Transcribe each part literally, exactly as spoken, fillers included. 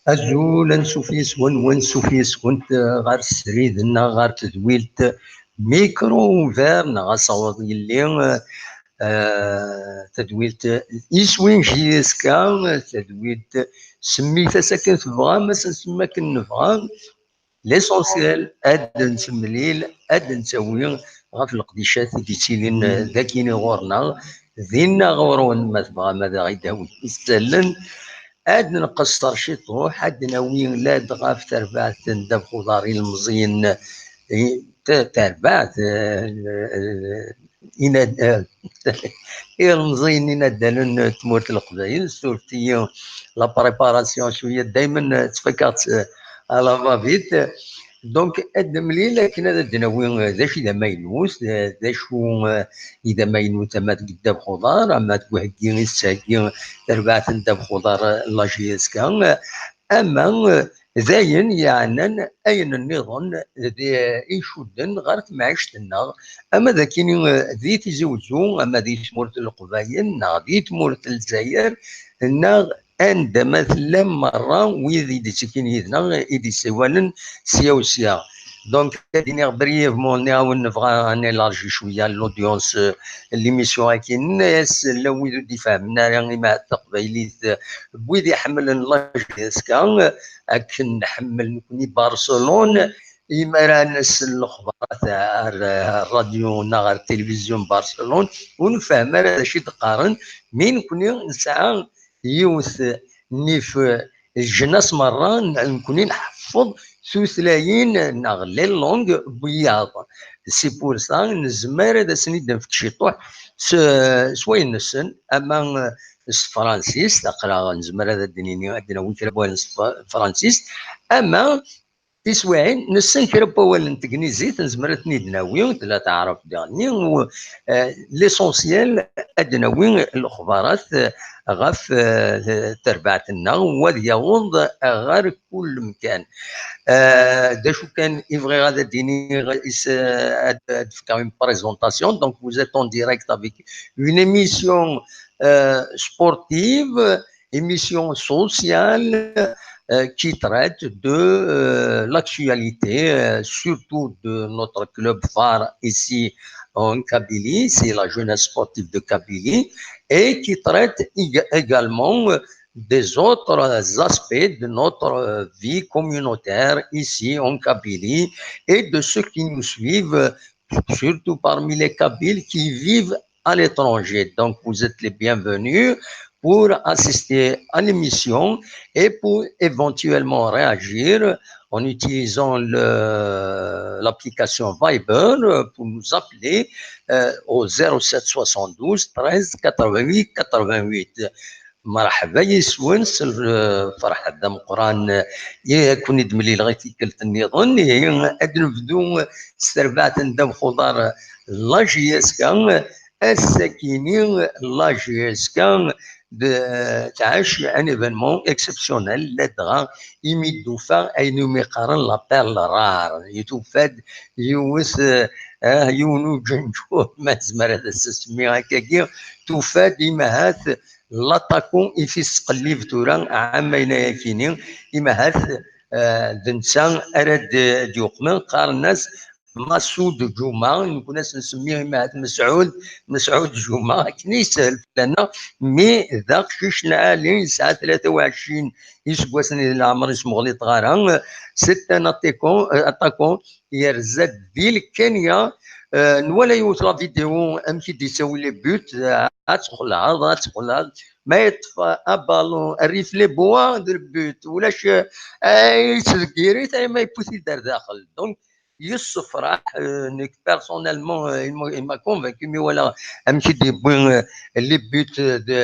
Azul, ansuf yes-wen, wansuf yes-went, eh, ɣer srid neɣ ɣer tedwilt Micro Ouvert neɣ asawaḍ yelli, eh, eh, tadwilt, eh, iswi J S K, eh, tadwilt, eh, semmit-as akken tebɣam, ad as-nsemmi akken nebɣa. L'essentiel, ad d-nettemlil, ad d-nettawi ɣef leqdicat i d-yettilin, eh, dagini ɣur-neɣ, dinna ɣur-wen, ma tebɣam ad aɣ-id-awin isallen, ad nqeṣṣer ciṭuḥ, ad d-nawi lad ɣef terbaɛt n ddabex uḍar ilemẓiyen, eh, ta-, terbaɛt, eh, eh, inad-, eh, ilemẓiyen inaddalen n tmurt n Leqbayel, surtout la préparation cwiya daymen, eh, ttfakaɣ-tt, eh, à la va-vite. Donc, ad nemlil akken ad d-nawi, eh, d acu i d amaynut, eh, d acu, eh, i d amaynut ama deg ddabex uḍar, ama deg uheggi i tettheggi terbaɛt n ddabex uḍar, eh, la J S K, eh, ama, eh, d ayen yeɛnan ayen nniḍen d, eh, icudden ɣer temɛict-nneɣ, ama d akini, eh, di Tizi Wezzu, ama di tmurt n Leqbayel, neɣ di tmurt n Lezzayer, neɣ anda ma tellam merra wid i d-ittekkin yid-neɣ, i d-yessawalen sya u sya. Donc, ad iniɣ brièvement, nniɣ-awen nebɣa ad nélargi cwiya l'audience, euh, n l'émission-agi, nenna-yas llan wid ur d-ifehhmen ara, ima d taqbaylit, euh, n wid iḥemmlen la J S K, euh, akken nḥemmel nekni Barcelone, imi ara nessen lexbarat ar, ar ṛṛadyu neɣ ar tilivizyu n Barcelone, ur nfehhem ara d acu i d-qqaren, mi nekni nesɛa yiwet nnif, leǧnas merra, n-, nekni nḥeffeḍ tutlayin neɣ les langues n wiyaḍ. C'est pour ça nezmer ad asen-id-nefk ciṭuḥ s, s wayen nessen, ama s tefransist, aql-aɣ nezmer ad d-nini, ad d-nawi kra n wawalen s tef-, tefransist, ama tiswiɛin nessen kra n wawalen n tegnizit, nezmer ad ten-id-nawi, tella taɛrabt diɣenni, u, eh, l'essentiel ad d-nawi lexbarat, eh, ɣef, eh, terbaɛt-nneɣ, u ad yaweḍ ɣer kul mkan. Eh, d acu kan i bɣiɣ ad d-iniɣ, is, eh, ad, ad fkeɣ une présentation. Donc, vous êtes en direct avec une émission, euh, sportive, émission sociale, euh, qui traite de, euh, l'actualité, euh, surtout de notre club phare ici en Kabylie, c'est la Jeunesse Sportive de Kabylie, et qui traite éga-, également, euh, des autres aspects de notre, euh, vie communautaire ici en Kabylie et de ceux qui nous suivent, surtout parmi les Kabyles qui vivent à l'étranger. Donc, vous êtes les bienvenus pour assister à l'émission et pour éventuellement réagir en utilisant le, l'application Viber pour nous appeler, euh, au zéro sept soixante-douze treize quatre-vingt-huit quatre-vingt-huit. Merḥba yes-wen s lferḥ d ameqqran, i ken-id-mlileɣ i tikkelt nniḍen. Ihi, ad nebdu s terbaɛt n ddabex uḍar, la J S K. Ass-akini, la J S K d-, tɛac un événement exceptionnel, ladɣa imi d-tufa ayen umi qqaren la perle rare. I tufa-d yiwet, eh, yiwen uǧenǧur, ma nezmer ad as-nsemmi akkagi, tufa-d imahat l'attaquant i fi tesqellib tura ɛamayen ayakini, imahat, eh, d netta ara d-, d-yuqmen, qqaren-as Massoud Djouma, nekni ad s-nsemmi imahat Mesɛud, Mesɛud Djouma, akken i yeshel fell-aneɣ, mi d aqcic lɛali, yesɛa tlata u ɛecrin iseggasen di leɛmer, ur yesmeɣliṭ ara, c'est un attaquant, euh, attaquant, yerza-d di Lkenya, euh, nwala yiwet la vidéo, amek i d-yettawi les buts, euh, ad tqelɛeḍ, ad tqelɛeḍ. Ma yeṭṭef abalun, rrif les bois de but, ulac, eh, yettdeggir-it, ay ma yewwi-t-id ar daxel. Donc, yessefraḥ, euh, nekk, personnellement, euh, il m'a, il m'a convaincu, mi walaɣ amek i d-yewwi, euh, les buts de,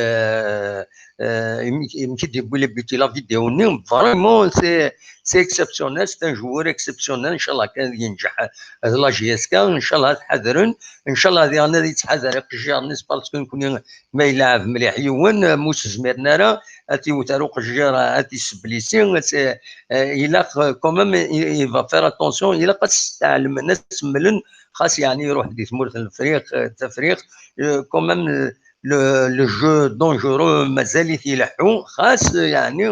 euh, amek, amek i d-yewwi les buts i la vidéo-nni. Vraiment, c'est, c'est exceptionnel, c'est un joueur exceptionnel. Inchallah kan ad yenǧeḥ, euh, d la J S K, inchallah ad t-ḥadren, inchallah diɣen ad yettḥadar iqejjiren-is, parce que nekni ma yelɛeb mliḥ yiwen, euh, ma ur s-zmiren ara, ad t-iwet ar uqejjir, ad t-isseblisi, c'est, euh, ilaq, euh, quand même, il, il va faire attention, ilaq ad s-tɛelmen, ad s-semmlen, xas yeɛni iruḥ di tmurt n Lefriq, euh, Tafriqt, euh, quand même, euh, le, le jeu dangereux mazal-it ileḥḥu, xas, euh, yeɛni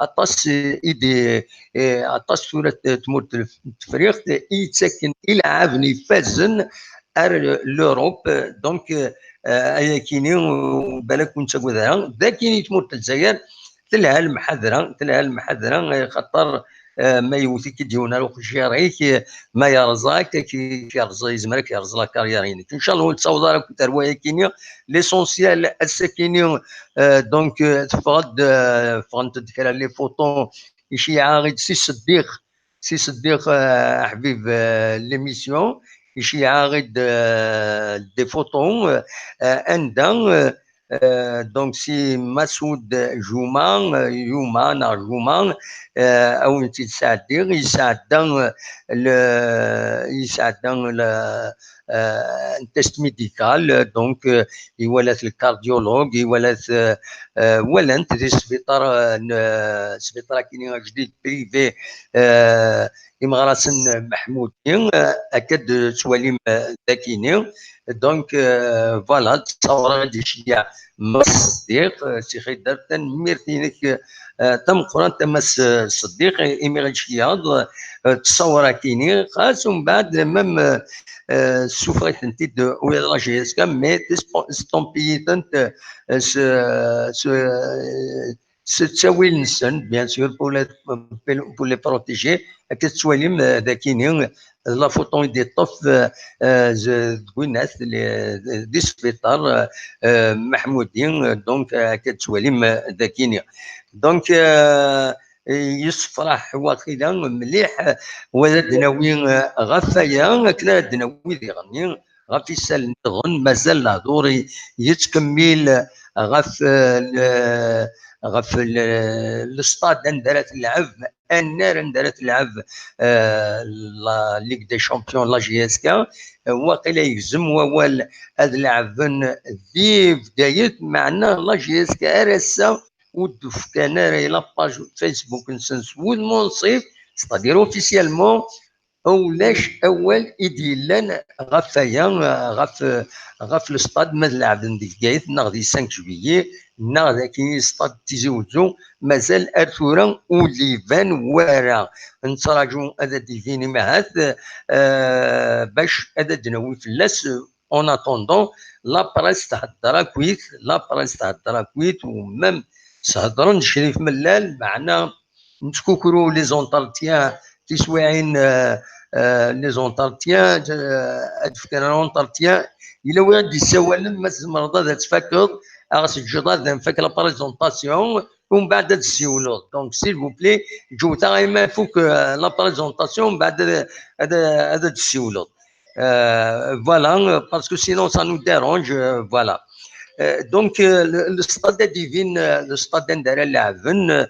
aṭas, euh, i d, euh, aṭas tura t-, tmurt n Tefriqt i yettaken ileɛɛaben ifazen ar l'Europe, donc, euh, ayakini, euh, balak ur nettagad ara. D akini tmurt n Lezzayer, telha lemḥadra, telha lemḥadra, eh, xaṭer, eh, ma yewwet-ik-id yiwen ar uqejjir-ik, eh, ma yerẓa-k, ak-, ak-yerẓa, yezmer ad k-yerẓ la carrière-inek. Inchallah ur nettaweḍ ara akk ar wayakini. L'essentiel, ass-akini, eh, donc, eh, teffeɣ-d, eh, ffɣent-d kra les photos, iceyyeɛ-aɣ-id Si Seddiq, Si Seddiq, eh, aḥbib, eh, l'émission, iceyyeɛ-aɣ-id, eh, des photos, eh, anda, eh, Euh, donc, si Massoud Jouma, euh, Youma, neɣ Jouma, euh, a wen-tt-id-sɛeddiɣ, yesɛedda, euh, le, yesɛedda le, euh, un test médical, euh, donc, euh, iwala-t le cardiologue, iwala-t, euh, euh, walan-t di sbiṭar, euh, n, sbiṭar akini ajdid privé, euh, imeɣrasen Meḥmudi, euh, akka d-tettwalim, euh, dakini. Donc, euh, voilà, ttṣawra-d iceyyeɛ Mass Seddiq, euh, si xidar, tanemmirt-inek, euh, tameqqrant a Mass Seddiq, imi ɣ-d-tceyyeɛeḍ, euh, ttṣawra-kini, xas umbeɛd, même, euh, euh, ssufeɣ-itent-id, euh, ula d la J S K, mais tespo-, stampi-itent, euh, s, s, s ttawil-nsen, bien sûr, pour les, pour les protéger. Akka tettwalim, euh, dakini, la photo i d-yeṭṭef, euh, euh, z-, deg winat, les, di sbiṭar, euh, euh, Meḥmudi, euh, donc, euh, akka tettwalim, euh, dakini. Donc, euh, yessefraḥ waqila mliḥ, euh, wa ad d-nawi, euh, ɣef waya, akken ad d-nawi diɣenni, ɣef isallen nniḍen, mazal lehdur i-, yettkemmil ɣef, eh, le-, ɣef le-, le stade anda ara telɛeb, annar anda ara telɛeb, eh, la Ligue des Champions, la J S K. Eh, waqila yegzem wawal ad leɛben di Bgayet, meɛna la J S K ar ass-a ur d-fkan ara i la page Facebook-nsen s wudem unṣib, c'est-à-dire officiellement, ulac awal i d-yellan ɣef waya, ɣef, ɣef le stade, ma ad leɛben di Bgayet, neɣ di cinq juillet, neɣ d akini stade Tizi Wezzu, mazal ar tura ur d-iban wara. Nettraǧu ad d-ibin imahat, eh, bac ad d-nawi fell-as. En attendant, la presse thedder akkit, la presse thedder akkit, u même s-heddren Crif Mellal, meɛna nettkukru les entretiens, tiswiɛin, euh, euh, les entretiens, euh, ad d-fken un entretien. Yella win i d-yessawalen, ma tzemreḍ ad tt-tfakeḍ, ad ɣ-teǧǧeḍ ad nfak la présentation, umbeɛd ad d-ssiwleḍ. Donc, s'il vous plaît, ǧǧewt-aɣ i ma ifuk, euh, la présentation, umbeɛd ad, ad, ad d-ssiwleḍ. Euh, voilà, euh, parce que sinon ça nous dérange, euh, voilà. Euh, donc, euh, le, le stade ad d-ibin, euh, le stade anda ara leɛben, euh,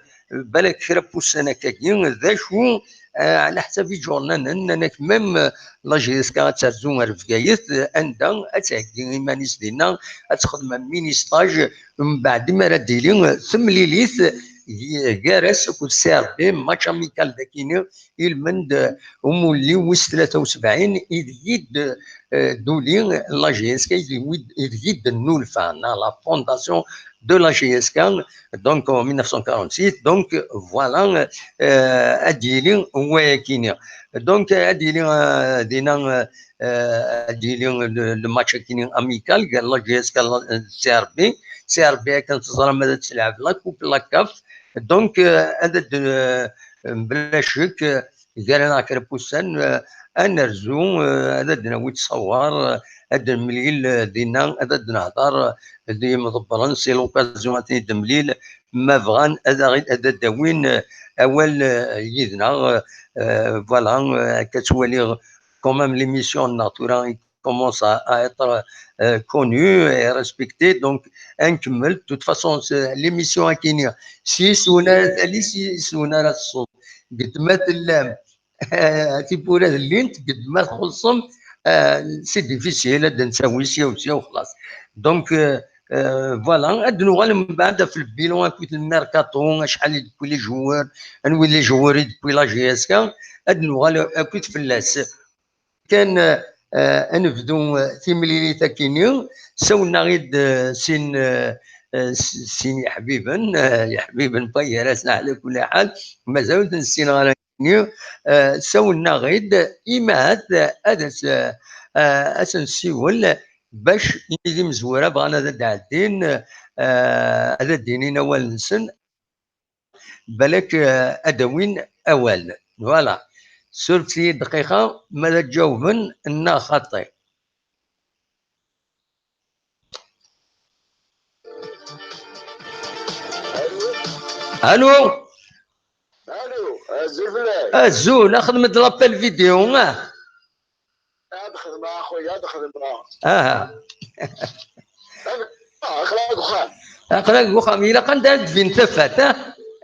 balak kra n wussan akkagi, d acu, euh, ɛla ḥsab iǧurnanen, nnan-ak même, euh, la J S K ad terzu ar Bgayet, euh, anda ad theggi iman-is dinna, ad texdem am mini stage, mbeɛd mi ara d-tili, euh, temlilit, euh, gar-as akked C R B, match amical dakini, ilmend, euh, umulli wis tlata u sebɛin, ideg i d, euh, d-tuli la J S K, ideg i d-, ideg i d-tennulfa, neɣ la fondation de la J S K, donc en mille neuf cent quarante-six, donc voilà, euh, ad d-yili wayakini. Donc, ad d-yili, euh, dinna, euh, euh, ad d-yili le, le match akini amical, gar la J S K, la, euh, C R B, C R B akken teẓram ad tleɛb la coupe la CAF, donc, euh, ad d-, euh, bla ccek, euh, gar-aneɣ kra n wussan, euh, ad nerzu, eh, ad d-nawi ttṣawar, eh, ad d-nemlil, eh, dinna, ad d-nehder, eh, d yimḍebbren, si l'occasion ad ten-id-nemlil, ma bɣan ad aɣ-, ad d-awin, eh, awal, eh, yid-neɣ, eh, eh, voilà, eh, akka ttwaliɣ quand même l'émission-nneɣ tura commence à, à être, euh, connu et respecté. Donc, ad nkemmel. De toute façon, c'est l'émission akini. Si yiwen ara tali, si yiwen ara teṣṣuḍ. Deg ma tellam, tiwwura llint, deg ma txellṣem, euh, c'est difficile, ad d-nsawi sya u sya u xlaṣ. Donc, euh, euh, voilà, ad nuɣal mbeɛd ɣef le bilan akked le mercato, acḥal i d-tewwi les joueurs, anwi les joueurs i d-tewwi la J S K, ad nuɣal akked fell-as. Kan, eh, ad nebdu, eh, timlilit akini, sawlen-aɣ-id, eh, sin, eh, eh, s-, sin yeḥbiben, eh, yeḥbiben n gar-asen ɛla kulli ḥal, mazal ur ten-ssineɣ ara akini, eh, sawlen-aɣ-id, imahat, eh, ad as-, eh, eh, ad sen-nsiwel bac imi d imezwura bɣan ad d-ɛeddin, eh, ad d-inin awal-nsen, balak, eh, ad d-awin awal. Voilà. Surfet-iyi dqiqa ma ad ǧawben neɣ xaṭi. Allô? Allô, azul fell-ak. Azul, axdem-d l'appel vidéo, ah. Ad xedmeɣ, a xuya, ad xedmeɣ. Aha. Ad, ah, aql-aɣ deg uxxam. Aql-aɣ deg uxxam. Ilaq anda ad d-tbin tafat, ha?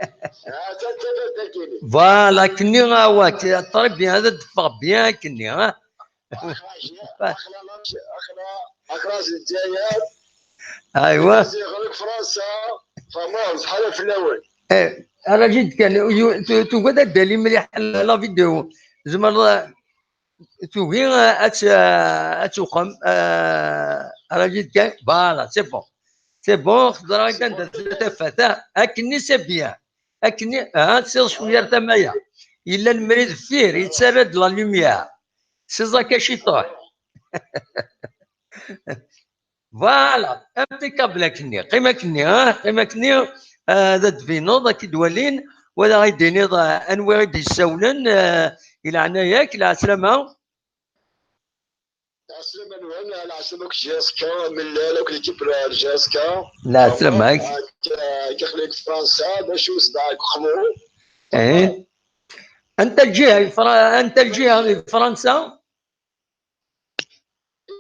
Ah, ta-, tafat dagi. Voilà, akkenni, ah, wa, très bien, ad d-teffeɣ bien akkenni, ha? Aql-aɣ, aql-aɣ, aql-aɣ, aql-aɣ Lezzayer. Aywa. Ziɣ deg Fransa, fehmeɣ, zḥala fell-awen. Eh, ara ǧid kan, yu-, tu-, tugad ad d-tali mliḥ la vidéo. Tzemreḍ, tugi, eh, ad t-, eh, ad tuqem, eh, ara ǧid kan, voilà, c'est bon. C'est bon, xeẓra kan tafat, ah, akkenni c'est bien. Akkenni, ah, siḍ cwiya ar tama-ya. Yella lemri deffir, yettarra-d la lumière. Siẓ akka ciṭuḥ. Voilà, impeccable akkenni. Qqim akkenni, ah, qqim akkenni, ah, ad d-tbineḍ, ad k-id-walin, wala ad d-tiniḍ, ah, anwa i d-yessawlen, ah, i leɛnaya-k, lɛeslama. Lɛeslama-nwen, lɛeslama akk J S K, Mellal akk l'équipe n J S K. Lɛeslama-k. Akk, akk Fransa, d acu ṣṣdeɛ deg uxemmem? Eh. Anta lǧiha i Fra-, anta lǧiha i Fransa?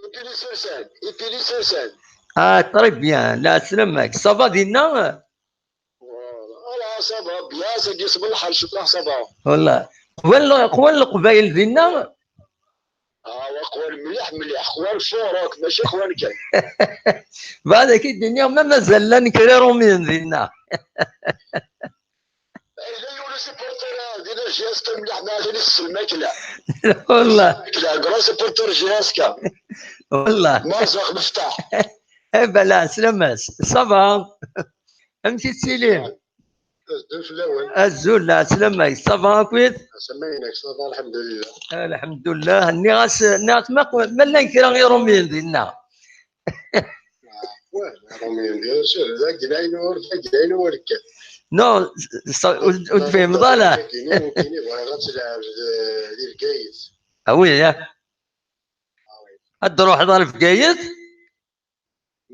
Ipili Sersan, Ipili Sersan. Ah, très bien, lɛeslama-k. Ça va dinna? Voilà, ça va bien, ça y est, ṣṣbeḥ lḥal, cukkeɣ ça va. Wallah. Qwan, qwan Leqbayel dinna? Ah, wa qwan mliḥ, mliḥ. Qwan furuk, mačči qwan kan. Bɣiɣ ad k-id-iniɣ, ma mazal llan kra Iṛumyen dinna. Yella yiwen usupporter, ah, dinna J S K mliḥ, ma atan isessel makla. Wallah. Makla, grand supporter J S K. Wallah. Marzuq Meftaḥ. Eh ben, lɛeslama-s. Ça va. Amek i tettili? Azul fell-awen. Azul, lɛeslama-k. Ça va akkit? Lɛeslama-inek, ça va, alḥemdulillah. Alḥemdulillah. Nniɣ-as, nniɣ-as ma, ma llan kra Iṛumyen dinna. Wah, Iṛumyen, bien sûr, d aglayen ur, d aglayen ur kkat. Non, s-, s-, ur, ur tefhimeḍ ara. Nekkini, nekkini bɣiɣ ad tleɛbeḍ, eh, di Bgayet. Ah oui, ya. Ah oui. Ad d-truḥeḍ ɣer Bgayet?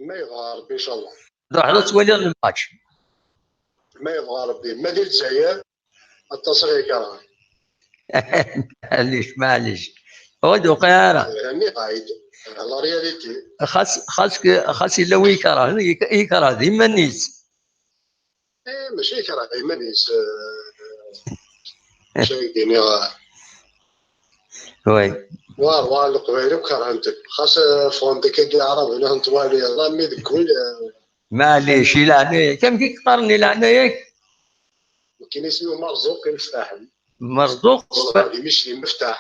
Ma yebɣa Rebbi, incallah. Ad d-truḥeḍ ad twaliḍ lmatch. Ma yebɣa Rebbi, ma di Lezzayer, aṭas i ɣ-ikerhen. Maɛlic, maɛlic. Ur d-uqiɛ ara. Rniɣ-d la réalité. Xas, xas ke, xas yella wi ikerhen, yek-, yekreh d iman-is. Eh, mačči yekreh iman-is, eh, mačči ad d-iniɣ, eh. Oui. War, war Leqbayel akk kerhen-tent. Xas, eh, ffɣen-d akka Aɛraben, ad ten-twaliḍ, armi deg wul, eh. Maɛlic, i leɛnaya-k. Amek i k-qqaren i leɛnaya-k? Nekkini isem-iw Merzuq Imeftaḥen. Merzuq? Di Micli, Meftaḥ.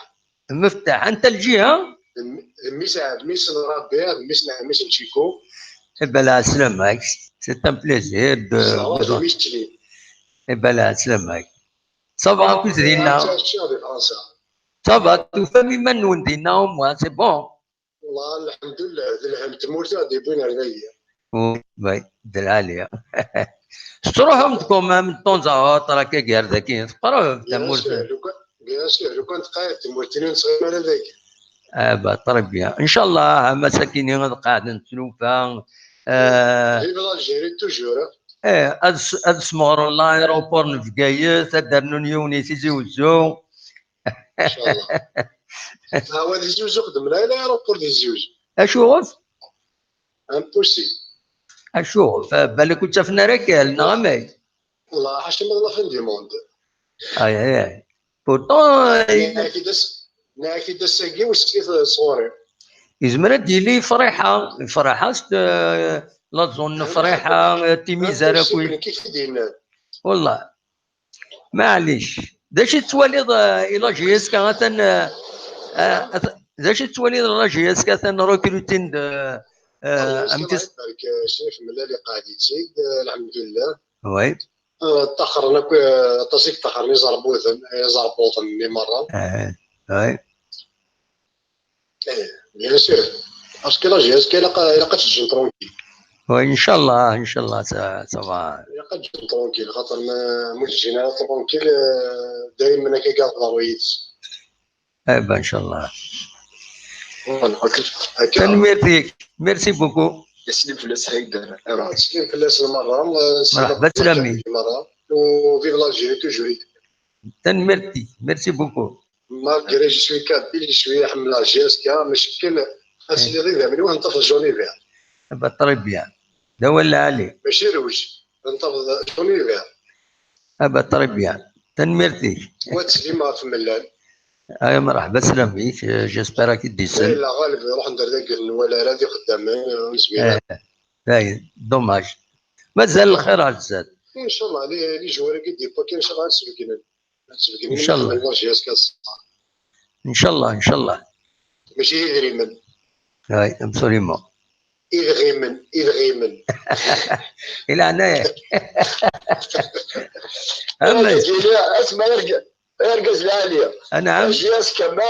Meftaḥ, anta lǧiha? D m-, d mmi-s, d mmi-s n Rabiɛ, d mmi-s n ɛemmi-s n Čiko. Eh ben, lɛeslama-k. C'est un plaisir de, de... Micli. Eh ben, lɛeslama-k. Ça va, akkit dinna? Ttɛiceɣ di Fransa. Ça va, tufam iman-nwen dinna, au moins, c'est bon. Wallah, lḥemdullah, d lhemm n tmurt i ɣ-d-yewwin ar dagi. Oui, d lɛali. Tettruḥum-d quand même de temps à autre, akka gar dagi, teqreb tamurt. Bien sûr, lukan, Bien sûr, lukan tqaɛed tmurt-inu ur nettɣimi ara dagi. Ah, bah, très bien. Inchallah, ma sakini ad qeɛdent tlufa. Ah, Vive l'Algérie toujours. Eh, ad s- ad smeɣren l'aéroport n Bgayet, ad d-rnun yiwen i Tizi Wezzu. Inchallah. Hawa di Tizi Wezzu xedmen ay l'aéroport di Tizi Wezzu. Acuɣef? Impossible. Acuɣef? Ah, balak ur ttafen ara akal, neɣ amek? Wallah, ḥaca ma d la fin du monde. Ay, ay, ay. Pourtant, Nniɣ-ak-id ass- nniɣ-ak-id ass-agi wis-it sɣur-i. Yezmer ad d-yili Friḥa, Friḥa s la zone n Friḥa, Timizar akkit. Nekk i k-id-yennan. Wallah. Maɛlic. D acu i tettwaliḍ, eh, i la J S K atan, eh, eh, at- d acu i tettwaliḍ la J S K atan recrutin-d, eh, eh, Allah amek yesɛa barek, eh, Crif Mellal iqeɛɛed-itt-id, eh, lḥemdullah. Oui. Eh, ṭṭaxren akk, eh, aṭas i yeṭṭaxren iẓerbuten, iẓerbuḍen-nni merra. Eh, oui. Eh, bien sûr. Parce que la J S K ilaq, ilaq ad teǧǧen tranquille. Oui, inchallah, inchallah, ça, ça va. Ilaq ad teǧǧen tranquille, xaṭer ma, ma ur teǧǧin ara tranquille, eh, daymen akka i yeḍru yid-s. Eh ben, inchallah. Voilà, ok. Akka. Tanemmirt-ik. Merci beaucoup. Yeslim fell-as Haydar. Ara. Teslim fell-asen merra, eh, Merḥba, tlami. Merra. U vive l'Algérie toujours. Tanemmirt-ik. Merci beaucoup. Malgré je suis kabyle, je suis ḥemmleɣ J S K, mais akken ad tiliḍ idammen-iw ad neṭṭef jaune et vert. Eh ben, très bien. D awal lɛali. Mačči rouge, ad neṭṭef jaune et vert. Eh ben, très bien. Tanemmirt-ik. Wa teslim ɣef Mellal. Ay, merḥba, slam-ik. Eh, j'espère ad k-id-isel. Yella ɣaleb ruḥen-d ar dagi ur nwala ara d ixeddamen, ur nezmir ara. Eh, ay, dommage. Mazal lxir ar zdat. Inchallah, les, les joueurs-agi d-yewwa kan, inchallah ad sbegnen. Ad sbegnen. Inchallah. Ḥemmleɣ J S K ass-a. Inchallah, inchallah. Mačči d idrimen. Ay, absolument. Idɣimen, idɣimen. I leɛnaya-k. Amek? Argaz lɛali. Anɛam. J S K ma,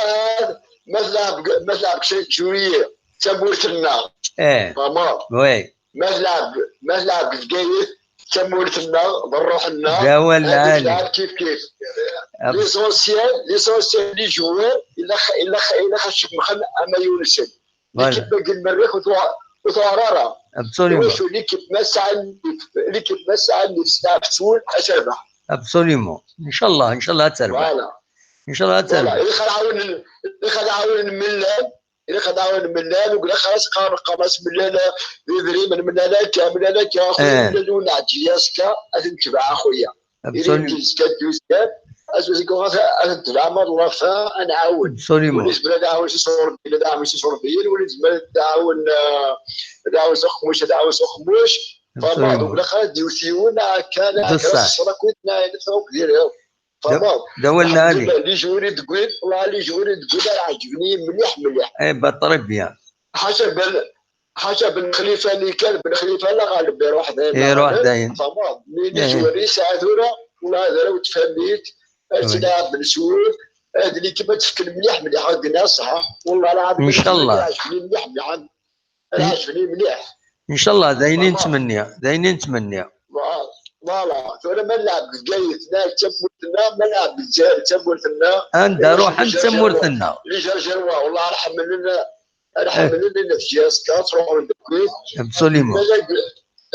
ma tleɛb, ma tleɛb juillet, d tamurt-nneɣ. Eh, Vraiment. Oui. Ma tleɛb, ma tleɛb Bgayet, d tamurt-nneɣ, d ṛṛuḥ-nneɣ. D awal Ad lɛali. tleɛb kif kif. L'essentiel, l'essentiel, les joueurs, ilaq, ilaq, ilaq ad cemxen amayu-nsen. Voilà. L'équipe n Lmerrix ur tuɣ-, ur tuɣar ara. Absolument. Iwacu l'équipe ma tesɛa nnif, l'équipe ma tesɛa nnif, tesɛa ttwul, ad terbeḥ. Absolument. Inchallah, inchallah ad terbeḥ. Voilà. Inchallah ad Voilà. terbeḥ. Ilaq ad ɛawnen, ilaq ad ɛawnen Mellal, ilaq ad ɛawnen Mellal, u ilaq ad as-qqaren, qqaren-as Mellal, d idrimen Mellal akka, Mellal akka, Eh. Mellal ur neɛǧi-as akka, ad t-netbeɛ a xuya. Ili Absolument. yezga-d yuzgan, ad ad tebɛem ad lafa, ad nɛawen. Absolument. Win yezmer ad iɛawen s iṣurbiyen, ad iɛawen s iṣurbiyen, win yezmer ad iɛawen, eh, ad iɛawen s uqemmuc, ad iɛawen s uqemmuc. Fama, Absolument. donc, la xalat d-iwet yiwen, akka, la Bessah. xalat ṣṣra kuit, la, la, la, la, Fama. D awal lɛali. Alhamdulillah, les joueurs i d-wwin, la, les joueurs i d-wwin, ad ɛeǧben-iyi mliḥ, mliḥ. Eh ben, très bien. Ḥaca ben, ḥaca Ben Xlifa li kan, Ben Xlifa la ɣaleb iruḥ dayen. Iruḥ dayen. Fama, mais les Eh. joueurs yesɛa tura, la, d arraw n tfamit, ad Oui. tlaɛben s wul, ad l'équipe ad tefken mliḥ, mliḥ, ad d-nniɣ ṣṣeḥ. Wallah, la, Inchallah. Ad ɛeǧben-iyi mliḥ, mliḥ. Ad ɛeǧben-iyi mliḥ. Inchallah, d ayen i nettmenni. D ayen i nettmenni. Voilà, tura ma nlɛeb deg Bgayet, neɣ d tamurt-nneɣ, ma nlɛeb deg Lezzayer, d tamurt-nneɣ. Anda Iwacu ruḥen d les tamurt-nneɣ. Les Algérois, wallah, ad ḥemmlen, ad ḥemmlen les J S K, ad ttruḥun deg wid. Absolument. Ma nag,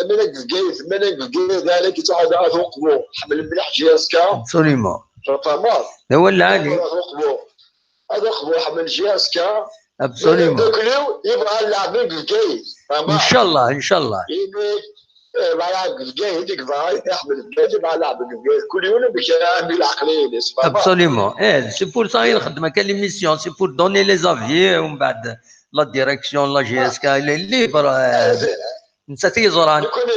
ma nag Bgayet, ma nag Bgayet, d alak yettɛedda ɣef uqbu. Ḥemmlen mliḥ J S K. Absolument. Tfehmeḍ? D awal lɛali. Ɣef uqbu. Ad uqbu ḥemmel J S K. Absolument. Dukliw, yebɣa ad lɛeben deg Bgayet. Tfehmeḍ? Inchallah, inchallah. Ini, eh, ma lɛeb deg Bgayet, yebɣa ad iḥemmel Bgayet, yebɣa ad lɛeb deg Bgayet. Kul yiwen amek ara yehdu leɛqel-ines. Tfehmeḍ? Absolument. Eh, c'est pour ça i nxeddem akka l'émission, c'est pour donner les avis, umbeɛd la direction, la J S K, elle est libre, eh, nettat i yeẓran. Nekkni,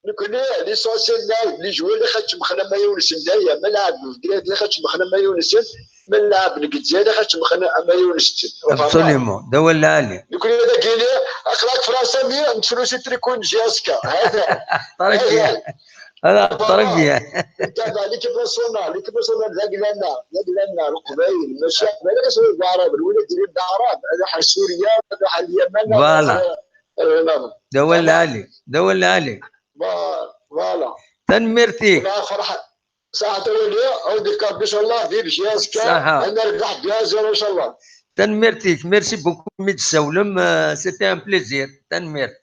nekkni, l'essentiel, les joueurs, ilaq ad cemxen amayu-nsen daya, ma lɛeb deg Bgayet, ilaq ad cemxen amayu-nsen, ma lɛeb deg Lezzayer, ilaq ad cemxen amayu-nsen. Absolument. D awal lɛali. Nekkni dagi, aql-ak Fransa-nni, nettru si trikun J S K. Hada. Très bien. Voilà, très bien. Ntabaɛ l'équipe nationale, l'équipe nationale d agla-nneɣ, d agla-nneɣ, Leqbayel, mačči Leqbayel, ad d-asen Waɛraben, win ad d-ilin d Aɛrab, ad iruḥ ar Surya, ad iruḥ ar Lyaman, ad Voilà. iruḥ ar, ar, D awal lɛali. D awal lɛali. Voilà. Tanemmirt-ik. Wala ferḥ-, Saɛet awali, ad d-ifk Rebbi, inchallah, vive J S K. Saha. Ad nerbeḥ deux zéro, inchallah. Tanemmirt-ik, merci beaucoup mi d-tsawlem, euh, c'était un plaisir. Tanemmirt.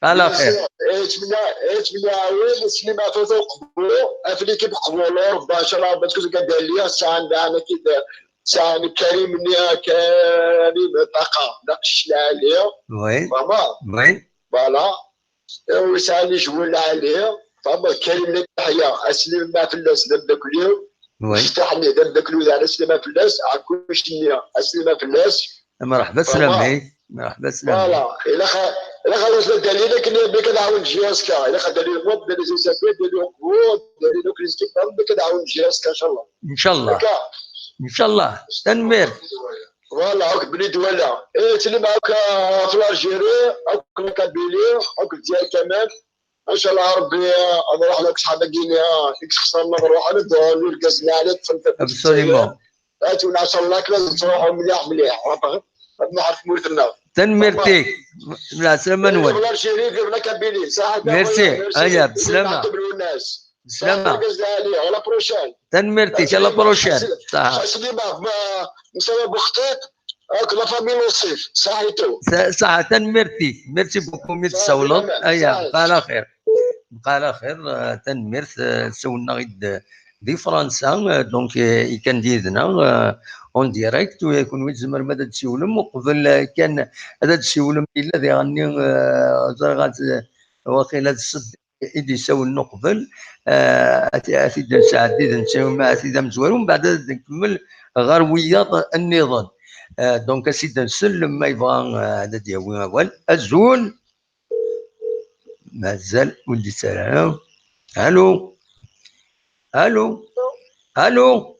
Ala xir. Yettmenni, yettmenni awal, Slim ɣef uqbu, ɣef l'équipe qbulu, Rebbi, inchallah, Rebbi ad tkun deg adali, sɛan daɛna kid, sɛan Karim-nni, Karim Taqa, d aqcic lɛali. Oui. Vraiment. Oui. Voilà. Ur sɛan ijwel lɛali, tfehmeḍ, Karim Leḥya, aslima fell-as, d amdakkel-iw. Oui. Mecṭaḥ-nni d amdakkel-iw, yeɛni aslima fell-as, Ɛekkuc-nni, aslima fell-as. Mreḥba slam-ik, mreḥba slam-ik. Voilà, ilaq, ilaq ad wten dalil akken bek ad ɛawen J S K, ilaq ad dalil Muḥ, dalil Zizabir, dalil Uqbu, dalil akk lezgit, bek ad ɛawen J S K, inchallah. Inchallah. Akka. Inchallah, tanemmirt. Voilà, akk Bni Dwala. Eh, tlem akk, euh, ɣef l'Algérie, akk la Kabylie, akk Lezzayer kamel. Inchallah Rebbi, euh, ad nruḥ akk ṣṣḥab-agi-nni, euh, i yesxeṣren ad ruḥen, ad d-uɣalen irgazen lɛali, ṭṭfen tafat. Absolument. Ad wen-ɛṣer lak, lazem ttruḥu mliḥ, mliḥ. Rebbi, ad nruḥ ar tmurt-nneɣ. Tanemmirt-ik. Mɛassalama-nwen. Vive l'Algérie, vive la Kabylie. Saha. Merci. Merci. Aya, bslama. Bslama. Argaz lɛali, à la prochaine. Tanemmirt-ik, à la prochaine. Saha. Saha. Slima, ma, Msala Buxṭiṭ, akk la famille Losif, saḥitu. Sa-, saha, tanemmirt-ik. Merci beaucoup mi d-tsawleḍ. Aya, bqa ɛla xir. Bqa ɛla xir, euh, tanemmirt, euh, tsawleḍ-aɣ-id, euh, di Fransa, euh, donc, euh, ikan d yid-neɣ, euh, en direct, u kunwi tzemrem ad d-tsiwlem, uqbel, euh, kan ad d-tsiwlem, yella diɣenni, euh, ẓriɣ ad, waqila d Ṣeddiq i d-isawlen uqbel, euh, ad t-, ad t-id-nesɛeddi d netta, ma ad t-id amezwaru, mbeɛd ad nkemmel ɣer wiyaḍ nniḍen. Euh, donc, ad s-id-nsel, ma yebɣa, euh, ad d-yawi awal. Azul! Mazal ur d-yettarra ara. Allô? Allô? Allô?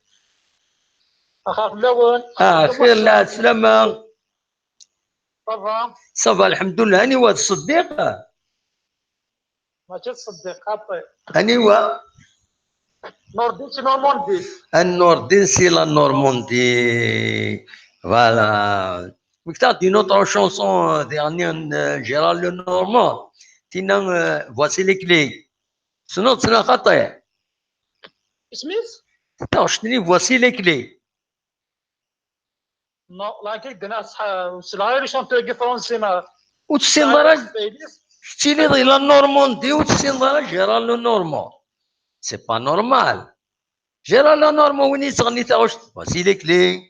Axir fell-awen. Ah, xir, lɛeslama. Ça va? Ça va, lḥemdullah. Aniwa d Ṣeddiq? Mačči d Ṣeddiq, xaṭi. Aniwa? Nordin si Normandie. An Nordin si la Normandie. Voilà. Une autre chanson, euh, dernière, euh, Gérard Lenormand. Tina, euh, Voici les clés. Tessneḍ-tt neɣ xaṭi? Isem-is? Taɣect-nni, Voici les clés. Non, la, kik dina, ur sliɣ ara i chanteur-agi français, ma. Ur tessineḍ ara? Tettiliḍ di la Normandie, ur tessineḍ ara Gérard Lenormand. C'est pas normal. Gérard Lenormand, win yettɣenni taɣect, Voici les clés.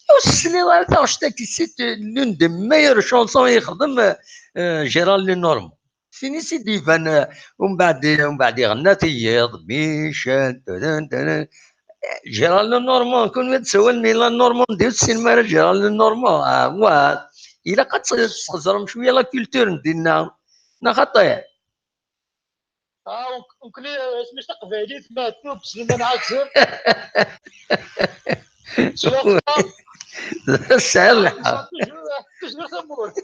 Ur tesliḍ ara taɣect-agi, c'est l'une des meilleures chansons i yexdem, euh, Gérard Lenormand. Tin i s-id-iban, euh, umbeɛd, umbeɛd iɣenna tiyiḍ, Michel, tadun, tadun. Gérard Lenormand, kunwi ad tsawalem i la Normandie, ur tessinem ara Gérard Lenormand. Ah, wa, ilaq ad tesxeẓrem cwiya la culture n dinna. Neɣ xaṭi? Ah, uk-, ukli, eh, isem-is taqbaylit, Maɛtub Sliman Ɛazem. Tesɛiḍ lḥeqq. Toujours, toujours tamurt.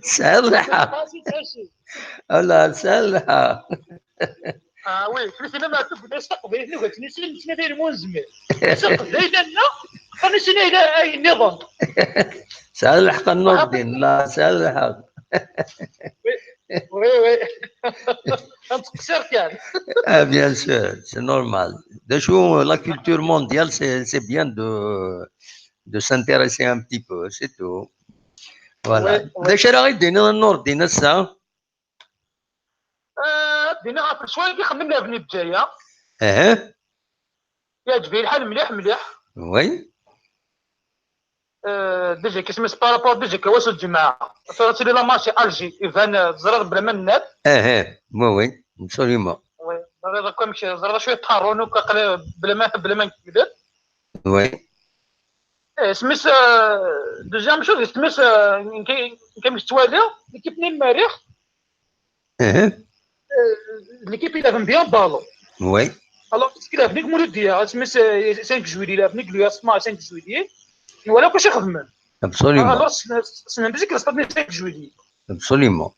Tesɛiḍ lḥeqq. Ala, tesɛiḍ lḥeqq. Ah, oui, kli tina Maɛtub, isem-is taqbaylit, nugi ad tt-nissin, nettnadi lmunzmi. Isem qbayli-nneɣ, xaṭer nissin ayla-, ayen nniḍen. Tesɛiḍ lḥeqq a Nurdin, la, tesɛiḍ lḥeqq. Oui, oui, oui. Ad nettqeṣṣir kan. Ah, bien sûr, c'est normal. D acu, la culture mondiale, c'est, c'est bien de, de s'intéresser un petit peu, c'est tout. Voilà. Oui, oui. D acu ara ɣ-d-tiniḍ a Nurdin ass-a? Ah, ad d-iniɣ ɣef lecɣal i ixeddem l'avenue Bgaya. Aha. Yeɛǧeb-iyi lḥal mliḥ, mliḥ. Oui. Euh, déjà, qu'est-ce que c'est par rapport déjà كواس الجمعة. Tura tili la marche Alger, iban, euh, teẓriḍ bla ma nenna-d. Eh, eh, oui, oui, absolument. Oui, teẓriḍ akk amek, teẓriḍ acu yeḍrun akk aql-, bla ma, bla ma nekmel. Oui. Eh, isem-is, euh, deuxième chose, isem-is, euh, nekk, nekk amek tettwaliḍ, l'équipe n Lmerrix, Eh. Euh, l'équipe, il avait bien ballon. Oui. Alors, qu'est-ce qu'il a venu comme le dire? Isem-is, euh, cinq juillet, il a venu le cinq juillet. Voilà quoi, Cheikh Ahmed. Absolument. Alors, c'est, c'est un musique, le stade cinq juillet. Absolument.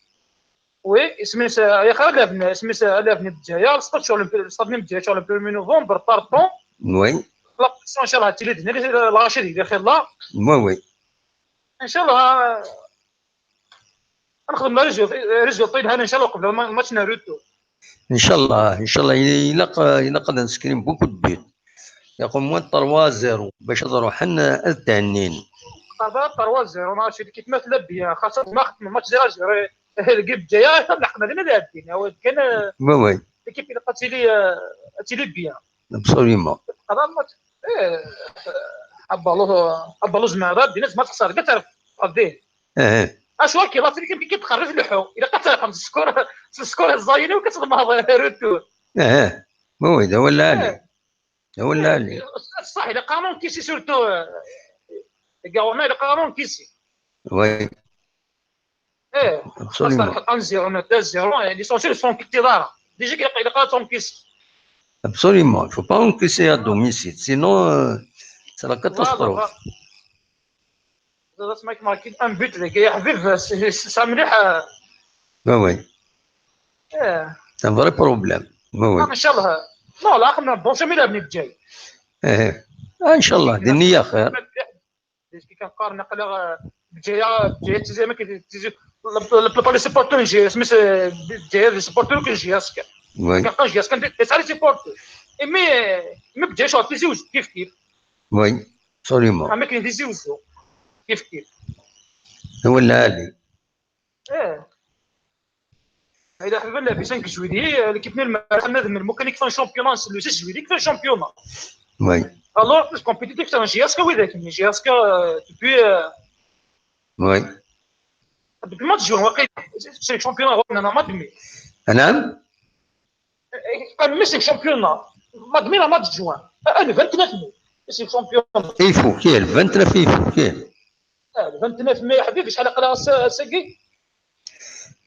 Oui, isem-is, euh, il a venu, isem-is, euh, il a venu de Djaïa, le stade sur le, le stade même Djaïa sur le premier novembre, pardon. Oui. La pression, inchallah, tu l'as dit, le Rachid, il est là. Oui, oui. Inchallah, euh, Ad nexdem la résultat yelhan, inchallah, qbel match n retour. Inchallah, inchallah, ilaq, ilaq ad nsekrin beaucoup de buts. Ilaq au moins trois zéro bac ad ruḥen ad thennin. Qadar trois zéro, ma chez l'équipe ma tella bien, xaṣṣa ma xedmen match zéro zéro. Deg Bgayet ad leḥqen ad ɛeddin, awi kan. Oui, oui. L'équipe ilaq ad tili, ad tili bien. Absolument. Qadar match, eh, abalu, abalu zmer ad din, zmer texṣer, gata. Qadin. Eh. Acu akka, la tili kan ki tqerreb leḥḥu. Ilaq ad terqem s score, s score ẓẓayen, u ad tḍemɛeḍ retour. Eh. Oui, oui, d awal lɛali. Eh. D awal lɛali. Ṣṣeḥ, ilaq ad encaisser surtout, eh, deg aɣerma ilaq ad encaisser. Oui. Eh, absolument. Xaṣṣa un zéro, deux zéro, eh, l'essentiel, ur encaisser ara. Déjà, ilaq, ilaq ad encaisser. Absolument, il faut pas encaisser à domicile, sinon, euh, c'est la catastrophe. Voilà, voilà. Ẓriɣ ma marqué un but, dagi, ya ḥbib, c'est, c'est, c'est mliḥ, euh. Oui, oui. Eh. C'est un vrai problème. Oui, oui. Ah, inchallah. Non, la, bon, jamais la Bgayet. Eh, eh. Ah, inchallah, d nniya xir. Parce que كنقارن نقلة بجاية، بجاية تيزي، ما كاين تيزي، لا، لا، لا، لي سيبورتور جي اس، مي سي بجاية لي سيبورتور كاين جي اس كان. Oui. كنلقى جي اس كان تسعة لي سيبورتور. مي، مي بجاية شغل تيزي وزو، كيف كيف. Oui، absolument. ما كاين تيزي وزو. كيف كيف. هو العالي. ايه. الا حبيبنا لعبي cinq juillet، اللي كيف نلمع خلنا ذم المكان يكفى شامبيونان، سلو six juillet يكفى شامبيونان. Oui. Alors plus compétitif تاع جي اس كا وذاك، جي اس كا، آه، depuis، آه، Oui. Depuis le mois de juin واقيلا. C'est le championnat هو انا ما دمي. نعم. قال مي سي شامبيونان. ما دمي لا mois de juin. انا vingt-neuf mai. سي شامبيونان. Il faut كاين vingt-neuf، il faut كاين. آه، vingt-neuf mai يا حبيبي، شحال قرا ساكي؟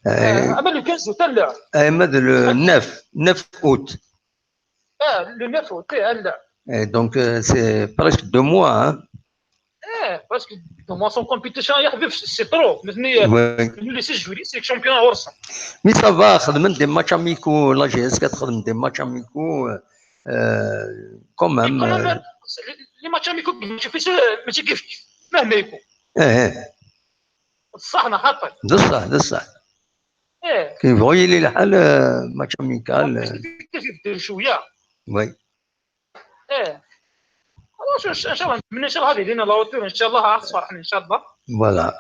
آه، اما le quinze août لا. اما le neuf، neuf août. اه، le neuf août، اه، لا. Et donc, euh, c'est presque deux mois, hein. اه، parce que deux mois sans compétition يا حبيبي، c'est trop. مثني، oui. Le six juillet c'est championnat ورسم. Mais ça va، خدمن des matchs amicaux، la G S كتخدم des matchs amicaux، euh, quand même. Les matchs amicaux ماشي كيف كيف، مهما يكون. ايه، ايه. بصح انا خاطر. بصح، بصح. ايه. كي يبغوا يلي الحال، آه، match amical، آه. كيف يبداو شويه. Oui. ايه. خلاص، ان شاء الله، من ان شاء الله هذه لينا لا وتور، ان شاء الله غنفرح ان شاء الله. Voilà.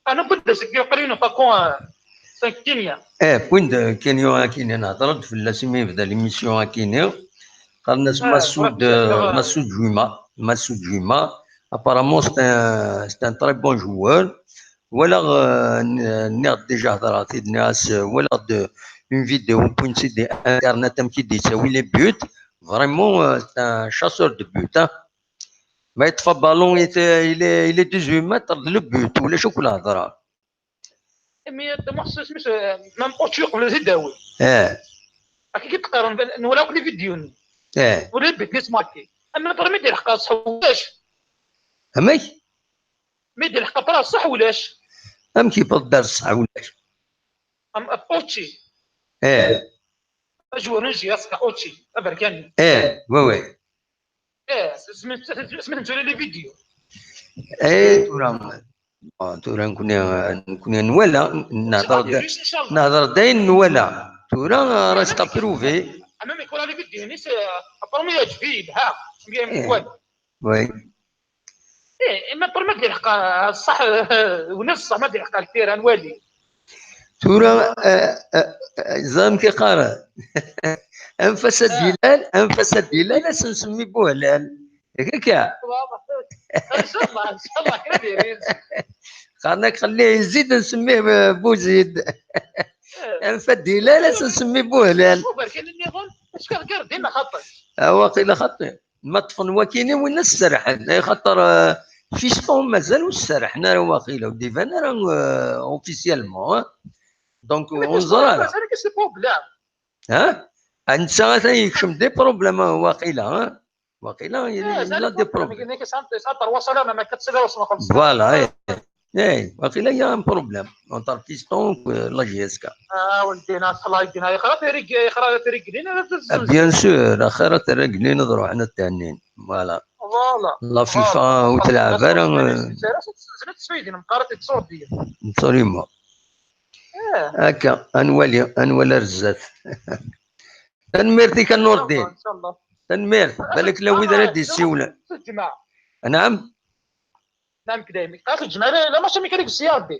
انا كنت سكي قرينو فاكون سانكينيا. ايه، كنت كينيو كينيا نهضر في اللاسيمي بدا l'émission كينيو. قال الناس آه، مسعود، مسعود جويما، مسعود جويما. Apparemment c'est un, c'est un très bon joueur. Voilà, euh, نيغ déjà هضرات ناس، voilà, une vidéo point C D internet qui dit ça oui les buts. Vraiment, euh, c'est un chasseur de buts, hein. ما يطفى ballon، il est, il est dix-huit mètres de le but ولا شو كل هضره. Mais de moi c'est سميت même اوتشي قبل زيد داوي. اه. كي تقارن نوراو لي فيديو. اه. ولا بيت نيس ماركي. اما برمي دير حقا صح ولاش؟ امك؟ مي دير حقا برا صح ولاش؟ ام كي بض دار صح ولاش؟ ام اوتشي. اه. اجور نجي اسكا اوتشي ابركاني. اه، وي وي. ايه، سميت، سميت نتولي لي فيديو. ايه، تورا، آه، تورا نكون، نكون نوالا، نهضر دا-، نهضر داين نوالا. تورا راه ستابروفي. اما مي كورا لي فيديو نيس، ابرومي يعجبي بها. ايه. وي. ايه، اما بر ما دير حق الصح، ونفس الصح ما دير حق الكثير نوالي. تورا، آه، آه، آه، زعما كيقارن. انفس آه. ديلال، انفس ديلال، اش نسمي بوهلال. هكاك. ان شاء الله، ان شاء الله كبير. خليك خليه يزيد، نسميه بوزيد. آه. انفس ديلال، اش نسمي بوهلال. شوف، كاين اللي يقول، اش كان كير ديما خطر. آه، واقيلا خطير. ما طفن واكيني وين السرحن، إيه، خاطر، آه، فيسبوك مازال والسرحن راه واقيلا وديفان راه، آه، اوفيسيالمون، ها. دونك، اون زرا. مازال كاين شي بروبليم. ها؟ عند ساعة ثاني يكشم دي بروبليم، واقيلا، ها؟ واقيلا، آه، يلا دي بروبليم. كاين ساعة، ساعة تروا سلامة، ما كتسالي واش ما خلص. فوالا، إيه. ايه، واقيلا يا ان بروبليم اونتر بيستون، لا جي اس كا. اه، ولدينا، الله يدينا، يا خرا تيريك، يا خرا تيريك لينا، لا تزوز. بيان سور، اخرا تيريك لينا، نروح حنا التانيين. فوالا. فوالا. لا فيفا وتلعب راه. زيد تسويدي، مقارنة تصور ديال. ابسوليومون. Akka, ad nwali, ad nwali ar zdat. Tanemmirt-ik a Nurdin. Tanemmirt. Balak la wid ara d-yessiwlen. Naɛam. Naɛam, daymi. Qal lǧemɛa, la match amical deg C R B.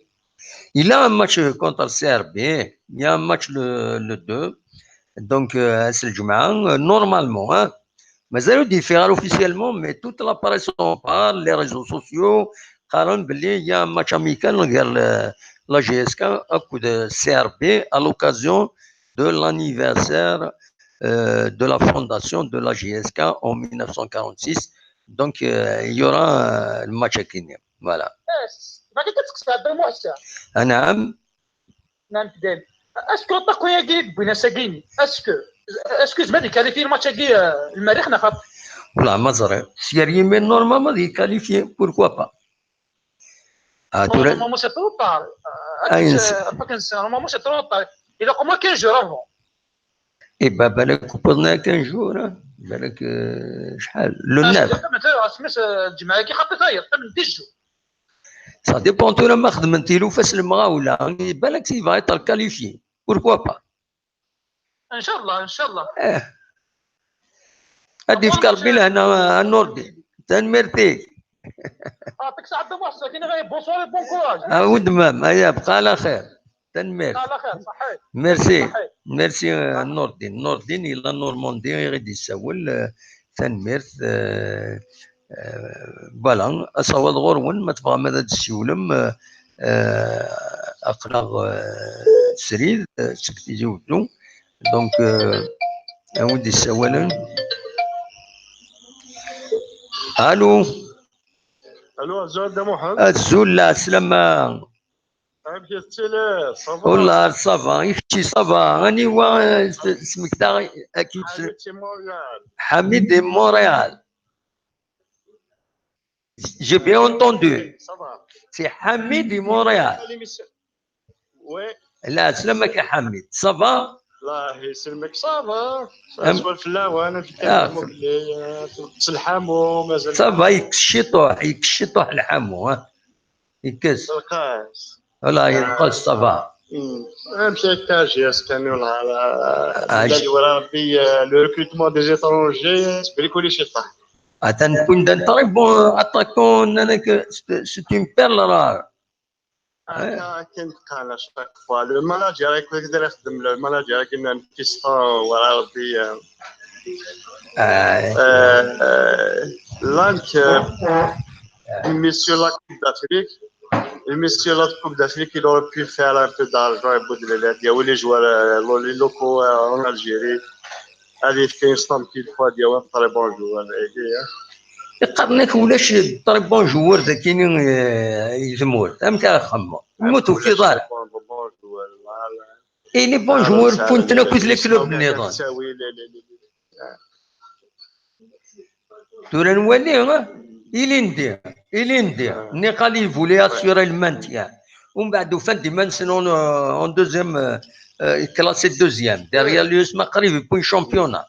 Il y a un match contre le C R B, il y a un match le, le deux. Donc, euh, c'est le Jum'a, euh, normalement, hein. Mais ça veut dire faire officiellement, mais toute la presse en parle, les réseaux sociaux, qqaren belli il y a un match amical entre le, la J S K et le C R B à l'occasion de l'anniversaire, euh, de la fondation de la J S K en mille neuf cent quarante-six. Donc, euh, il y aura, euh, le match à Kenya. Voilà. Est-ce que le Taqwi-agi d-wwin ass-agi, est-ce que, est-ce que Zmed ikalifyi le match-agi, euh, le Merrix, neɣ xaṭi? Voilà, ma ẓriɣ. Si yar yimi, normalement, ad ikalifyi, pourquoi pas? Ah, tura, normalement, c'est trop tard. Euh, akken, euh, akken, c'est, normalement, c'est trop tard. Il y a au moins quinze jours avant. Eh ben, balak wwḍen à quinze jours, hein. Balak, euh, شحال؟ Le neuf. Asmi, asmi, euh, lǧemɛa-agi xaṭi tayeḍ, qqim dix jours. Ça dépend tura ma xedmen tilufa s lemɣawla, balak il va être qualifié. Pourquoi pas? Inchallah, inchallah. Eh. Ad d-yefk Rebbi lehna a Nurdin. Tanemmirt-ik. Bonsoir et bon courage. A weltma-m, aya, bqa ɛla xir. Tanemmirt. Merci. Merci, euh, Nurdin. Nurdin, yella Normandi i ɣ-d-yessawel, euh, tanemmirt, euh, euh, voilà, asawaḍ ɣur-wen, ma tebɣam ad d-tessiwlem, euh, euh, aql-aɣ, euh, srid, euh, seg Tizi Wezzu. Donc, euh, a wi d-yessawalen. Allô? Allô, azul a Dda Muḥend. Azul, lɛeslama. Amek i tettiliḍ? Ça va? Wallah, ça va. I kečči, ça va? Aniwa, euh, s-, smektaɣ, akid s-, Ḥamid di Montréal. Ḥamid di Montréal. J'ai bien entendu. Ça va. C'est Ḥamid di Montréal. Oui. Lɛeslama-k a Ḥamid. Ça va? Allah yesselmek, ça va. Am- Swal fell-awen, amek i tettiliḍ? Tesselḥamem, mazal? Ça va, yekkes ciṭuḥ, yekkes ciṭuḥ lḥamu, ha? Yekkes. Lqas. Voilà, yeqqes, ça va. Hmm. Amek akka, J S K, wala, ah, J- Rebbi, euh, le recrutement des étrangers, c'est bricoli chez toi. Atan, un très bon attaquant, c'est, c'est une perle rare. Hein? Akken teqqar à chaque fois. Le manager, يقدر يخدم le manager, كيما كيستا ورا ربي. آه. Euh, euh, là, que, monsieur la Coupe d'Afrique, le monsieur la Coupe d'Afrique, il aurait pu faire un peu d'argent, يبدل les joueurs, euh, les locaux, euh, en Algérie. هذه كاين ستام كي دفوا ديال un très bon joueur. Iqqaren-ak ulac très bon joueur dagi, eh, i tmurt. Amek ara xemmeɣ? Ma tufiḍ ara. Bon joueur, voilà. Ini bon joueur, kunten akk les clubs nniḍen. Tura nwali, eh? Ilindi, ilindi. Niqal, il voulait assurer le maintien. Umbeɛd ufan-d iman-nsen en, en deuxième, euh, euh, classé deuxième. Derrière l'U S M A, qrib yewwi championnat.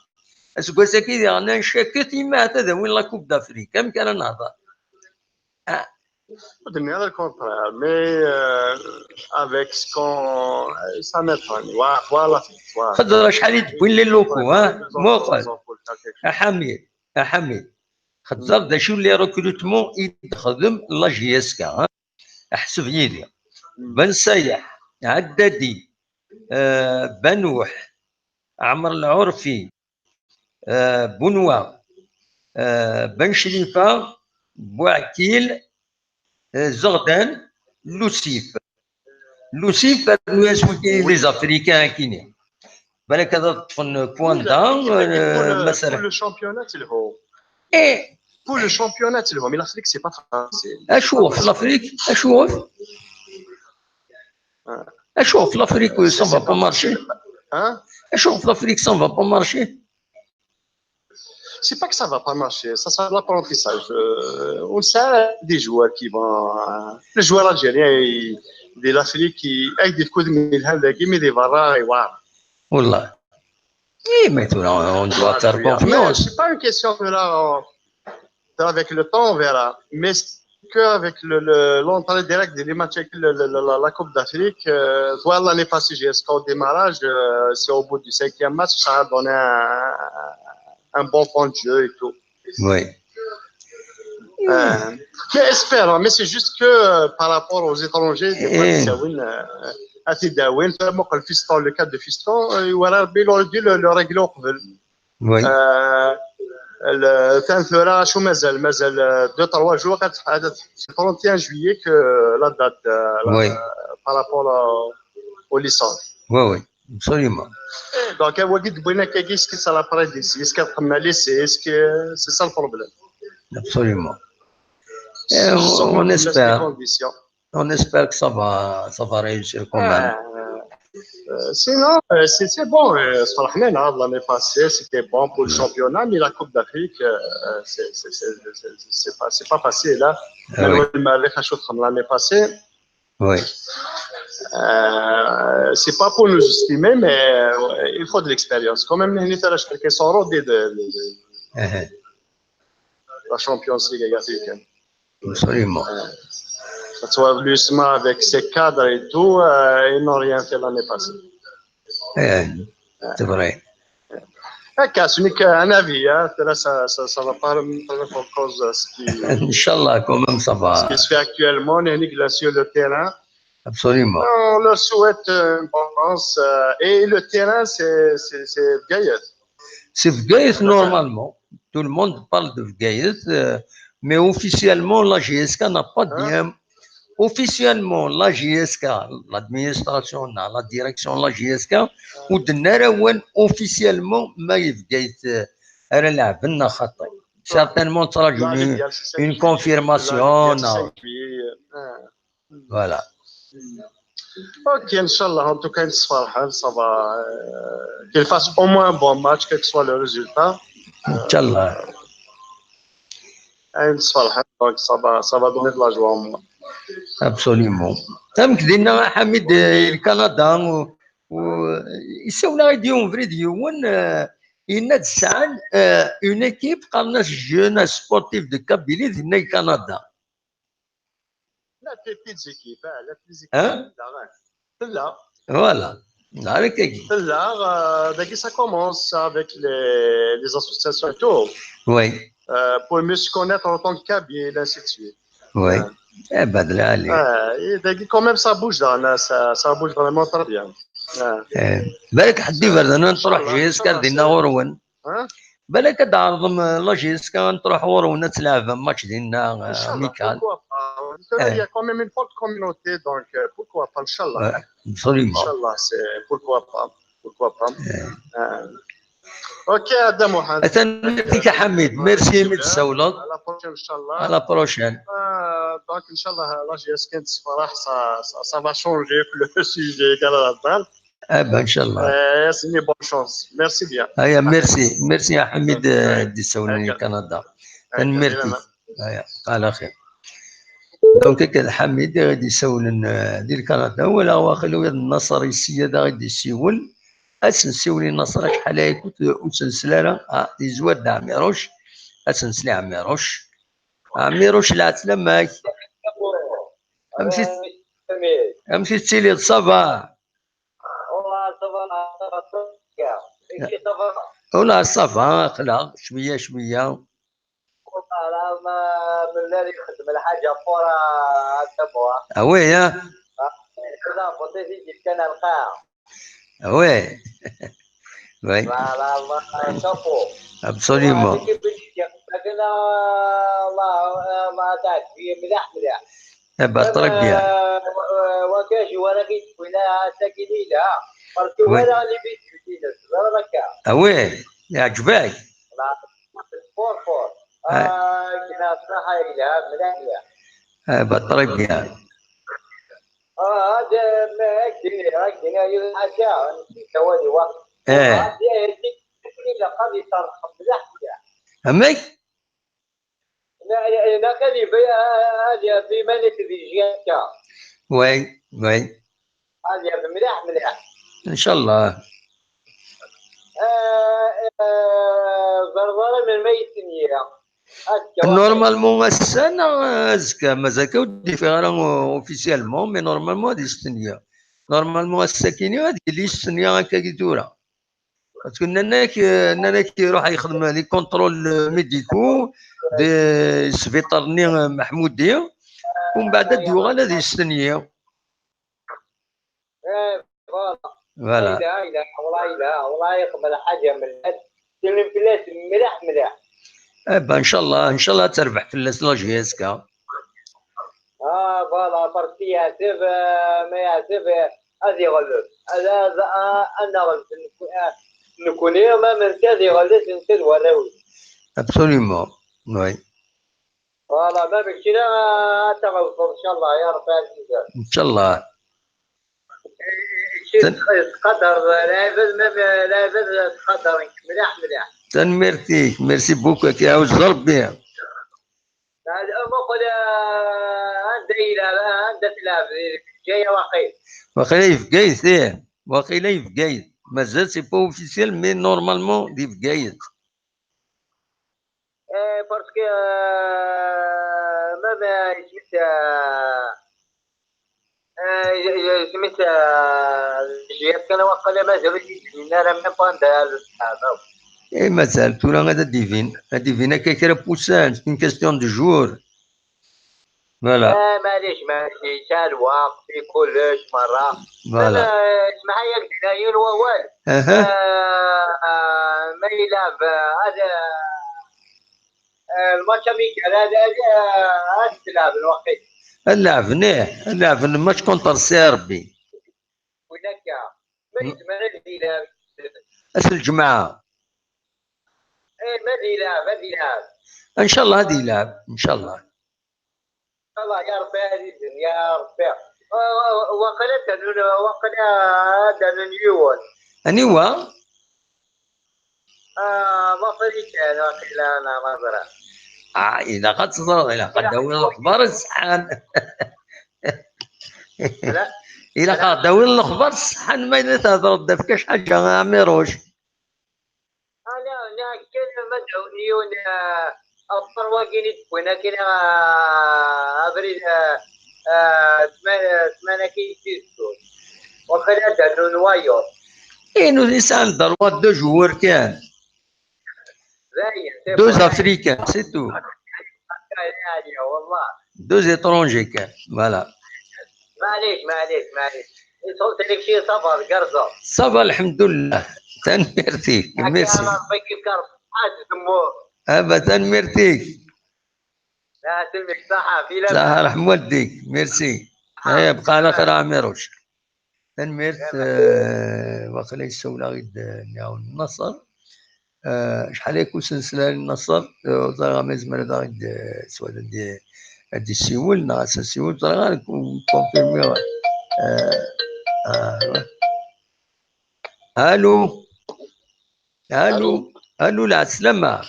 Aseggas-agi diɣen, ncakket imi ahat ad awin la Coupe d'Afrique. Amek ara nehder? Ah. Ur d-nniɣ ara le contraire, mais, euh, avec ce qu'on, ça m'étonne. Voilà, voilà. Xeddmeɣ acḥal i d-wwin les locaux, hein? Muqel. A Ḥamid, a Ḥamid. Xeddmeɣ d acu les recrutements i d-texdem la J S K, hein? Ḥseb yid-i. Ben Sayeḥ, Ɛeddadi, euh, Banuḥ, Ɛmer Lɛurfi, euh, Bunwa, euh, Ben Crifa, Bouakil, euh, Zeɣdan, Lusif. Lusif, rnu-as wigi les Africains akini. Balak ad ṭṭfen Kuanda, euh, مثلا. Pour le championnat, il faut. Eh. Pour le championnat, il faut. Mais l'Afrique, c'est pas facile. Acuɣef l'Afrique? Acuɣef? Acuɣef l'Afrique, ça va pas marcher? Hein? Acuɣef l'Afrique, ça va pas marcher? C'est pas que ça va pas marcher, ça, c'est l'apprentissage. Euh, on sait des joueurs qui vont, euh, les joueurs algériens, ils, de l'Afrique, qui, avec des coups de mille, mais des barres, et voilà. Wallah. Eh, mais tura, on doit faire confiance. C'est pas une question de là, on, avec le temps, on verra. Mais que avec le, le- l'entrée directe des matchs avec le- le- le- la, la Coupe d'Afrique. Euh, voilà, l'année passée, J S K au démarrage, euh, c'est au bout du cinquième match, ça a donné un, un bon point de jeu et tout. Oui. Euh, mais espérons, mais c'est juste que euh, par rapport aux étrangers, des fois, Eh. ça, oui, euh, à Tidawin, vraiment, quand le Fiston, le cadre de Fiston, euh, il aurait dû le, le régler au قبل. Oui. آه، ال- ثاني ثورة شو مازال؟ مازال آه، deux trois jours غتحدد. C'est trente et un juillet que la date euh, la- Oui. par rapport au- aux licences. Oui, oui. Absolument. Donc هو قد بغينا كي est-ce que ça la prend ici, est-ce que قمنا l'essai, est-ce que c'est ça le problème? Absolument. Sauf on que espère. Les conditions. On espère que ça va, ça va réussir quand même. Euh, euh, sinon, euh, c'est c'est bon. Euh, صراحة, l'année passée, c'était bon pour le championnat, mais la Coupe d'Afrique, euh, c'est c'est- c'est- c'est- c'est pas, c'est pas facile. Hein. Ah oui. Même l'année passée, Oui. euh, c'est pas pour nous estimer, mais euh, il faut de l'expérience. Quand même, il faut de, de- de- Eh, la Champions League africaine. Absolument. Soit justement avec ces cadres et tout, euh, ils n'ont rien fait l'année passée. Eh, C'est vrai. هكا, ce n'est qu'un avis, hein. Là, ça, ça, ça va pas remettre en cause ce qui Inch'Allah, quand même, ça ce va. Qui se fait actuellement, on est sur le terrain. Absolument. On leur souhaite euh, une bonne chance. Euh, et le terrain, c'est c'est- c'est Bgayet. C'est Bgayet, normalement. Tout le monde parle de Bgayet, euh, mais officiellement, la J S K n'a pas bien. Officiellement, la J S K, l'administration, la, la direction de la J S K, ur d-nnan ara awal officiellement ma i Bgayet euh, ara lɛben neɣ xaṭi. Certainement, ttṛaǧun une, une confirmation. Non. Voilà. Ok, Inch'Allah, en tout cas, ça va, euh, qu'il fasse au moins un bon match, quel que soit le résultat. Inch'Allah. Donc, ça va, ça va donner de la joie au moins. Absolument. Amek dinna a Ḥamid, euh, Canada, u, u, yessawel-aɣ-d yiwen ubrid yiwen, euh, yenna-d sɛan euh, une équipe, qqaren-as Jeunesse Sportive de Kabylie, dinna Canada. La petite équipe, hein, la petite équipe. Hein? Tella. Voilà. Nahar akkagi. Tella, euh, dagi, ça commence avec les, les associations et tout. Oui. Euh, pour mieux se connaître en tant que Kabyle, ainsi de suite. Oui. Eh ben, de là, allez. Euh, et dagi, quand même, ça bouge là, là, ça, ça bouge vraiment très bien. Ouais. Eh, balak ḥedd iberdan ad nruḥ J S K dinna ɣur-wen. Hein? Balak ad d-tɛerḍem la J S K ad nruḥ ɣur-wen ad tleɛbem match dinna, euh, Inch'Allah, amical. Pourquoi pas? Il y a quand même une forte communauté, donc euh, pourquoi pas, Inch'Allah. Ouais, absolument. Inch'Allah, c'est pourquoi pas. Pourquoi pas. Eh. Euh, Ok, Adam Mohamed. Atan, merci a Ḥamid. Merci imi d-tsawleḍ. À la prochaine, Inch'Allah. À la prochaine. Euh, donc, Inch'Allah, la J S K, ça, ça, ça va changer le sujet. Ah ben, Inch'Allah. Euh, c'est une bonne chance. Merci bien. Aya, merci. Merci a Ḥamid, euh, d-isawlen i Canada. Tanemmirt-ik. Aya, ala xir. Donc, akka d Ḥamid i d-isawlen, euh, di Canada. Wala waqil ula d Naṣer yessi ad aɣ-d-isiwel. Ad s-nsiwel i Naṣer, acḥal aya ur tt-nsel ara. Ah, yezwar-d Ɛmiruc. Ad s-nsel i Ɛmiruc. Ɛmiruc, lɛeslama-k. Amek i, amek i tettiliḍ, ça va? Ula, ça va, aql-aɣ cwiya, cwiya. Ula, ça va, aql-aɣ cwiya, cwiya. Ula, ma, ma nella nxeddem lḥaǧa fort, a Samuḥ. Ah oui, hein? Ah, la voté fi d-yefkan ar lqaɛa. Ah oui. Oui. Voilà, voilà, chapeau. Absolument. Voilà, c'est que petit, lakin, euh, Allah, euh, Allah, t'as dit, mliḥ, mliḥ. Eh ben, très bien. Wagi, wagi, wagi, parce que voilà, les vidéos, tu sais, c'est vrai que. Ah oui, yeɛǧeb-ak. Fort, fort. Ah, gna ṣṣaḥa, yelha, mliḥ, mliḥ. Eh ben, très bien. Ah, هذا ما هكذا، هكذا، هذه الحاجة، نسيت هو اللي واقع. Eh. هذه، هذه، إلا قضيت ترقب مليح، مليح. Amek? لا، لا، لا، كان يبي-، هذه في ملك ذي جيانكا. Oui, oui. هذه مليح، مليح. إن شاء الله. آه، آه، زرزرة من ميت نيرة. Normalement ass-a neɣ azekka, mazal akka ur d-ifiɣ ara officiellement, mais normalement ad yestenya. Normalement ass-akini ad yili yestenya akka i tura. Parce que nnan-ak, nnan-ak iruḥ yexdem les contrôles médicaux di sbiṭar-nni Maḥmudi, umbeɛd ad d-yuɣal ad yestenyi. Voilà. Yelha, yelha, والله يقبل حاجة من الأرض. سلم في الناس مليح مليح. Eh ben, إن شاء الله، إن شاء الله تربح في la J S K. Ah, voilà, parce que yeɛteb, euh, ma yeɛteb, euh, ad iɣleb. Ad, ad, ad, ad neɣleb nekk-, ah, nekkni, ma netta ad iɣleb, netta d warraw-is. Absolument, oui. Voilà, ma mačči ara ad taɣelbeḍ, إن شاء الله, ya Rebbi ɛzizen. إن شاء الله. Yettqadar lɛibad, ma lɛibad ttqadaren-k mliḥ mliḥ. Tanemmirt-ik, merci beaucoup, ad k-iɛawez Rebbi. Muqel, ah, anda yelɛeb, ah, anda telɛeb, di Bgayet waqil. Waqila di Bgayet, ih. Waqila di Bgayet. Mazal c'est pas officiel, mais normalement di Bgayet. Eh, parce que, euh, même, euh, isem-is, euh, euh, isem-is, euh, J S K kan waqila mazal ur d-yebnin ara, même pas anda ara d-tɛerḍeḍ. Eh, mazal tura ad d-ibin, ad d-ibin akka kra n wussan, c'est une question de jours. Voilà. Ah, معليش، معليش، يسهل الوقت في كلش مرة. Voilà. أنا، اسمح لي، ياك دينا يون ووال. أها. آه، آه، ما يلعب، آه، هذا، آه، الماتش أميكال هذا، هذا، آه، هذا تلعب الوقت. اللعب، نيه، اللعب، الماتش كونتر سيربي. ولا كا. ما م. يزمر هذا يلعب. أس الجمعة. إيه، ما يلعب، ما يلعب. إن شاء الله هذا يلعب، إن شاء الله. الله يا ربي عزيزي، يا ربي. آه، وقيلا دانون، وقيلا دانون يوون. أنيوا؟ آه، ما فريق أنا، وقيلا أنا ما زرع. آه، إلا قد تزرد، إلا قد داوي الأخبار الصحان. لا. إلا قد داوي الأخبار الصحان، ما إلا تهضر، دافكاش حاجة، عميروش. أنا، أنا كان ما دعوني يون، آه، أفطر واقيني تكوين، لكن، آه، أبريل، آه، آه، ثمانية، ثمانية كي يجي الزول. وقيلا دانو نوايو. إيه، نو يسأل دروا دو جوور كان. باين، c'est دو vrai. زافريكان، c'est tout. يعني، والله. دو زيترونجي كان، voilà. معليش، معليش، معليش. صوت لك شي صبر، قرصة. صبر، الحمد لله. تنميرتيك، merci. الله يبارك فيك، قرصة. حاج دموع. أبا تنميرتيك. لا، سلمك، صحة، في لا صحة، رحم والديك، merci. آه. هيا، بقى على خير، عميروش. تنميرت، آه، واقيلا يساول-aɣ-d, آه، نعاون النصر. آه، شحال هكا سنسلال النصر، آه، ẓriɣ ma yezmer ad aɣ-d-, آه، سواء ad d-, ad d-yessiwel, neɣ ad s-nsiwel, ẓriɣ ara nkonfirmiɣ. آه، آه. ألو. ألو. ألو. ألو، العسلامة.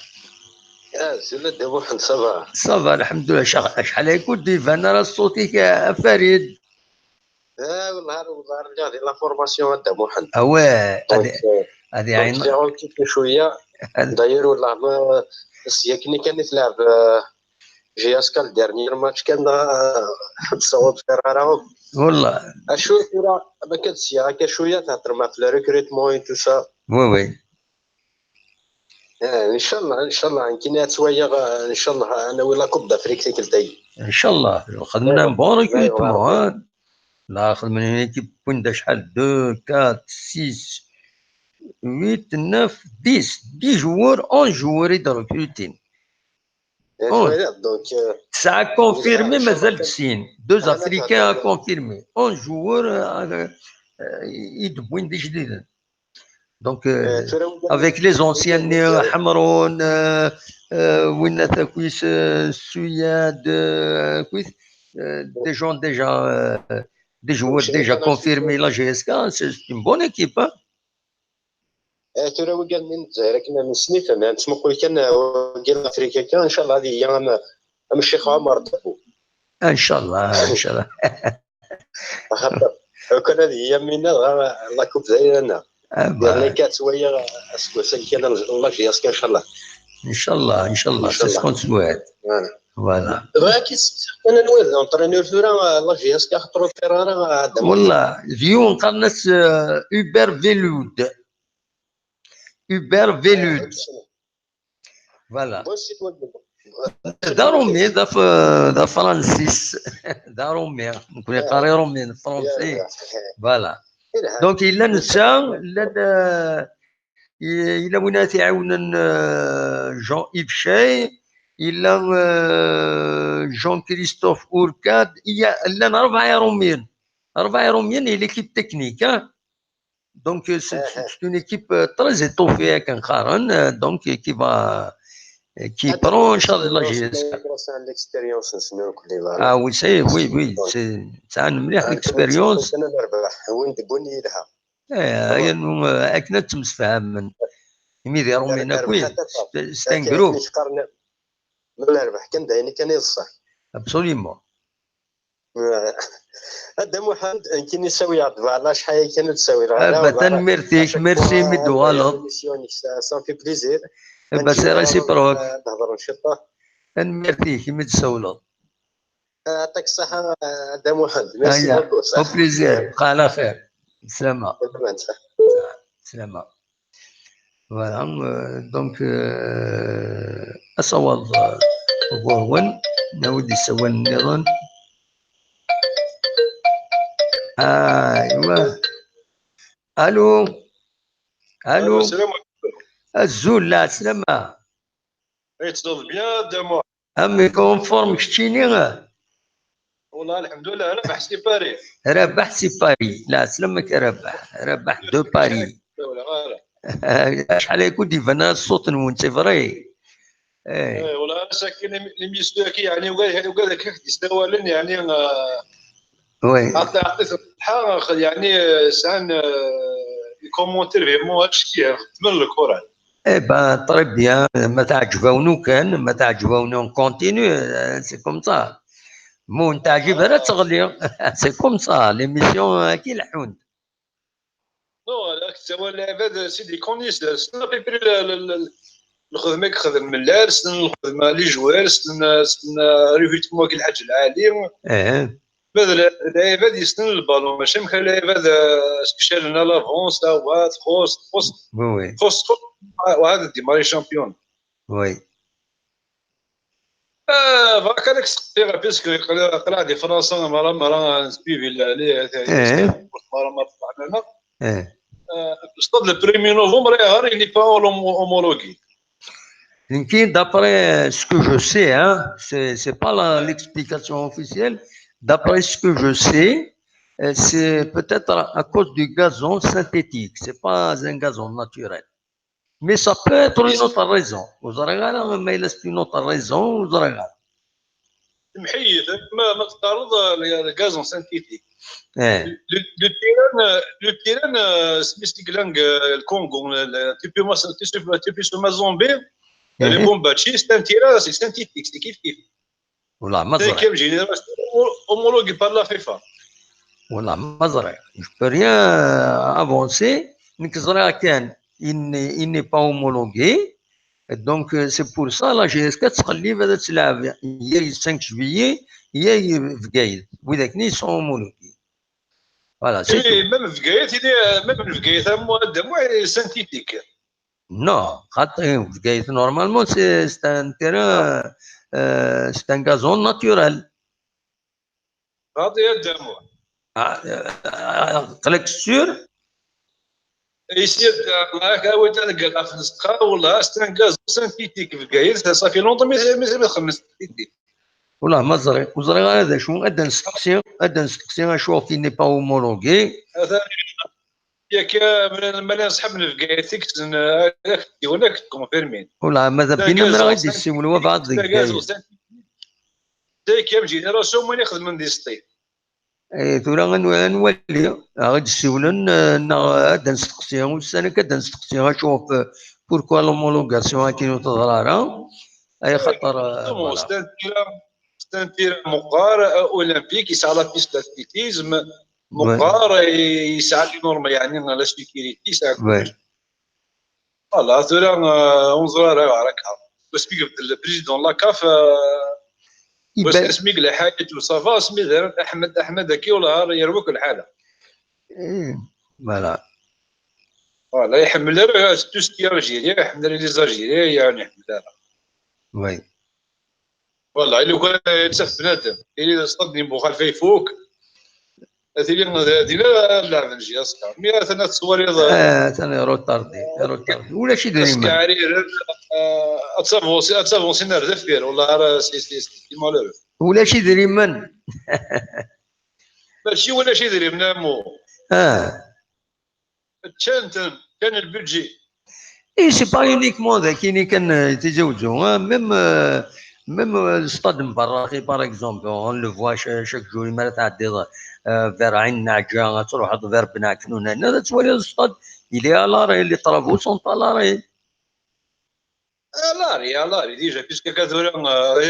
آه، سيدي أبو حمد، ça va؟ Ça va، الحمد لله. شخ-، شحال هكا ur d-iban ara ṣṣut-ik, a Farid. آه، والله هذا، والله رجع لي la formation هذا محمد. أواه، donc، هذه، آه، هذه donc عين. J'ai un petit peu شوية. داير والله ما، بس ياكني كان يتلعب، آه، J S K le dernier match كان، آه، تصور في رارا. والله. أشو كرة، ما كنت سيا، هكا شوية تهضر مع في le recrutement et tout ça. Oui, oui. آه، إن شاء الله، إن شاء الله، يمكن هاد شوية، آه، إن شاء الله، أنا ولا كوب دافريك تيكلتاي. إن شاء الله، خدمنا أيوة. Bon recrutement، أيوة. ها؟ لا، خدمنا une équipe وين دا شحال؟ Deux, quatre, six, huit, neuf, dix. Dix joueurs, onze joueurs يدير recruter. إيه، أوه. شوية، donc، آه، تسعة confirmés، إن شاء الله مازال كان. Deux أنا Africains كان. Confirmés. Onze joueurs, آه، آه، يدبوين دي جديدين. Donc, euh, avec les anciens, euh, حمرون, euh, euh, وين ثاكويس, euh, سوياد, euh, كويس, euh, des gens déjà, euh, des joueurs déjà confirmés, la J S K, c'est une bonne équipe, hein. آه، ترى وقال من الجزائر كنا من سنيت، أنا نتمقل كان وقال أفريقيا كان، إن شاء الله هذه هي أنا، أنا الشيخ عمر دبو. إن شاء الله، إن شاء الله. خاطر لو كان هذه هي مينا، غا-، الله يكون في عيننا. آه، لأن بارك. كانت شوية أسكو سكينة الله يجزيك إن شاء الله. Inchallah, inchallah, c'est ce qu'on souhaite. Voilà. Bɣiɣ ad k-id-sseqsiɣ kan anwa d l'entraîneur tura, la J S K, axaṭer ur ṭṭir ara. Wallah, d yiwen qqaren-as Hubert Velud. Hubert Velud. Voilà. D aṛumi, d af-, d afransis. D aṛumi. Nekkni neqqar iṛumi, d afransi. Voilà. Donc, yella netta, llan, euh, yella win ara t-iɛiwnen, euh, Jean-Yves Chay, yella, euh, Jean-Christophe Ourcade, llan rebɛa iṛumiyen. Rebɛa iṛumiyen, et l'équipe technique, hein. Donc, c'est une équipe très étoffée, akken qqaren, donc, qui va, qui prend en charge la J S K. Ah oui, ça y est, oui, oui, c'est, sɛan mliḥ l'expérience. Akken ad ttemsefhamen. Imi d iṛumiyen akk, c'est un groupe. Ma nerbeḥ kan d ayen kan i d ṣṣeḥ. Absolument. A Dda Muḥend, nekkini sawiɣ-d beɛla acḥal kan ur d-sawileɣ ara. Tanemmirt-ik, merci imi d-tuɣaleḍ. Ça fait plaisir. C'est réciproque. Ad hedren ciṭṭaḥ. Tanemmirt-ik imi d-tsawleḍ. Yeɛṭik ṣṣeḥḥa a Dda Muḥend. Merci beaucoup. Au plaisir. Bqa ɛla xir. Slama. Slama. Voilà, euh, donc, euh, asawaḍ, euh, uɣurwen, nawi-d isawalen nniḍen. Aywa. Allô. Allô. Salam. Azul, la slama. Ay tettedduḍ bien, Dda Muḥ. Amek, en forme keččini? Wallah, lḥemdullah, Rabaḥ si Paris. Rabaḥ si Paris. La, selamek a Rabaḥ. Rabaḥ de Paris. Acḥal ay ken-d-iban ṣṣut-nwen, c'est vrai. Eh, wallah, ass-agi, l'émission-agi, yeɛni, ugad, ugad akka k-d-isawalen, yeɛni, eh, Oui. Ɛṭi, ɛṭi-t lḥa, yeɛni, eh, sɛan, eh, les commentaires vraiment acki xeddmen lkuran. Eh ben, très bien. Ma teɛǧeb-awen kan, ma teɛǧeb-awen, on continue, euh, c'est comme ça. Ma ur teɛǧib ara, ad teɣli. C'est comme ça, l'émission, euh, ad k-leḥḥunt. Non, la, c'est vrai, les, c'est des connaisseurs, c'est à peu près le, le, le, lxedma i yexdem Mellal, ssnen lxedma les joueurs, ssnen, ssnen recrutement n Lḥaǧ Lɛali. Eh. Ma d la, d lɛibad yessnen lbalon, mačči am kra lɛibad, eh, skecalen à l'avance, à droite, txuṣ, txuṣ, Oui, oui. Txuṣ, txuṣ, wa-, wa-, ad démarrer champion. Oui. Eh, bɣiɣ kan ad k-sseqsiɣ, puisque aql-, aql-aɣ di Fransa, mara, mara, nsuivi la, la, Eh. Mara, mara, mara. Eh. Euh, stade le premier novembre, il n'est pas homo-, homologué. Nekkini, d'après ce que je sais, hein, c'est, c'est pas la, l'explication officielle. D'après ce que je sais, euh, c'est peut-être à, à cause du gazon synthétique. C'est pas un gazon naturel. Mais ça peut être une autre raison. Ur ẓriɣ ara ma yella c'est une autre raison, ur ẓriɣ ara. Temḥiyyet, ma, ma teqqareḍ, euh, le, le gazon synthétique. Eh. Le, le terrain, euh, le terrain, euh, Smith Glang, euh, le Congo, le, le, Tupi Mas-, Tupi, Tupi Mazembe, Eh. Lubumbashi, c'est un terrain, c'est synthétique, c'est kif kif. Wallah, ma C'est ẓriɣ. quelle génération homologué par la FIFA. Wallah, ma ẓriɣ. Je peux rien, euh, avancer. Nekk ẓriɣ kan, il n'est, il n'est pas homologué. Donc, euh, c'est pour ça, la J S K tettqellib ad tleɛb ya le cinq juillet, ya Bgayet. Widak-nni, ils sont homologués. Voilà, c'est Et tout. même Bgayet, il est, euh, même Bgayet, à moi, de moi, il est synthétique. Non, xaṭi, Bgayet, normalement, c'est, c'est un terrain, euh, c'est un gazon naturel. Xaṭi, à moi. Ah, euh, aql-ak sûr? Ici, euh, c'est un gazon synthétique, Bgayet, ça, ça fait longtemps, mais, mais, mais, mais, synthétique. Wallah, ma ẓriɣ, ur ẓriɣ ara d acu, ad d-nesteqsi, ad d-nesteqsi acu qui n'est pas homologué. هذا ياك، من، من أصحاب البقاية تكتن، آه، يقول لك confirmé. Wallah, ma d abina mra ɣ-d-yessiwel wa baɛḍ deg Bgayet. Dayk am génération win ixedmen di sṭi. Eh, tura ad nwa-, ad nwali, a ɣ-d-ssiwlen, eh, neɣ ad d-nesteqsi, ussan akka ad d-nesteqsi, acu ɣef, pourquoi l'homologation akken ur teḍra ara? Ay xaṭer, eh, Justement, voilà. C'est un terrain, c'est un terrain meqqar, euh, olympique, yesɛa la piste d'athlétisme, Ouais. meqqar, yesɛa les normes, يعني, la sécurité, yesɛa Ouais. Voilà, tura, euh, ur neẓri ara ayɣer akka. wasmi ibeddel le président la CAF, euh, wasmi yella Ḥayet u ça va, asmi d Aḥmed, Aḥmed-agi, والله yerwa-k lḥala. Eh, voilà. Voilà, iḥemmel ara tout ce qui est algérien, iḥemmel ara les Algériens, yeɛni iḥemmel ara. Oui. Voilà, lukan yettaf bnadem, ili d ṣṣad n yimbuxal fa ifuk, ad tili d-, dinna ad leɛben J S K. Mi atan ad tettwaliḍ, eh, atan retardé, retardé. Ulac idrimen. Askeɛriren, eh, ad tavancé, ad tavancé ar deffir, والله ara c'est, c'est, c'est malheureux. Ulac idrimen. Mačči ulac idrimen, amu. Ah. Ččan-ten, ččan le budget. Et c'est pas uniquement d akini kan, euh, Tizi Wezzu, hein, même, euh, même, euh, le stade n Berraxi, par exemple, on le voit cha-, chaque jour, mi ara tɛeddiḍ, euh, vers Ɛin Naɛǧa, ad truḥeḍ vers Bnɛeknun, ad tettwaliḍ le stade, il est à l'arrêt, les travaux sont à l'arrêt. À l'arrêt, à l'arrêt, déjà, puisque akka tura, euh,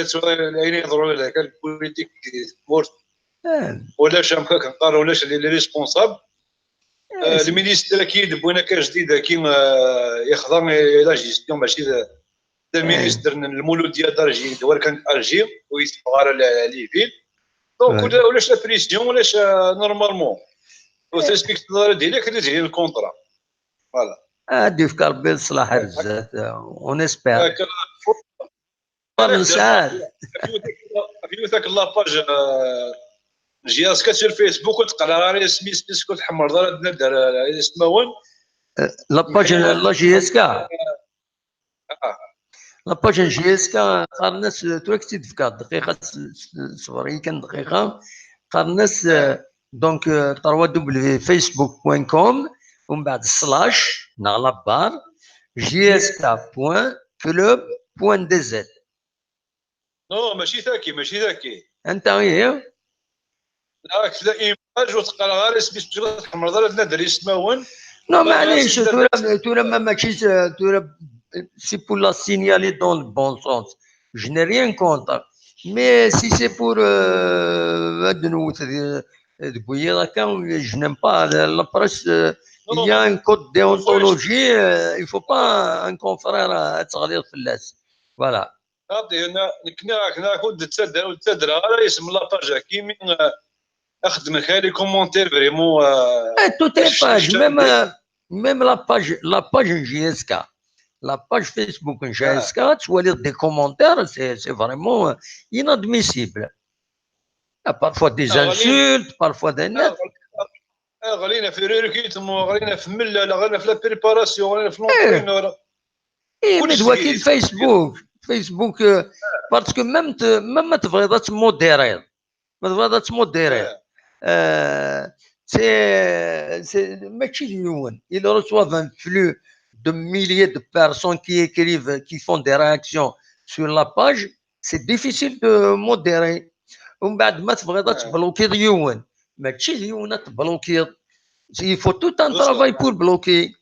ayen yeḍrun d akka, la politique n tmurt. Eh. Ulac, am akka nqar, ulac les, les responsables. Eh, euh, le ministre-agi d-wwin akka jdid-agi, euh, yexḍa i la gestion, mačči d, d ministre n Lmuludya d'Alger, d Warkan d'Alger, ur yeteffeɣ ara la, les villes. Donc, ula-, ulac la pression, ulac, euh, normalement. Ur t-respecteḍ ara direct, ad d-yili le contrat. Voilà. Ad d-yefk Rebbi leṣlaḥ ar zdat, euh, on espère. Nesɛa. Yiwet la page, euh, J S K sur Facebook, ur teqqar ara isem-is, puisque ur tḥemmleḍ ara ad nader, euh, ismawen. Euh, la page n la J S K. Ah. La page n J S K, qqaren-as, tura ad k-tt-id-fkeɣ dqiqa, s-, s-, ṣber-iyi kan dqiqa. Qqaren-as, euh, donc, euh, trois W facebook point com, umbeɛd slash, neɣ la barre, J S K point club point D Z. Non, mačči taki, mačči taki. Anta ihi? La, kra image ur teqqareɣ ara isem-is, ur tḥemmleḍ ara ad nader ismawen. Non, maɛlic, tura, tura ma mačči s-, tura, c'est pour la signaler dans le bon sens. Je n'ai rien contre. Mais si c'est pour, euh, ad nwet d, d wiyaḍ akka, je n'aime pas. La presse, euh, il y a un code déontologie, euh, il faut pas un confrère, euh, ad teɣliḍ fell-as. Voilà. Xaṭi, nekni, nekni ur d-ttadreɣ, ur d-ttadreɣ ara isem la page-agi, mi, euh, xeddmen kra les commentaires vraiment, euh, eh, toutes les pages, même, euh, même la page, la page n J S K, la page Facebook n J S K, tu vois des commentaires, c'est, c'est vraiment, euh, inadmissible. Il y a parfois des insultes, parfois des net. Ɣlin ɣef le recrutement, ɣlin ɣef mellal, ɣlin ɣef la préparation, ɣlin ɣef l'entraîneur. Eh, mais d waki d Facebook. Facebook, euh, parce que même te-, même ma tebɣiḍ ad tmudiriḍ, ma tebɣiḍ ad tmudiriḍ, euh, c'est, c'est, mačči d yiwen. Ils reçoivent un flux de milliers de personnes qui écrivent, qui font des réactions sur la page. C'est difficile de modérer. Umbeɛd ma tebɣiḍ ad tblokiḍ yiwen, mačči d yiwen ad tblokiḍ. Il faut tout un travail pour bloquer.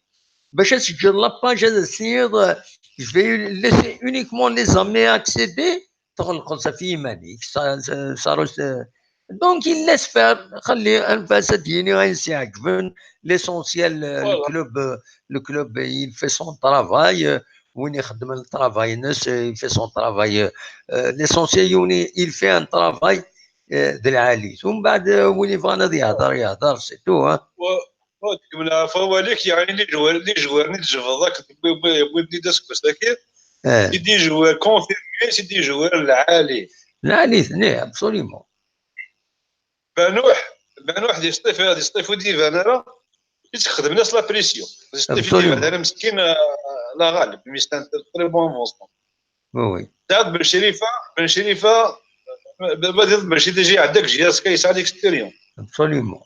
Bac ad teǧǧeḍ la page ad as-tiniḍ, euh, je vais laisser uniquement les amis accéder, tɣelqeḍ ɣef yiman-ik. Ça, ça, ça, euh, donc il laisse faire, xelli anef-as ad d-yini ayen s-iɛeǧben. L'essentiel, euh, le club, euh, le club, euh, il fait son travail, euh, win ixeddmen le travail-ines, euh, il fait son travail, euh, euh, l'essentiel, yiwen i-, il fait un travail, euh, d lɛali. Umbeɛd, euh, win yebɣan ad yehder, yehder, c'est tout, hein. Wa, wa, tkemmel ɣef wawal-ik, yeɛni les joueurs, les joueurs-nni tjebdeḍ akk, wwi-, wwi-, wwin-d aseggas-agi, eh, c'est des joueurs confirmés, c'est des joueurs lɛali. Lɛali, tenna, absolument. Banuḥ, Banuḥ di Sṭif, di Sṭif ur d-iban ara, i tt-xedmen as la pression. Di Sṭif ur d-iban ara meskin, euh, la ɣaleb, mais c'est un très bon avancement. Oui, oui. Saɛd Ben Crifa, Ben Crifa, ma, ma, ma d Ben Crifa déjà iɛedda deg J S K, yesɛa l'expérience. Absolument.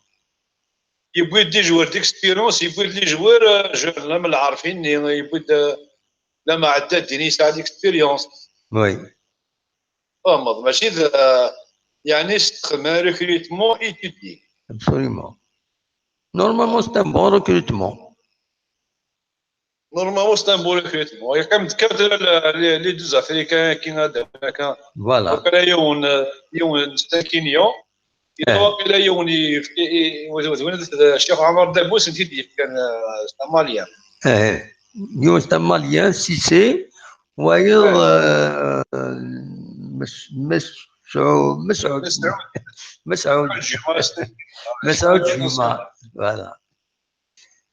Yewwi-d des joueurs d'expérience, yewwi-d les joueurs, euh, jeunes, la Mel Ɛarfini, yewwi-d, euh, la Mɛaddadin, yesɛa l'expérience. Oui. Tfehmeḍ, mačči d, euh, yeɛni s texdem un recrutement étudié. Absolument. Normalement, c'est un bon recrutement. Normalement, c'est un bon recrutement. Il y a quand même quatre, les, les deux Africains qui ont, voilà. Donc, là, il y a un, il y a un Sankignon. Et donc, là, il y a un, il, il, il, il, Cheikh Omar Dabous, c'est un Malien. Eh, c'est un Malien, Cissé. Wayeḍ, euh, Mes- Mesɛu- Mesɛud. Mesɛud. Mesɛud Juma. Voilà.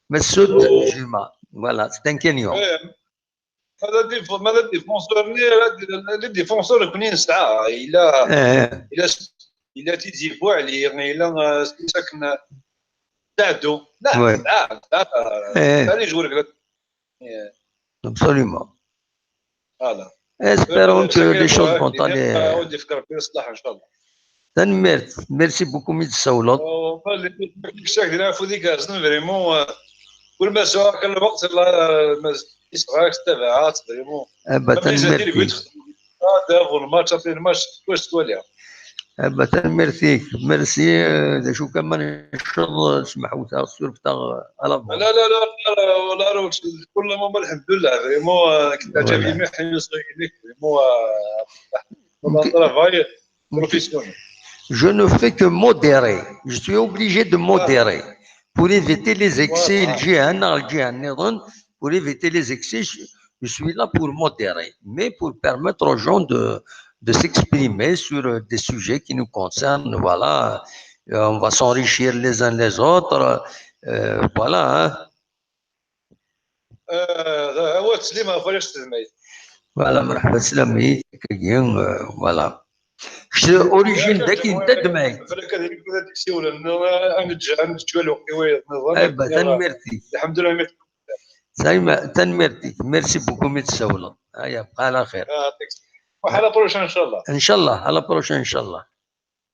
Messoud Juma. Voilà, c'est un Kenyan. Mala défenseur, mala défenseur, nekkni nesɛa. Il a, il a, il a Tizi Bouali, il a, euh, c'est ça que n'a- Dadou. Là, là, là, là, les joueurs. Absolument. Voilà. Espérons que les choses vont aller. Tanemmirt. Merci beaucoup mi d-tsawleḍ. Kečč d lɛafu d igerrzen, vraiment, euh, kul ma sɛuɣ kan lweqt, yesɛa-k tabaɛat, vraiment. Aba, tanemmirt-ik. Hada bu lmatch, après lmatch, kul s twala. Aba, tanemmirt-ik. Merci, euh, d acu kan ma necceḍ, smeḥ-aɣ, surfet-aɣ, à l'avance. La, la, la, la, la, la, la, كل ما الحمد لله، vraiment, euh, كنت جميل، vraiment, euh, un travail professionnel. Je ne fais que modérer. Je suis obligé de modérer pour éviter les excès. Voilà. Pour éviter les excès, je, je suis là pour modérer, mais pour permettre aux gens de, de s'exprimer sur, euh, des sujets qui nous concernent. Voilà. Euh, on va s'enrichir les uns les autres. Euh, voilà, hein. Euh, voilà, مرحبا, سلامي. Euh, voilà. Kečč d origine dagi n Tadmay. Aba, tanemmirt-ik. Tanemmirt-ik. Merci beaucoup mi d-tsawleḍ. Aya, bqa ɛla xir. À la prochaine, إن شاء الله. إن شاء الله، à la prochaine, إن شاء الله.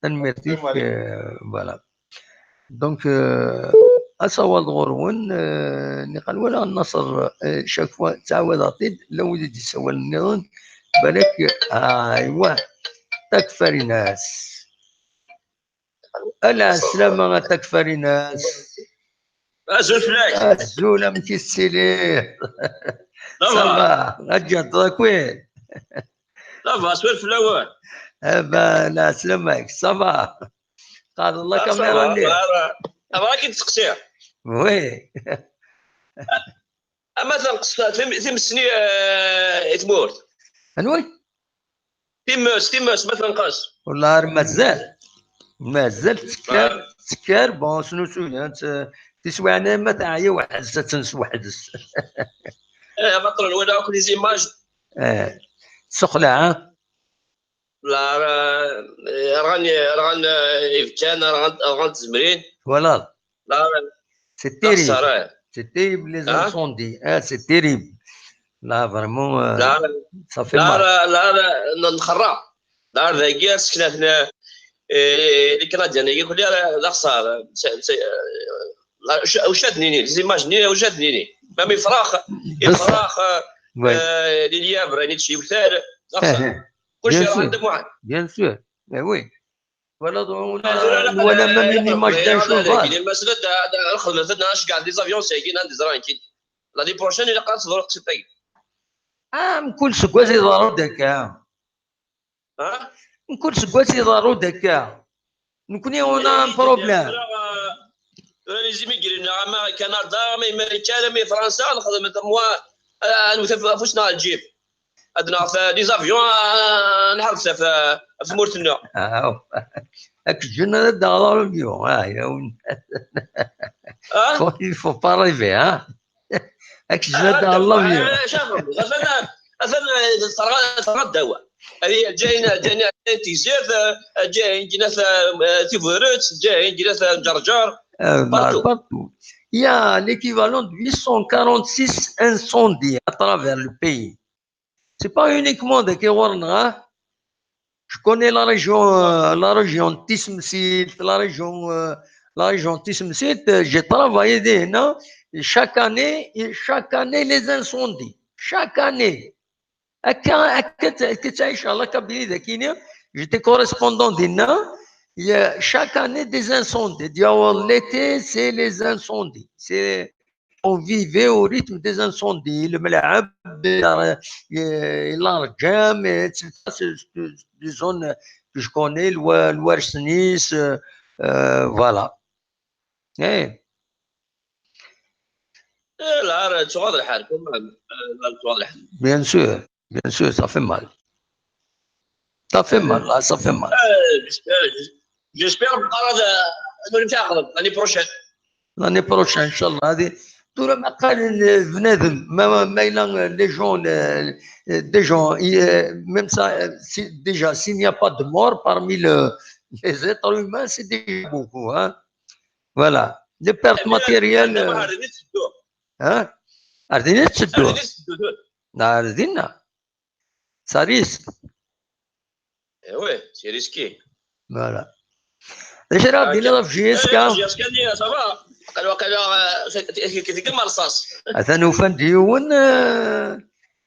Tanemmirt-ik, euh, voilà. Donc, euh, asawaḍ ɣur-wen, euh, niqal wala Naṣer, euh, chaque fois ttɛawadeɣ-t-id, la wid i d-yessawalen nniḍen, balak, aywa, Takfarinas. Ala, slama a Takfarinas. Azul fell-ak. Azul, amek i tettiliḍ? Ça va. Aǧǧa-d akwi. Ça va, swir fell-awen. Eh ben, la slama-k, ça va. Qad Allah kamera-nni. Abɣa ad k-id-steqsiɣ. Oui. Ama tanqes tim- times-nni, eh, i tmurt. Anwi? Times, times, ma tenqes. Wallah, ar mazal. Mazal tekker, tekker, bon, snusuyen, t- tiswiɛin ma teɛya weḥd-s, ad tens weḥd-s. Eh, baṭel, wala akk les images. Eh, sexleɛ, ha? La, ra- rɣan, rɣan, eh, ibkan, rɣan, rɣan tzemrin. Twalaḍ? La, c'est terrible. C'est terrible, les incendies. Ah, c'est terrible. Là, vraiment, euh, ça fait mal. La, la, la, nxerra. La, dagi, seknatna, eh, les Canadiens, dagi, kulli, la, la xsar. C'est, c'est, euh, la, sh- وشاد نيني، les images نيني، وشاد نيني. Même ifrax, ifrax, euh, les lièvres, يعني, شي وثال، la xsar. Bien sûr. Bien sûr. Mais oui. Voilà, on a, on a même une image d'un cheval. المسألة تاع الخدمة تاعنا، اش قاعد les avions سايقين عندي زرا كي. L'année prochaine إلا قاعد تضرب قصتي. Ah, mkul seggas iḍerru-d akka. Ha? Mkul seggas iḍerru-d akka. Nekkni on a un problème. Tura les immigrés, ama Canada, ama Amérique, ama Fransa, nxedmet moi, euh, newwet afus-nneɣ ɣer lǧib. Ad naɣ les avions, ah, nḥerret ɣef, ɣef tmurt-nneɣ. Ah, ak ǧǧen ad d-taɣeḍ l'avion, ah, yawen. Ah? Faut- il faut pas rêver, hein. Ak ǧǧen ad d-taɣeḍ l'avion. Ah, شوف، atan, atan, terɣa, terɣa ddawa. هذه جايين، جايين، جايين تيزيرت, جايين جينا في تيفورت, جايين جينا في جرجر. Euh, partout. Partout. Il y a l'équivalent de huit cent quarante-six incendies à travers le pays. C'est pas uniquement de Kiwarna. Je connais la région, euh, la région Tismsilt, la région, euh, la région Tismsilt, euh, j'ai travaillé dedans. Et chaque année, et chaque année, les incendies. Chaque année. Akka, akka, akka, la Kabylie, j'étais correspondant dinna. Il y a chaque année des incendies. L'été, c'est les incendies. C'est On vivait au rythme des incendies. Le Melaab, euh, euh, Larjam, et cetera. C'est des zones que je connais, le Warsnis, euh, euh, voilà. Eh. Eh, là, tu vois, le Harkoum, euh, là, tu vois, le Harkoum. Bien sûr. Bien sûr, ça fait mal. Ça fait mal, là, ça fait mal. Euh, j'espère, j'espère, euh, l'année prochaine. L'année prochaine, Inch'Allah. هذه tura ma qal bnadem, ma, ma yella les gens, euh, des gens, euh, même ça, euh, si, déjà, s'il n'y a pas de mort parmi le, les êtres humains, c'est déjà beaucoup, hein. Voilà. Les pertes matérielles. Hein? Ar din i tetteddu. Ar din i tetteddu. Ar dinna. Ça risque. Eh oui, c'est risqué. Voilà. D acu ara d-tiniḍ ɣef J S K? J S K-nni, ça va. Waqila, waqila, euh, c'est, c'est, c'est comme Arsas. Atan ufan-d yiwen, euh,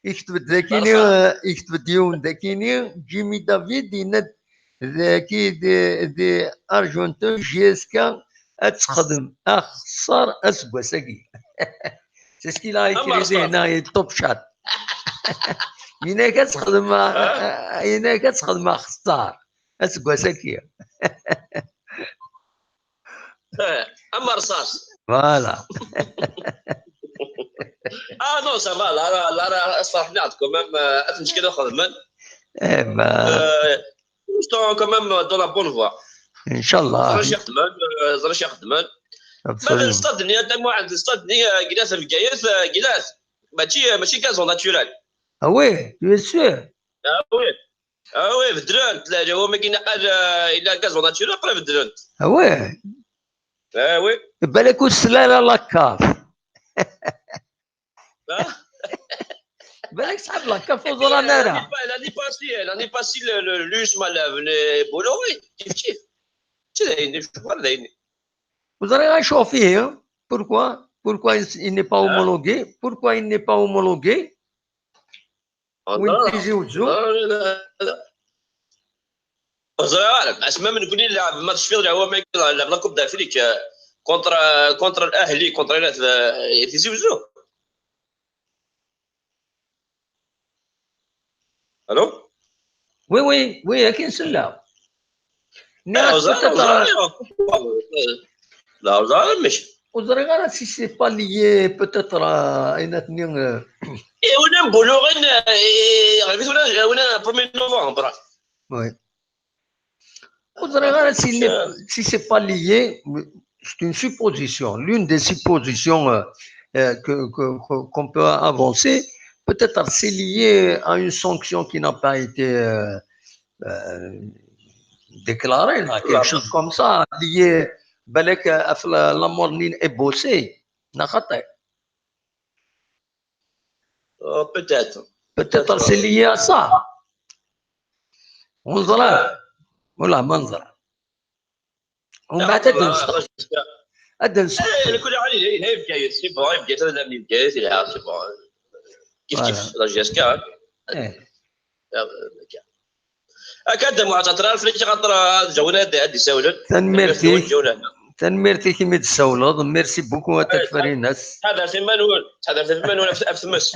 yekteb-d dakini, euh, yekteb-d yiwen dakini, Jimmy David, yenna-d daki di, di Argenteuil, J S K ad texdem axeṣṣar aseggas-agi. C'est ce qu'il a écrit dinna, i Top Chat. Yenna-k ad texdem, yenna-k ad texdem axeṣṣar aseggas-agi. Am Arsas. Voilà. Ah non, ça va, là, là, là, là, ça va, quand même, euh, attends, je vais le Eh ben. Ils sont quand même dans la bonne voie. Inch'Allah. Ẓer acu xedmen, euh, ẓer acu xedmen. Ma d stade-nni, ata muɛad, stade-nni, euh, Gilas Bgayet, euh, Gilas. Mačči, euh, mačči gazon naturel. Ah oui, bien sûr. Ah oui. Ah oui, beddlen-t. La, la, هو ما كاين قال، آه، إلا gazon naturel, après beddlen-t. Ah ouais. Ah oui. Balak ur tsel ara la cave. Balak sɛan la cave ur ẓran ara. L'année passée, l'année passée, le, le, l'USMA, là, venait Bolloré, kif kif. Ur ẓriɣ acu fihi. Pourquoi? Pourquoi il n'est pas homologué? Pourquoi il n'est pas homologué? Win Tizi Uzzu. Ur ẓriɣ ara. Asma nekkni nlɛeb, ma tecfiḍ, lɛeb la Coupe d'Afrique, euh, contre, euh, contre l'Ahli, contre, euh, Tizi Uzzu. Allô? Oui, oui, oui, akin selleɣ. Nniɣ-ak peut-être. La, ur ẓriɣ ara, mec. Ur ẓriɣ ara si c'est pas lié peut-être à ayen ad tenni. Iwina n Buluɣin, ɣef wina, wina premier novembre. Oui. Ur ẓriɣ ara si, si c'est pas lié, c'est une supposition, l'une des suppositions euh, euh, que, que, que, qu'on peut avancer. Peut-être c'est lié à une sanction qui n'a pas été euh, euh, déclarée, là, quelque chose comme ça, lié, balak, euh, la, la mort nin est bossée. Oh, peut-être. Peut-être c'est lié à ça. Ur neẓri. Voilà, ur neẓri. ومن بعد ad d-nseɣ. Ad d-nseɣ. Nekk ur ɛli lɛib Bgayet, c'est bon, Bgayet ad d-nerni Bgayet, yelha, c'est bon. Kif kif, la J S K. Akka d amuḥ ttɛeṭṭir ar fell-ak xaṭer ad ǧawin ad d-isawlen. Tanemmirt-ik. Tanemmirt-ik imi d-tessawleḍ. Merci beaucoup a Takfarinas. Ttḥadaret iman-nwen, ttḥadaret iman-nwen ɣef tmes.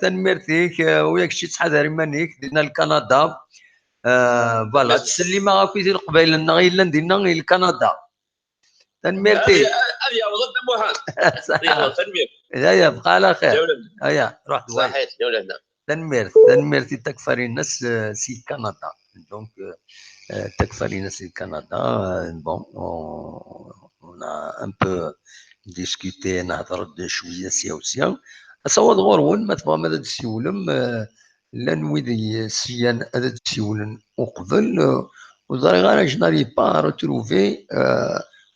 Tanemmirt-ik, u yak kečč ttḥadar iman-ik, dinna Lkanada. Voilà, ttsellimeɣ akk i Leqbayel-nneɣ yellan dinna i Lkanada. Tanemmirt-ik. Ad yaweḍ a Dda Muḥend. Tanemmirt. Aya, bqa ɛla xir. Aya, ruḥ d wayeḍ. Ṣaḥit, ǧawla-nneɣ. Tanemmirt, tanemmirt i Takfarinas si Kanada. Donc, Takfarinas si Kanada, bon, on a un peu discuté, nehder-d cwiya sya u sya. Asawaḍ ɣur-wen, ma tebɣam ad d-ssiwlem, llan wid syan ad d-ssiwlen uqbel. Ur ẓriɣ ara, je n'arrive pas à retrouver,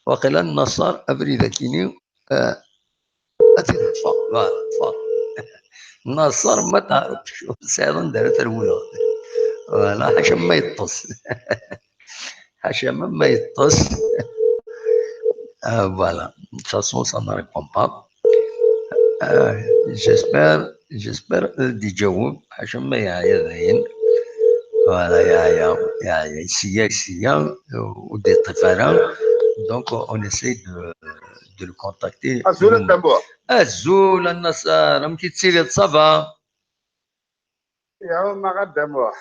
waqila Naṣer abrid akini. Ad t-id-ṭṭfeɣ. Voilà, ṭṭfeɣ. Naṣer, ma teɛref tesɛiḍ anda ara trewleḍ. Voilà, ḥaca ma yeṭṭes. Ḥaca ma yeṭṭes. Voilà. De toute façon, ça ne répond pas. J'espère, j'espère ad d-iǧaweb. Ḥaca ma yeɛya dayen. Voilà, yeɛya, yeɛya. Sya, sya, ur d-iṭṭif ara. Donc, on essaie de de le contacter. Azul a Dda Muḥ. Azul a Naṣer, amek i tettiliḍ, ça va? Iɛum-aɣ a Dda Muḥ.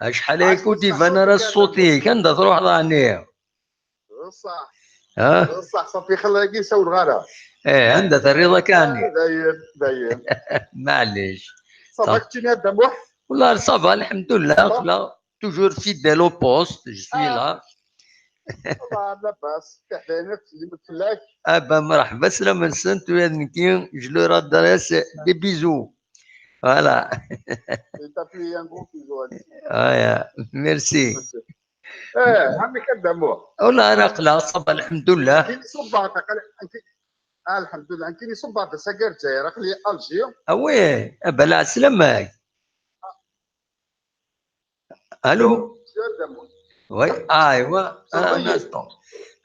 Acḥal aya ur d-iban ara ṣṣut-ik, anda truḥeḍ ɛni? D ṣṣeḥ. Ha? D ṣṣeḥ, ṣafi xilla-agi ur ssawleɣ ara. Eh, anda terriḍ akka ɛni? Dayen, dayen. Maɛlic. صافا كنتيني هذا موح؟ والله صافا، الحمد لله. صافا. Toujours fidèle au poste, je suis là. والله لاباس، كحداينا تسلم فلاك. ابا مرحبا، سلام نسنت ويا نكي، je leur adresse des bisous. Voilà. T'as pris un gros bisou. Ah, yeah. Merci. ايه، عمي كدامو. والله انا قلق صافا، الحمد لله. كاين صباط، قال انت. آه، الحمد لله، كاين صباط ساكر جزائر، راك لي الجي. Ah oui, ابا العسلامة. الو. Oui, ايوا. Un instant.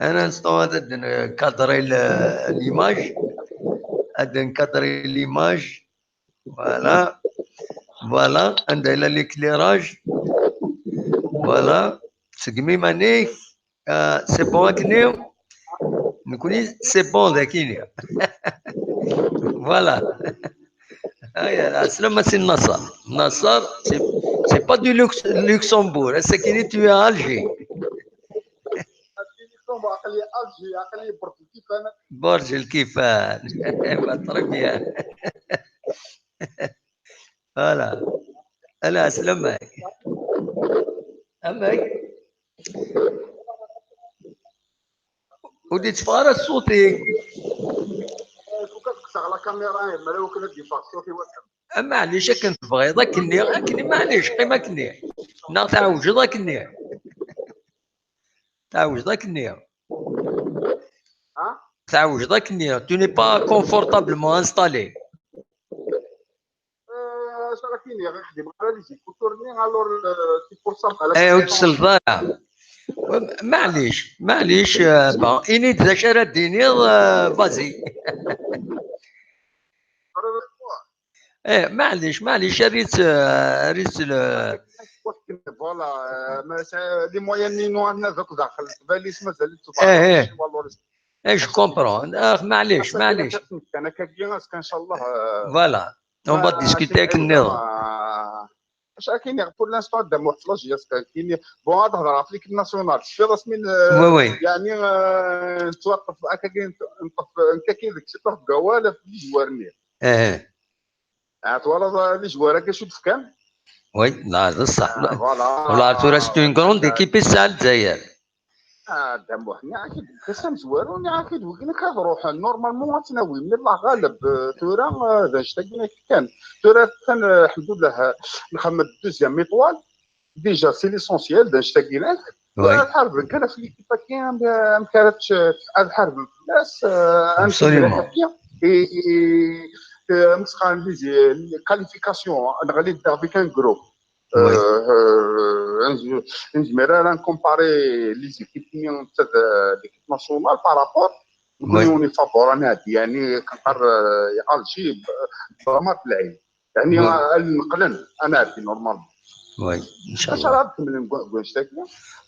Un instant, هذا ندير كادري l'image. هذا نكادري l'image. Voilà. Voilà, عندنا l'éclairage. Voilà. سقمي مانيك. آه، c'est bon اكني. نكوني c'est bon ذاكيني. Voilà. هيا السلامة سي النصر. النصر، c'est pas du Lux-, Luxembourg. ساكني tu es Alger. برج الكيفان. Très bien. Voilà. العسلامة. أمك. ودي تفارس صوتي. معليش، أكن تبغيض أكني، أكني معليش، قيم أكني. نا تعوجض أكني. تعوجض أكني. تعوجض أكني. Tu n'es pas confortablement installé. اش راكيني غير خدي بغا لي زيكوتور ني، alors c'est pour ça. ايه، وتسلط راه. معليش، معليش، آه، bon، إني ذا شرا ديني، آه، vas-y. ايه، معليش، معليش، ريت، آه، ريت ال- Voilà، آه، ما سا-، les moyens نينو عندنا ذوك داخل، باليس مازال ايه، ايه. ايه، je comprends. اخ، معليش، معليش. انا كاكيناس ان شاء الله، آه، voilà. On va discuter avec النظام. اش كاين pour l'instant؟ دام واحد لاج ياس كاين. Bon، هاد هضره في l'équipe nationale، شي راس من، آه، oui, oui. يعني، آه، نتوقف هكا كاين، نطف هكا كاين داك الشيء طاح كوالا في الجوار نير. ايه. عاد ولا لي جوار كيشوف كان. Oui، لا، هذا الصح. آه، voilà. والله ترى c'est une grande équipe تاع الجزائر. آه، دام واحد، ني عاكد قسم زوارو، ني عاكد وكنا كنروح normalement غتناوي من الله غالب، آه، تورا، آه، هذا نشتا كنا كان. تورا كان، آه، الحمد لله، آه، نخمم deuxième étoile. Déjà c'est l'essentiel، هذا نشتا كنا. Oui. الحرب كان في l'équipe كان، آه، ما كانتش، آه، الحرب الناس، آه، أنا absolument. كنت كان. إي، إي، آه، مسخان لي زي-، qualification، نغلي avec un groupe. Oui. آه، آه، نج-، نجمع انا نكومباري لي زيكيب نتاع l'équipe nationale par rapport. Oui. نكون فابور انا هادي، يعني كنقر، آه، الجي ب-، بغمض العين. يعني oui. آه، نقلن انا هادي normalement. Oui، ان شاء الله. اش راه تكمل نقول شتاكي؟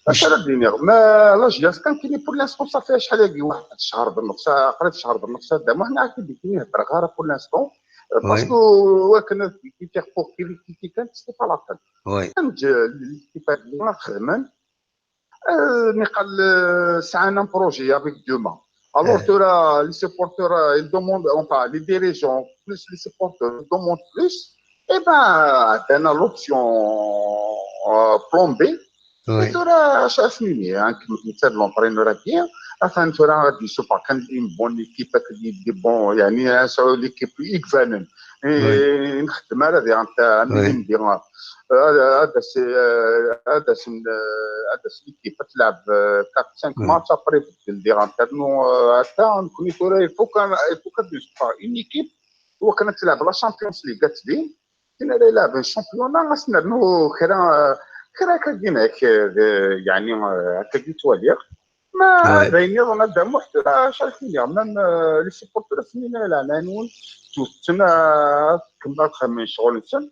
اش راه دينيغ؟ ما لاج ياس كان كاين pour l'instant، صافي شحال هادي، واحد الشهر بالنص، قريب شهر بالنص هذا، ما حنا كي كاين هضره غير pour l'instant. Oui. Parce que وكنا كي تيخبو كي كي كانت c'est pas la peine. Oui. كانت l'équipe اللي خدمن، آه، مي قال، آه، c'est un projet avec deux mains. Alors, tu vois, les supporters, euh, ils demandent, enfin, les dirigeants, plus les supporters, ils demandent plus. Eh ben, عندنا l'option, euh, plan B. Oui. Tu vois, شاف ميمي، hein, كما كنت l'entraîneur bien. Enfin, tu vois, غادي يشوف كان une bonne équipe، كان des bons، يعني، c'est l'équipe يكفانن. Oui. إيه، نخدم على هذه، انت، oui. ندير. هذا، هذا سي، هذا سن، هذا سي ليكيب تلعب، آه، quatre cinq oui. Match، ابري بدل دير انترنو، آه، هكا نكون يقول il faut que، il faut que une équipe هو كانت تلعب la Champions League كتبين، كنا لا يلعب championnat، خاصنا نو كرا، كرا كدينا هيك، آه، يعني، آه، هكا دي توالير. ما oui. بين يظن هذا محترى شاركين يا من، آه، les supporters سنين لا نانون، توتنا كنا خمين شغل نسن.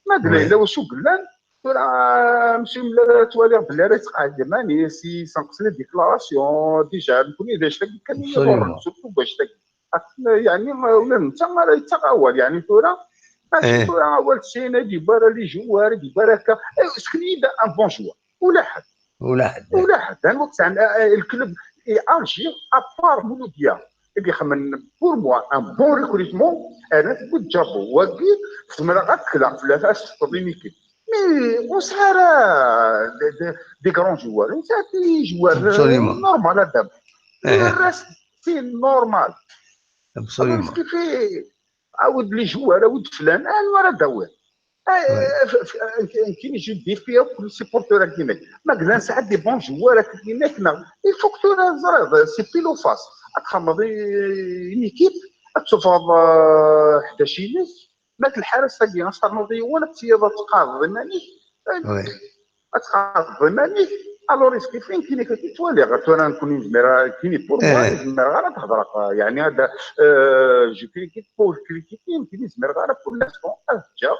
ما أدري إلا واش قلان، راه ماشي ملا توالي بلي راه يتقاعد ماني سي سانقسلي ديكلاراسيون ديجا نكون اذا شتاك كان يروح سورتو باش تاك. يعني ما ولا انت ما راه يتقاول يعني تورا. إيه. تورا اول سينا دي بارا لي جوار دي بارا هكا. إيه، سكني دا ان بون جوار ولا حد. ولا حد. ولا حد. انا وقت عن، آه، الكلوب اي الجي ابار مولوديا. i d-ixemmen pour moi un bon recrutement, rnat deg uǧabu wagi, zemreɣ ad kleɣ fell-as, ad s-tefkeḍ une équipe. Mais ur sɛi ara des, des, des grands joueurs, ur sɛi des joueurs, euh, Absolument. Normal, Adam. Eh. Le reste, c'est normal. Absolument. Parce que fait, عاود les joueurs, عاود فلان, anwa ara d-awiḍ? Ouais. Kini je défie les supporters akk inek. Ma yella nesɛa des bons joueurs akk inek, neɣ il faut que tura teẓriḍ, c'est pile ou face. Ad txedmeḍ une équipe, ad tsuffɣeḍ, euh, ḥdac-inek, ma lḥaṛa-agi ad ternuḍ yiwen, ad tiyyaḍ ad tqerḍeḍ iman-ik. Ouais. Ad tqerḍeḍ iman-ik. Alors est-ce que fin kini kaki ttwaliɣ, tura nekkni nezmer, kini pour moi, Eh. nezmer ara ad hedreɣ, yeɛni ad, euh, je critique pour critiquer, nekkni nezmer ara pour l'instant ad ǧǧeɣ.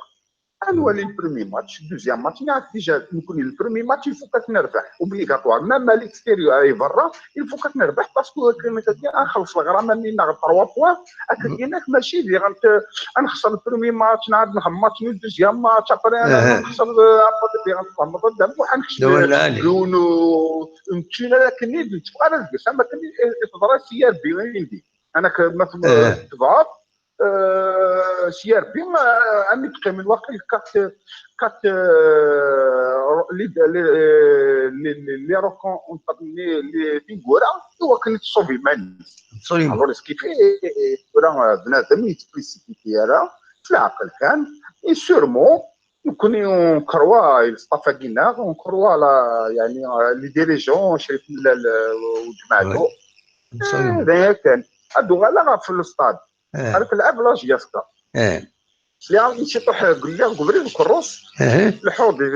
Ad nwali le premier match, deuxième match, neɣ déjà nekkni le premier match il faut ad t-nerbeḥ, obligatoire, même à l'extérieur, ay berra, il faut ad t-nerbeḥ, parce que akken ad nxelleṣ leɣrama-nni neɣ trois points, akken inek mačči diɣen ad nexṣer le premier match, neɣ ad nexdem match, le deuxième match, après ad nexṣer, euh, après diɣen tfehmeḍ ad nruḥ ad nekcem Dawel lɛali. Yiwen n tunnel akken i d-nettefɣal ad deg-s, am akken i, i teḍra s C R B indi. Anak ma tebɣaḍ, euh, C R B, euh, am i d-qqimen waqil quatre, quatre, euh, les, les, les, les, les rencontres, les, les tiwwura, i wakken i tṣub iman-is. Absolument. Alors, ce qui fait, tura, euh, bnadem yettprécipité ara, s leɛqel kan, et sûrement, nekkni on croit i le staff-agi-nneɣ, on croit la, yeɛni, euh, les dirigeants, Crif Mellal, euh, u jmaɛtu. Absolument. D aya kan. Ad uɣaleɣ ɣef le stade. Eh. Ar telɛeb la J S K. Eh. Sliɣ ciṭuḥ, lliɣ deg ubrid ukerrus, Eh. leḥḥuɣ di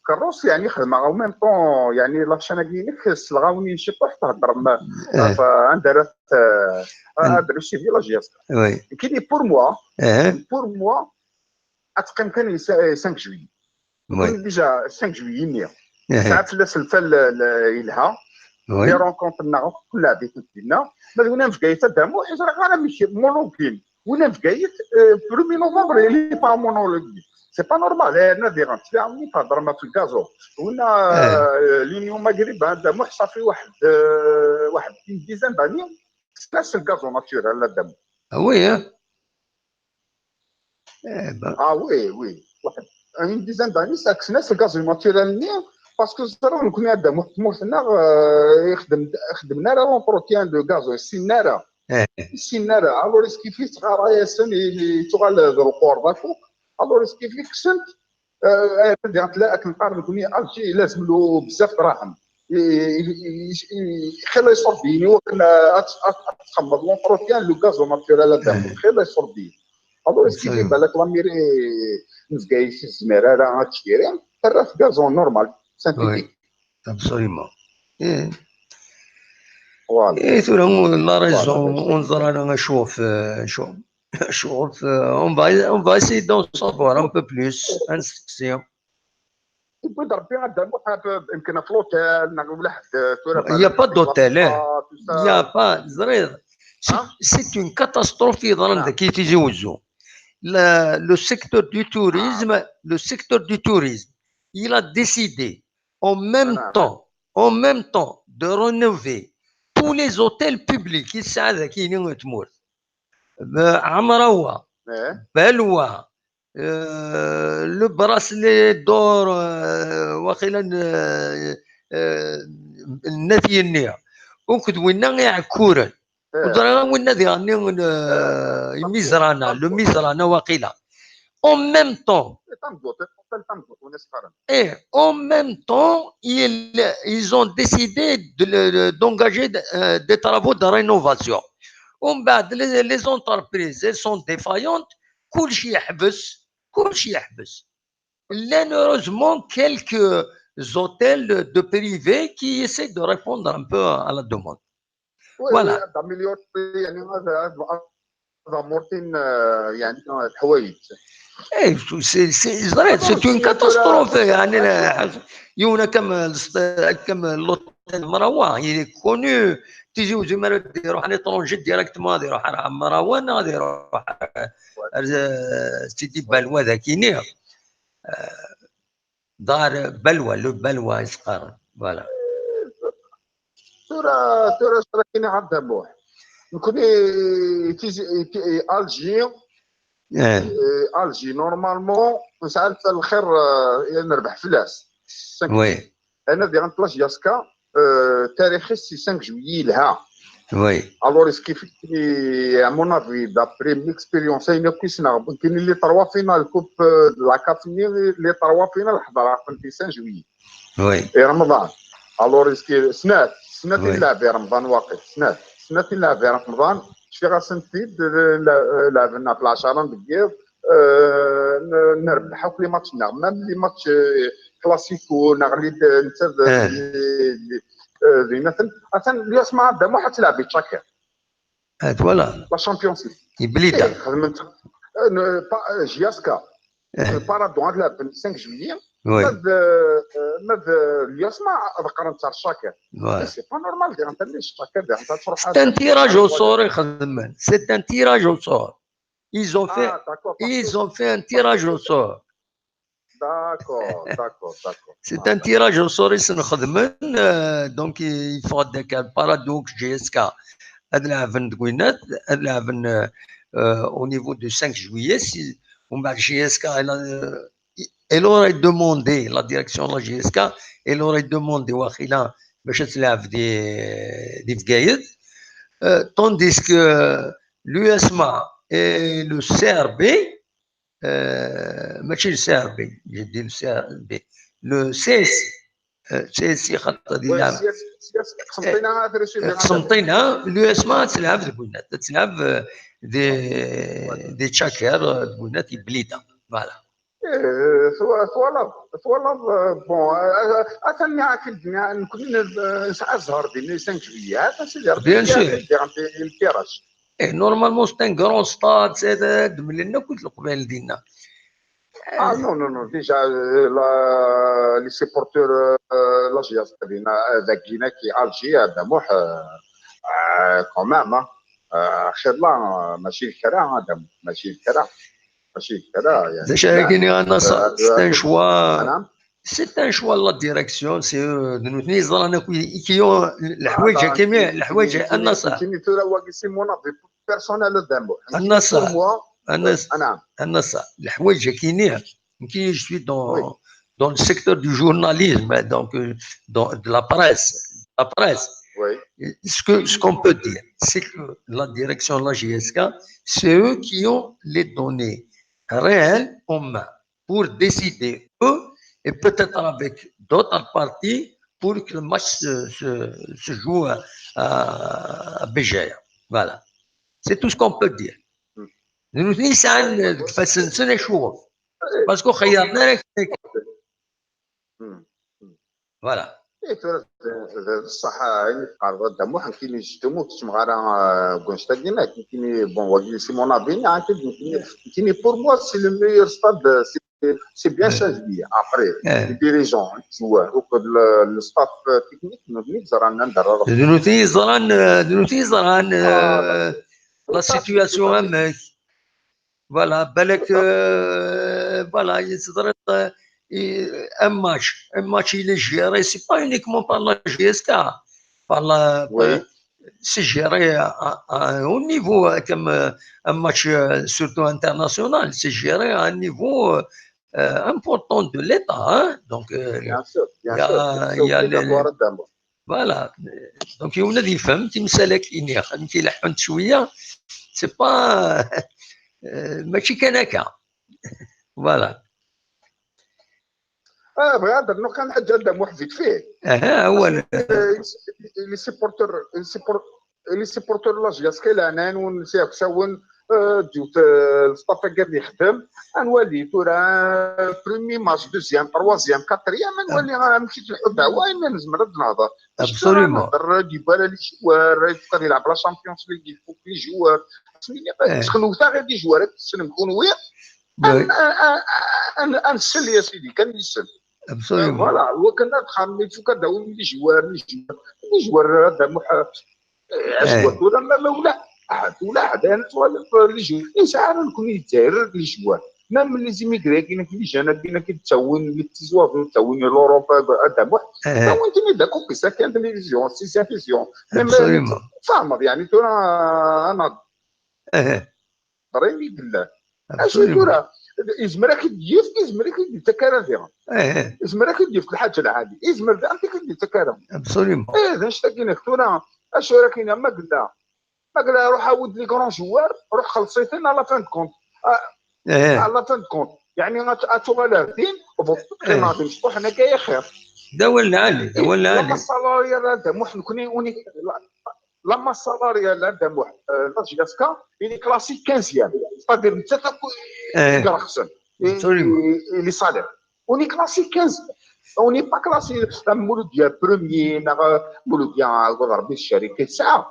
tkerrus, yeɛni xedmeɣ en même temps, yeɛni la chaîne-agi-inek, sleɣ-awen-in ciṭuḥ, theddrem Eh. ɣef anda ara t-, euh, Mm. ad réussir la J S K. Oui. Kini pour moi, Eh. pour moi, ad teqqim kan i cinq juillet. Oui. Déjà cinq juillet-nni. Eh. Tesɛa fell-as lfal, l-, yelha. Oui. Les rencontres-nneɣ akk, kul lɛeb i tent-dinna. Ma d winna n Bgayet ad d-amuḥ, ur ẓriɣ ara amek, monologuine. Winna n Bgayet, euh, premier novembre, il est pas monologuine. C'est pas normal. Eh, yerna diɣen, tliɛawni theddrem ɣef le gazon. Winna, Eh. Euh, l'Union Maghreb ad d-amuḥ, ça fait واحد, euh, واحد une dizaine d'années. Kksen-as le gazon naturel ad d-amuḥ. Ah oui, hein? Eh ben. Ah oui, oui. واحد une dizaine d'années, ça, kksen-as le gazon naturel-nni, parce que ẓriɣ nekkni ad d-amuḥ tmurt-nneɣ, euh, ixdem, xedmen ara l'entretien de gazon, ur ssinen ara. Eh. Ur ssinen ara. Alors, est-ce que fi teɣra-yasen, i, i, tuɣal d lqur d akuk. Alors, est-ce que fi kksen-t, euh, eh, tella akken qqaren nekkni, Alger, lazem له بزاف دراهم. I, i, i, i, xilla iṣurdiyen i wakken, euh, ad, ad, ad txedmeḍ l'entretien, le gazon naturel ad d-amuḥ. Xilla iṣurdiyen. Alors, est-ce que fi Absolument. Balak la mairie n Bgayet ur tezmir ara ad tciri, terra-t gazon normal, synthétique. Absolument. Eh. Voilà. Eh, tura, la raison, Voilà. ur neẓri ara acu ɣef, eh, acu, acu ɣef, eh, on va, on va essayer d'en savoir un peu plus, ad nesteqsi. Yewwi-d Rebbi ad d-amuḥ, yemken ɣef l'hôtel, neɣ wala ḥedd, tura Il y a pas d'hôtel, eh. Tout ça. Il y a pas, ẓriɣ. C'est, Hein? C'est une catastrophe yeḍran Ah. Dagi i Tizi Wezzu. Le, le secteur du tourisme, le secteur du tourisme, il a décidé en même Ah. temps, en même temps de rénover tous les hôtels publics, il s'agit de Amrawa, Eh. Balwa, euh, le bracelet d'or, euh, waqila, euh, euh, n At Yenni, akked winna Iɛekkuren. Eh. Ur ẓriɣ ara winna diɣen, euh, imizrana, le mizrana waqila. En même temps, Tameddurt, tameddurt, win i s-qqaren. Et en même temps, ils, ils ont décidé de le, d'engager, euh, des travaux de rénovation. ومن بعد, les, les entreprises, elles sont défaillantes, كلشي يحبس, كلشي يحبس. لان heureusement quelques hôtels de privés qui essaient de répondre un peu à la demande. Oui, Voilà. Oui, ad améliorer, يعني, ad, ad, ad amortir, euh, يعني, euh, الحوايج. Eh, c'est, c'est, c'est vrai, c'est une catastrophe, يعني, لا، يونا كم الست-، كم l'hôtel Amrawa, il est connu. تيجي وزي ما يروح à l'étranger directement، غادي يروح على Amrawa، غادي يروح على سيدي Balwa ذاكيني. دار Balwa، le Balwa يسقر. Voilà. tura, tura, tura كاين عبد بوح. Nekkni, tizi- ti- Alger, Eh, eh, Alger, normalement, nesɛa lxir, eh, nerbeḥ fell-as. oui. Ana diɣen la J S K, eh, tarix-is si cinq juillet yelha. Oui. Alors, est-ce qu'il fait, à mon avis, d'après l'expérience, il y a qui s'en a qui les trois finales Coupe, euh, de la CAF, les trois finales حضرها في cinq juillet. Oui. Et Ramadan. Alors, est-ce que سنات سنات Oui. يلعب في رمضان واقف سنات سنات يلعب في رمضان شي غاسنتيد لعبنا في العشرة دقيق. آه، ن- نربحوا في les matchs نعم même les matchs، آه، classico نغلي نتا آه. ديناتن. اثن الياس ما عندها ما حتلعب تشاكر Eh, voilà. la Champions League. يبليدا. خدمت J S K. Eh, Paradon غتلعب ب cinq juillet. oui. هاد، هاد الياس ما ذكر انت الشاكر. Voilà. C'est pas normal دير انت ليش الشاكر دير انت تروح C'est un tirage au sort يخدمن. C'est un tirage au sort. Ils ont fait, Ah, d'accord. Ils ont fait un tirage au sort. D'accord, d'accord, d'accord. C'est un tirage au sort يسنخدمن. Euh, donc il faut dire que Paradon J S K ad lɛebben deg winat, ad lɛebben, euh, euh, au niveau du cinq juillet. Si, ومن بعد J S K, elle, a- euh, elle aurait demandé, la direction de la J S K, elle aurait demandé واخيلا باش تلعب دي دي Bgayet. Euh, tandis que l'U S M A et le C R B, euh, ماشي le C R B, j'ai dit le C R B, le C S C, euh, C S C خاطر دي Ouais, لعب. سياس سياس قسمتينا غير شي بيان. قسمتينا، l'U S M A تلعب deg winat, تلعب, euh, des des tchakers, euh, deg winat يبليدا. Voilà. إيه، ثو- ثوالف ثوالف آه، بون آه، اثني هاك الدنيا نكون نسعى الزهر ديني cinq juillet هذا سيدي ربي Bien sûr. يدير عندي الكراج. Et normalement c'est un grand stade, c'est de ملينا كل القبائل دينا. Ah non, non, non, déjà, euh, la, les supporters, euh, la J S K, euh, ذاكينا كي Alger, هذا موح, euh, euh, quand même, hein. Euh, خير لا, ماشي الكرا, هذا ماشي الكرا, ماشي الكرا, يعني. داش كاين انا آه، c'est un choix, نعم. C'est un choix de la direction, c'est eux, de nous tenir dans la qui ont الحوايج كيما الحوايج النصر. كاين ثورة واقي سي مون افي بيرسونيل دامو. النصر. Pour moi, النصر. نعم. النصر. الحوايج كاينين. كي je suis dans, dans le secteur du journalisme, donc, euh, dans, de la presse, la presse. Oui. Ce que, ce qu'on peut dire, c'est que la direction de la J S K, c'est eux qui ont les données réelles en main pour décider, eux, et peut-être avec d'autres parties, pour que le match se, se, se joue à, à, à Béjaïa. Voilà. C'est tout ce qu'on peut dire. Hmm. نحن نسعى نتفسن سنة شوف. Parce que خيرنا لك. Hmm. Voilà. إيه، ثورة، ثورة، الصح، عيني تقارب هذا مو حنكيني جدو مو تسمع راه، آه، كونشتا دينا، كيني، بون، واقي سي مون افي، عاد كيني، كيني، pour moi, c'est le meilleur stade, c'est, c'est bien Ouais. Changi. Après, Ouais. les dirigeants, les joueurs, وكل le staff technique, nous, nous, زرعنا ندرب. دنوتي زران، دنوتي زران، آه، la situation, hein, mais voilà, بالك, euh, voilà, يصدر, euh, un match, un match, il est géré, c'est pas uniquement par la J S K, par la, Oui. c'est géré à, à un haut niveau, hein, comme, euh, un match, euh, surtout international, c'est géré à un niveau, euh, important de l'État, hein. Donc, euh, Bien sûr, bien il y a, sûr, bien sûr. il y a C'est les, d'accord, d'abord. Voilà. Donc, il y a des femmes qui me سالك إني خدمتي يلحون شوية. C'est pas, euh, ماشي كان هكا. Voilà. اه، بغيت نهضر نو كان حاجه هذا مو حفيت فيه. اها، هو ال- لي سيبورتور، لي سيبور- لي سيبورتور لا جي اس كي لعنان ونسيك ساون، آه، جوت، آه، الستاف كان يخدم. غنولي تورا برومي ماتش، دوزيام، تروازيام، كاتريام، غنولي غنمشي في الحب هواي ما نزمر هاد النهضه. Absolument. نهضر ديبالا لي جوار يقدر يلعب لا شامبيونز ليغ، يفوك لي جوار. إيه. سخنو تا غير دي جوار تسلم كون وير. Oui. ان سل يا سيدي كان يسل. Absolument. فوالا، هو كان تخمم شو كان داوي لي جوار، لي جوار، لي جوار هذا مح- إيه. عجبك ولا ما، ما ولا عاد ولا عاد انا توالف لي جوار. انسان نكون يتعرض لي جوار. même les immigrés qui qui les jeunes qui qui ttawin les petits oiseaux ttawin l'Europe, Dda Muḥ, ttawin-ten-id akk, c'est une télévision, c'est une télévision. Même, euh, Absolument. Tfehmeḍ, yeɛni tura, anaḍ Eh, ɣer ayen i yellan. Acu absolument. Tura, yezmer ad k-id-yefk, yezmer ad k-id-yettak ara diɣen. Eh, Yezmer ad k-id-yefk lḥaǧa lɛali, yezmer daɣen ad k-id-yettak ara. Absolument. Eh, d anect-agi-inek tura, acu ara k-iniɣ, ma yella, ma yella, ruḥ awi-d les grands joueurs, ruḥ xelleṣ-iten à la fin de compte. Ah, Eh, à la fin de compte, yeɛni ad ad tuɣal ar din, beṭṭ, Eh. qqim ɣer din, cṭuḥ akka i xir. d awal lɛali, d awal La lɛali. masse salariale n Dda Muḥ, nekkni, uni, la, la masse salariale n Dda Muḥ, euh, la J S K, il est classé quinzième. C'est-à-dire, nettat akk Eh, i irexsen. Absolument. Et, et les salaires. On est classé quinze. On n'est pas classé, euh, Mouloudia premier, neɣ, euh, Mouloudia, euh, Rabbi Chérique, ça.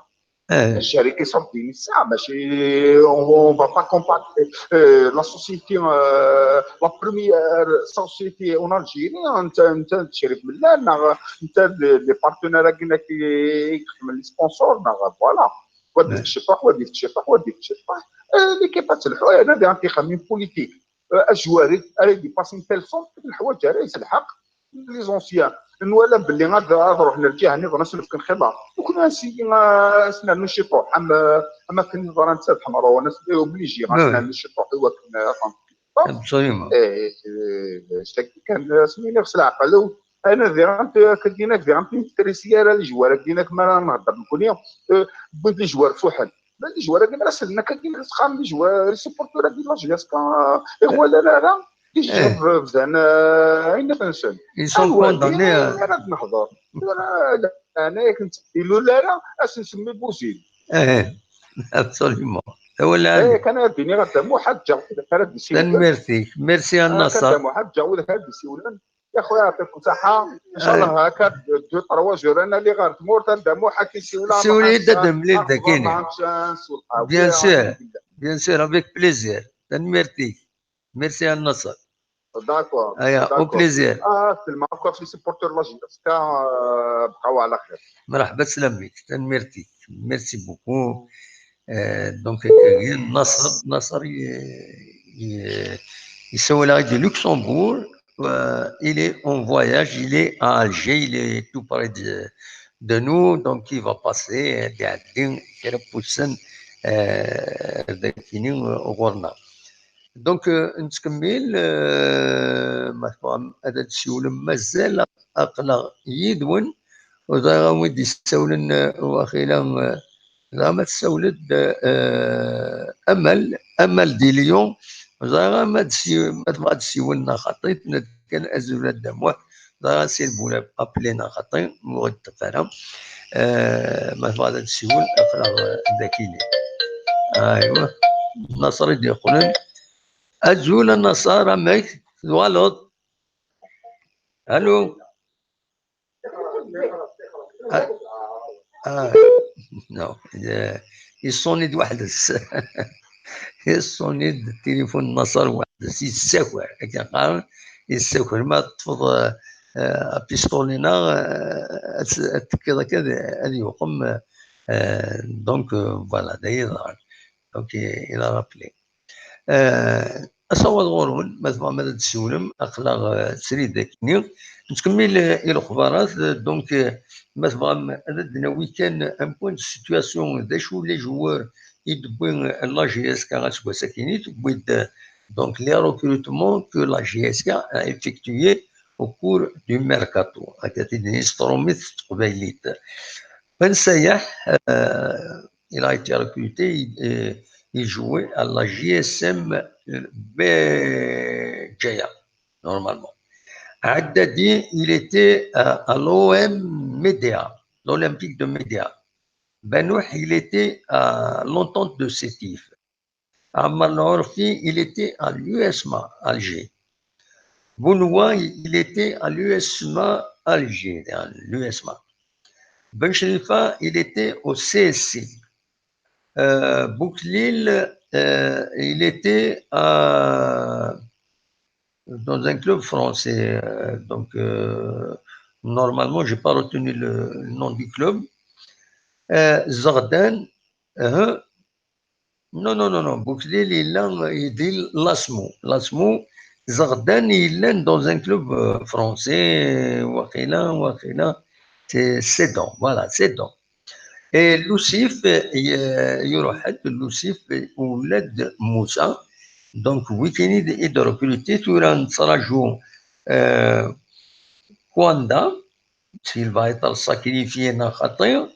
eh, Chérique, ça, ça, mais c'est, on, on va pas comparer, euh, la société, euh, la première société en Algérie, on a, on a, Chérif Mellal, on a, on a les, les partenaires qui, qui, les sponsors, on a, voilà. Wadif Ouais. Tchepah, Wadif Tchepah, Wadif Tchepah. Euh, l'équipe, c'est le, on a des anti-familles politiques. Euh, الجواري, elle est passée une telle sorte, الحوايج, elle est, c'est le حق. Les anciens, nwala belli ad ad ruḥen lǧiha nniḍen, ad sen-fken xiḍer. Nekkni ad s-, ad s-nernu ciṭuḥ, am, am akken ẓran Said Ḥemra, ad s-, obligé, ad Ouais. s-nernu ciṭuḥ i wakken ad ten-, Absolument. Eh, eh, c'est-à-dire kan, asmi iniɣ s leɛqel, ana diɣen, akkagi-nak diɣen, ur yi-interesi ara les joueurs-agi-nak, mi ara nehder nekkni, eh, wwin-d les joueurs fuḥen. Ma les joueurs-agi ara sellen akkagi-nak, sxan les joueurs, les supporters-agi n la J S K, eh, walan ara, les Eh. gens bdan, eh, ayen nsen. Ils sont Awa, condamnés à... ara d-nehder. Tura, ana yak nett-, ilul ara, ad s-nsemmi Buzil. Eh, absolument. D awal lɛali. Eh, kan ad d-iniɣ a Dda Muḥ, ad ǧǧeɣ widak ara d-isiwlen. Tanemmirt-ik. Merci a Ah, Nasser. Dda Muḥ, ad ǧǧeɣ widak ara d-isiwlen. Yaxuya, yeɛṭikum ṣṣeḥḥa. Inchallah, akka deux, trois jours, ad nali ɣer tmurt, a Dda Muḥ, ad k-isiwel, Siwel-iyi-d ad d-nemlil dagini. Bien sûr. Bien sûr, avec plaisir. Tanemmirt-ik. Merci a Nasser. D'accord. Aya, au D'accord. Plaisir. Ah, seulement encore, je suis supporter la J S K, euh, بقاو على خير. مرحبا، سلامك. Tanemmirt-ik. Merci beaucoup. Euh, donc, akkagi, Nasser, Nasser, il, il, il s'est au Luxembourg. Euh, il est en voyage, il est à Alger, il est tout près de, de nous, donc il va passer, euh, des, des, des, euh, dagini, euh, ɣur-neɣ. Donc, euh, nettkemmil, euh, ma tebɣam ad d-tessiwlem, mazal aql-aɣ yid-wen, u ẓriɣ a wi d-yessawlen, euh, waxila, euh, ẓriɣ ma tessawled, euh, Amal, Amal di Lyon, u ẓriɣ ma d-tessiw-, ma tebɣa ad d-tessiwel neɣ xaṭi, tenna-d kan azul a Dda Muḥ, ẓriɣ a Si Lbulab appelé neɣ xaṭi, ur ɣ-d-taf ara. Euh, ma tebɣa ad d-tessiwel, aql-aɣ, euh, dagini. Aywa, Nasser i d-yeqqlen. Azul a Nasser, amek tuɣaleḍ? Allô? Ah, ah, non, euh, yeṣṣuni-d weḥd-s. Yeṣṣuni-d tilifun n Nasser weḥd-s, yessaker, akken qqaren, yessaker. Ma teṭṭfeḍ, euh, euh, apistolet-nneɣ, euh, ad, ad tekkiḍ akka, ad, ad yuqem, euh, donc, euh, voilà, d ayen yeḍran. Donc, il a rappelé. Euh, asawaḍ ɣur-wen, ma tebɣam ad d-tessiwlem, aql-aɣ, euh, srid akkenni. Nettkemmil, euh, i lexbarat, euh, donc, euh, ma tebɣam ad d-nawi kan un point de situation, d acu les joueurs i d-tewwi, euh, la J S K aseggas akkin i tewwi-d, euh, donc les recrutements que la J S K a effectué au cours du mercato. Akka i d-nini s trumit, s teqbaylit. Ben Sayaḥ, euh, il a été recruté, il, euh, il jouait à la J S M Béjaïa, normalement. Haddadi, il était à, à l'O M Médéa, l'Olympique de Médéa. Benouh, il était à l'Entente de Sétif. Ammar Laourfi, il était à l'U S M A Alger. Bounoua, il était à l'U S M A Alger, l'U S M A. Ben Chrifa, il était au C S C. Euh, Bouklil, euh, il était à, dans un club français. Euh, donc, euh, normalement, j'ai pas retenu le, le nom du club. Euh, Zordan, euh, Non, non, non, non. Bouclil yella di l'ASMO. L'ASMO, Zeɣdan yellan dans un club euh, français, waqila, waqila. C'est Sedan, voilà, Sedan. Et Lusif, euh, Yuruḥ-d Lusif, ula d Musa. Donc, wikini i d-recruté, tura nettraǧu euh, Kwanda, il va être sacrifié neɣ xaṭi.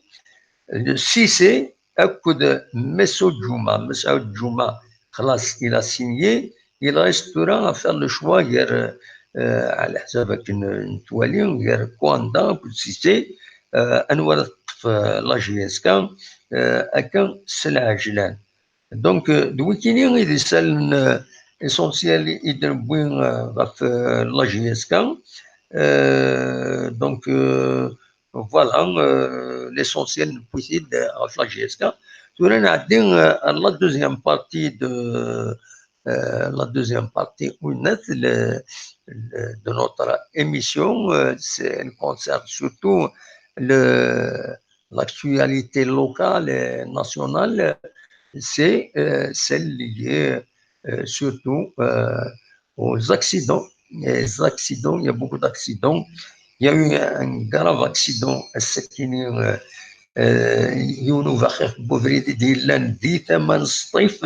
Cissé akked Messo Djouma. Messo Djouma, xlas, il a signé. Il reste tura à faire le choix gar, euh, ɛla ḥsab akken nettwali, gar Kwanda akked Cissé, euh, anwa ara teṭṭef euh, la JSK, euh, akka s lɛejlan. Donc, euh, d wikini i d isallen euh, essentiel i d-newwi euh, ɣef euh, la JSK. Euh, donc, euh, voilà, euh, l'essentiel newwi-t-id euh, ɣef la JSK. Tura nɛeddi euh, à la deuxième partie de euh, la deuxième partie honnête le, le, de notre émission, euh, c'est, elle concerne surtout le, l'actualité locale et nationale, c'est euh, celle liée euh, surtout euh, aux accidents. Les accidents, il y a beaucoup d'accidents. Il y a eu un grave accident à Sakini, euh, euh, yiwen ubaxix n ubrid i d-yellan di tama n Sṭif,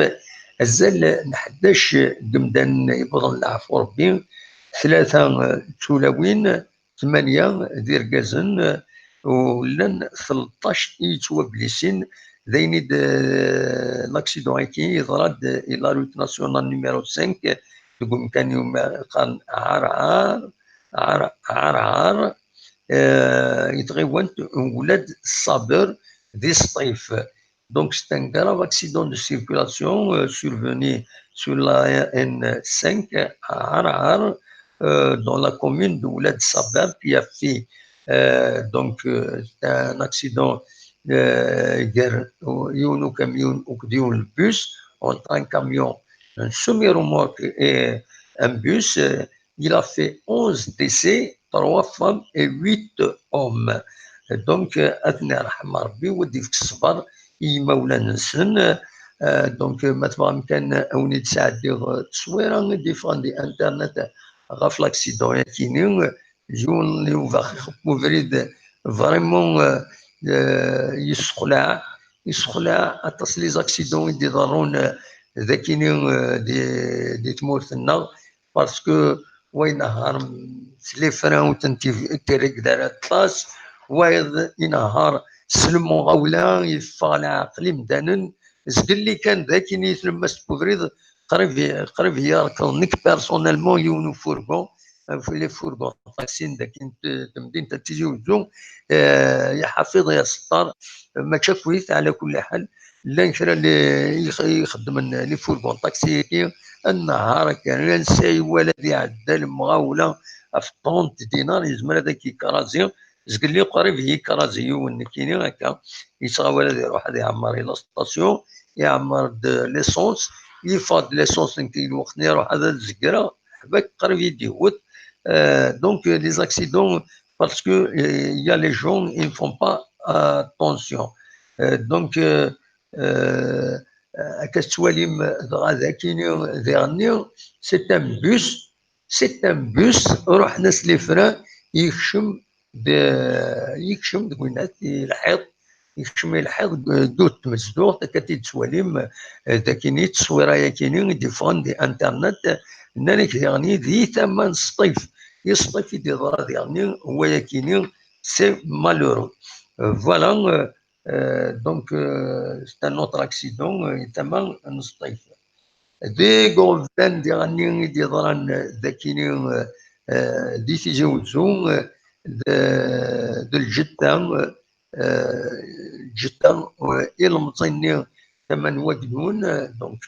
azal n ḥdac n yimdanen yewwḍen leɛfu Rebbi, tlata d tulawin, tmanya d irgazen, u llan tleṭṭac i yettwablisin. D ayen i d l'accident-agi yeḍra-d i la route nationale numéro cinq, deg umkan yeqqaren Ɛarɛar, Ɛarɛar, euh, i tɣiwant n Wlad Ṣṣaber di Sṭif. Donc, c'est un grave accident de circulation euh, survenu sur la N cinq à Harar, euh, dans la commune de Ouled Sabab, qui a fait euh, donc euh, un accident euh, yiwen ukamyun akked yiwen n bus, entre un camion, un semi-remorque et un bus. Euh, il a fait onze décès, trois femmes et huit hommes. Donc, ad ten-irḥem Rebbi, u ad d-ifk ṣṣber i yimawlan-nsen. Donc, ma tebɣam kan ad wen-id-sɛeddiɣ tteswira i d-yeffɣen di internet ɣef l'accident-agi-nni, yiwen n ubaxix n ubrid vraiment yessexlaɛ, yessexlaɛ aṭas les accidents i d-iḍerrun dagi-nni di tmurt-nneɣ. Parce que wa inehheṛ s les freins ur ten-irregle ara aṭas, wayeḍ inehheṛ s lemɣawla, yeffeɣ leɛqel imdanen. Zgelli kan d akin i tlemmast n ubrid, qrib, qrib i yi-rekḍen nekk personnellement yiwen ufurgu, les fourgons taxi n dagi n temdint n Tizi Uzzu, ya ḥafiḍ ya settar, mačči akkit, ɛla kulli ḥal, llan kra ixeddmen les fourgons taxi-agi, nnehheṛ kan, ansa i wala ad iɛedda lemɣawla ɣef trente dinars, yezmer ad ak-yekrazi. Zgelli qrib i yi-yekrazi yiwen nekkini akka, yettɣawal ad iruḥ ad iɛemmer i la station, iɛemmer-d l'essence, yeffeɣ-d l'essence nekk di lweqt-nni iruḥ ad zegreɣ, ḥbak qrib i d-iwwet. Euh, donc, les accidents, parce que euh, il y a les gens, ils ne font pas attention. Euh, donc, euh, euh, akka tettwalim dɣa d akini diɣenni, c'est un bus, c'est un bus, ruḥen-as les freins, yekcem, yekcem deg winat, i lḥiḍ, yekcem i lḥiḍ ddu tmezduɣt, akka t-id-tettwalim dagini, tteswira-yagini i d-iffɣen di internet, nnan-ak diɣenni di tama n Sṭif, i Sṭif i d-iḍra diɣenni wayagini, c'est malheureux. Voilà, donc c'est un autre accident i tama n Sṭif. Deg uɣeblan diɣenni i d-iḍran dagini di Tizi Uzzu, d lǧetta, lǧetta, ilemẓi-nni tama n Wagdun, donc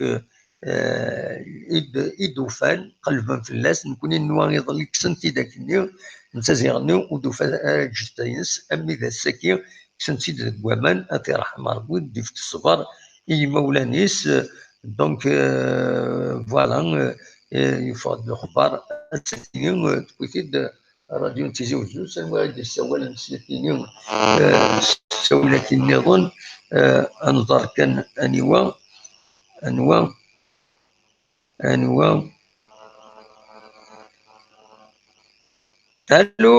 i d-ufan, qelben fell-as, nekni nwa iḍelli kksen-t-id akkenni, netta ziɣenni ur d-ufi ara lǧetta-ines, armi d ass-agi kksen-t-id deg waman, ad t-irḥem Rebbi, ad d-ifk ṣṣber i yimawlan-is. Donc, euh, voilà, euh, yeffeɣ-d lexbar ass-agi, euh, tewwi-t-id Radyu n Tizi Uzzu, s anwa i d-yessawalen s yakini, euh, s ssawla-agi nniḍen, euh, ad nẓer kan aniwa. Anwa? Anwa? Allô?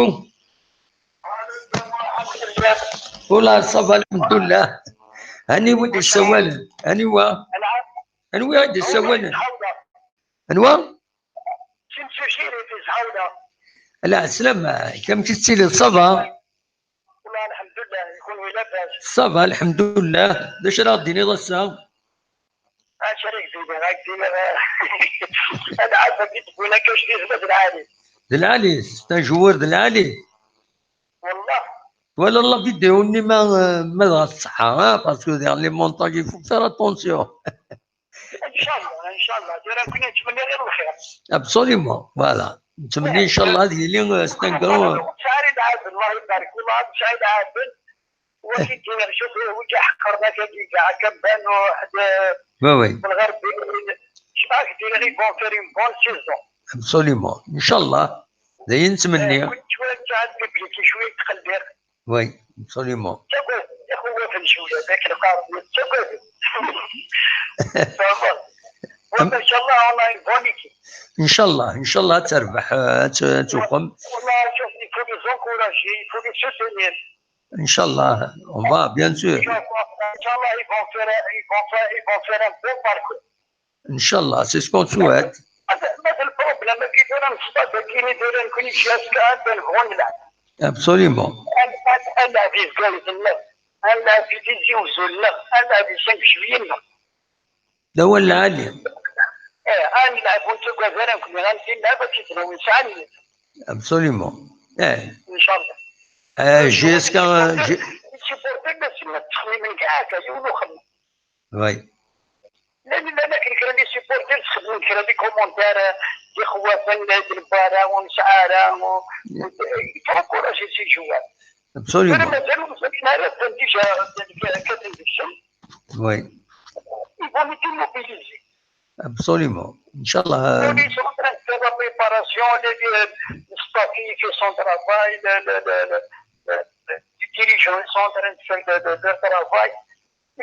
Ula, ça va, alhamdulillah. Anwa i d-yessawalen? Anwa? Anwa i d-yessawalen? Anwa? Lɛeslama, amek i tettiliḍ? Ça va? Ça va, alhamdulillah. D acu ara ɣ-d-tiniḍ ass-a? Acu ara k-d-iniɣ? Ad k-d-iniɣ, eh, lɛali. D lɛali, c'est un joueur de lɛali. Twalaḍ la vidéo-nni ma, eh, ma dɣa tṣeḥḥa, hein, parce que dans les montagnes, il faut faire attention. Inchallah, inchallah. Tura nekkni nettmenni ɣir lxir. Absolument, voilà. Nettmenni, inchallah, ad yili, eh, c'est un grand, eh, Sɛid Ɛabel, Allah ibarek, Allah, Sɛid Ɛabel. Wagi d-iniɣ, cuf, wigi ḥeqren akagi, kkac kan banu, ḥed, oui, oui, lɣerbiyin. Cfah ak-d-iniɣ, ils vont faire une bonne saison. Absolument. Inchallah. D ayen nettmenni. Eh, kull cwiya, netta d public, cwiya yetqelliq. Oui, absolument. Ttagaden, ixewwafen cwiya, dak lqerb, ttagaden. Tfehmeḍ? Wa, ma sha Allah, on a une bonne équipe. Inchallah, inchallah, ad terbeḥ, eh, ad t-, ad tuqem. Wallah, cuf, il faut les encourager, il faut les soutenir. Inchallah, on va, bien sûr. Inchallah, ils vont faire, ils vont faire, ils vont faire un beau parcours. Inchallah, c'est ce qu'on souhaite. هذا، هذا البروبليم اللي دايرين الصفات كاينين، دايرين كل شيء، هذا نبغوا نلعب. Absolument. نلعب في زوزو، نلعب في سانك جويي، نلعب. D awal lɛali. ايه، نلعب ونتقاذر، نكون غنمشي نلعب، كي تنوي ساعة. Absolument. ايه. ان شاء الله. آه، جي اس كا، جي- سيبورتي بس ما تخمي من كاع هكا، يولو خمم. Oui. لا، لا، لا، كاين كرا لي سيبورتي، تخدم كرا لي كومونتير، دي خوافن، دي البارا، ونسعارة، و-، و-، يتوقعوا راه شي، شي جوار. Absolument. أنا مازال، مازال، أنا راه ديجا كاتب الشم. Oui. Ils vont nous démobiliser. Absolument. ان شاء الله. Ils sont en train de faire la préparation, les, les, le staff, il fait son travail, le, le, le, le, le, les dirigeants, ils sont en train de faire le, le, leur travail.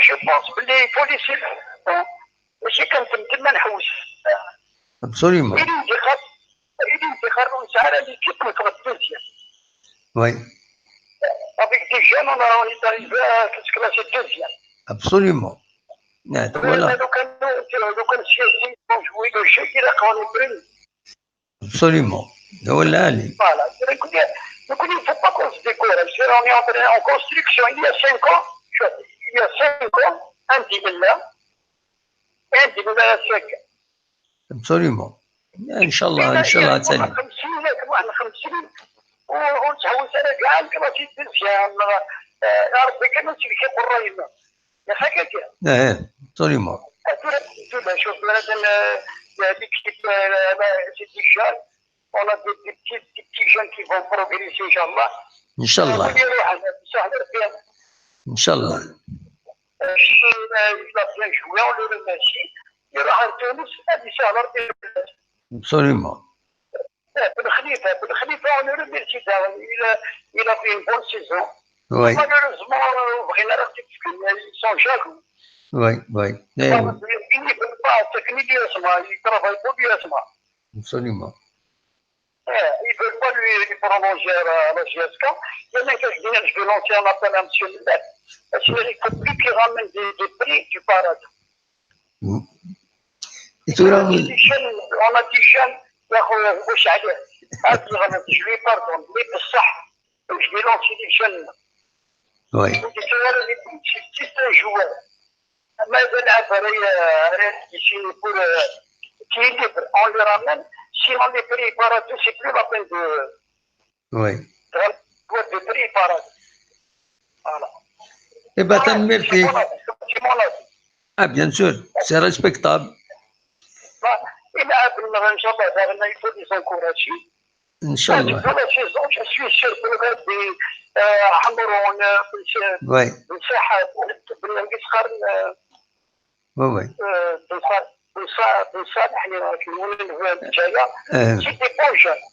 Je pense que les policiers, ماشي كنت ديما نحوس. Absolument. إلي انتخاب، إلي انتخاب نسعى على l'équipe نتغطي مزيان. Oui. Avec des jeunes, on a, on est arrivé à se classer deuxième. Absolument. نعم، voilà. لو كان، لو كان السياسيين يجوي le jeu، إلا قانون بريمي. Absolument. هو العالي. Voilà. Donc, il ne faut pas qu'on se décourage. On est en train, en construction. Il y a cinq ans, شوف، il y a cinq ans, عندي ملة، عندي ملة يا ساكن. Absolument. ان شاء الله، ان شاء الله تاني. خمسين، واحد خمسين، و-، ونتحوس على كاع الكلاسيك ديال الجام. آه، يا ربي، كما تيجي كيقول راينا. يا حاجة كده. ايه، absolument. الحمد لله، شوف، مثلًا، آه، ليكيب، آه، سي ديجا، on a des, des petits, des petits jeunes qui vont progresser, ان شاء الله. ان شاء الله. آه، وين يروح؟ هذا بصح ربي. ان شاء الله. آه، شي، آه، il a bien joué, on le remercie. يروح لتونس، هذه سهلة، ربي يبارك. Absolument. آه، بن خليفة، بن خليفة، on le remercie, il a, il a fait une bonne saison. Oui. Malheureusement, آه، بغينا راه تتكلم، ils sont jaloux. Oui, oui. ايه. Ils veulent pas, c'est que lui, il travaille pour lui. Absolument. Eh, ils veulent pas lui, lui prolonger la, la J S K. Il y en a qui viennent, je vais lancer un appel à monsieur le maire. Parce qu'il faut plus qu'il ramène des, des prix du paradis. Mm. Et tout là, on a des jeunes, on a des jeunes, يا خويا، واش عليه؟ هاد الغلط، je lui pardonne, mais بصح، je vais lancer des jeunes. Oui. C'est un joueur. مازال عاد راهي، راهي يسيني pour, euh, qui est libre. On le ramène. Si on le prépare, c'est plus la peine de, oui, de, de préparer. Voilà. Eh ben, voilà, c'est mon avis, c'est mon avis. Ah, bien sûr, c'est respectable. Voilà. Et là, ان شاء الله, il faut les encourager. ان شاء الله. Pour la saison, je suis sûr que le gars de, euh, Hamroun, euh, oui, بن ساحة, بن مسخر, euh, oui, oui, euh, بن صا-, بن صا-, بن صالح, اللي راك نقول له الجاية. آه. C'est des bons jeunes.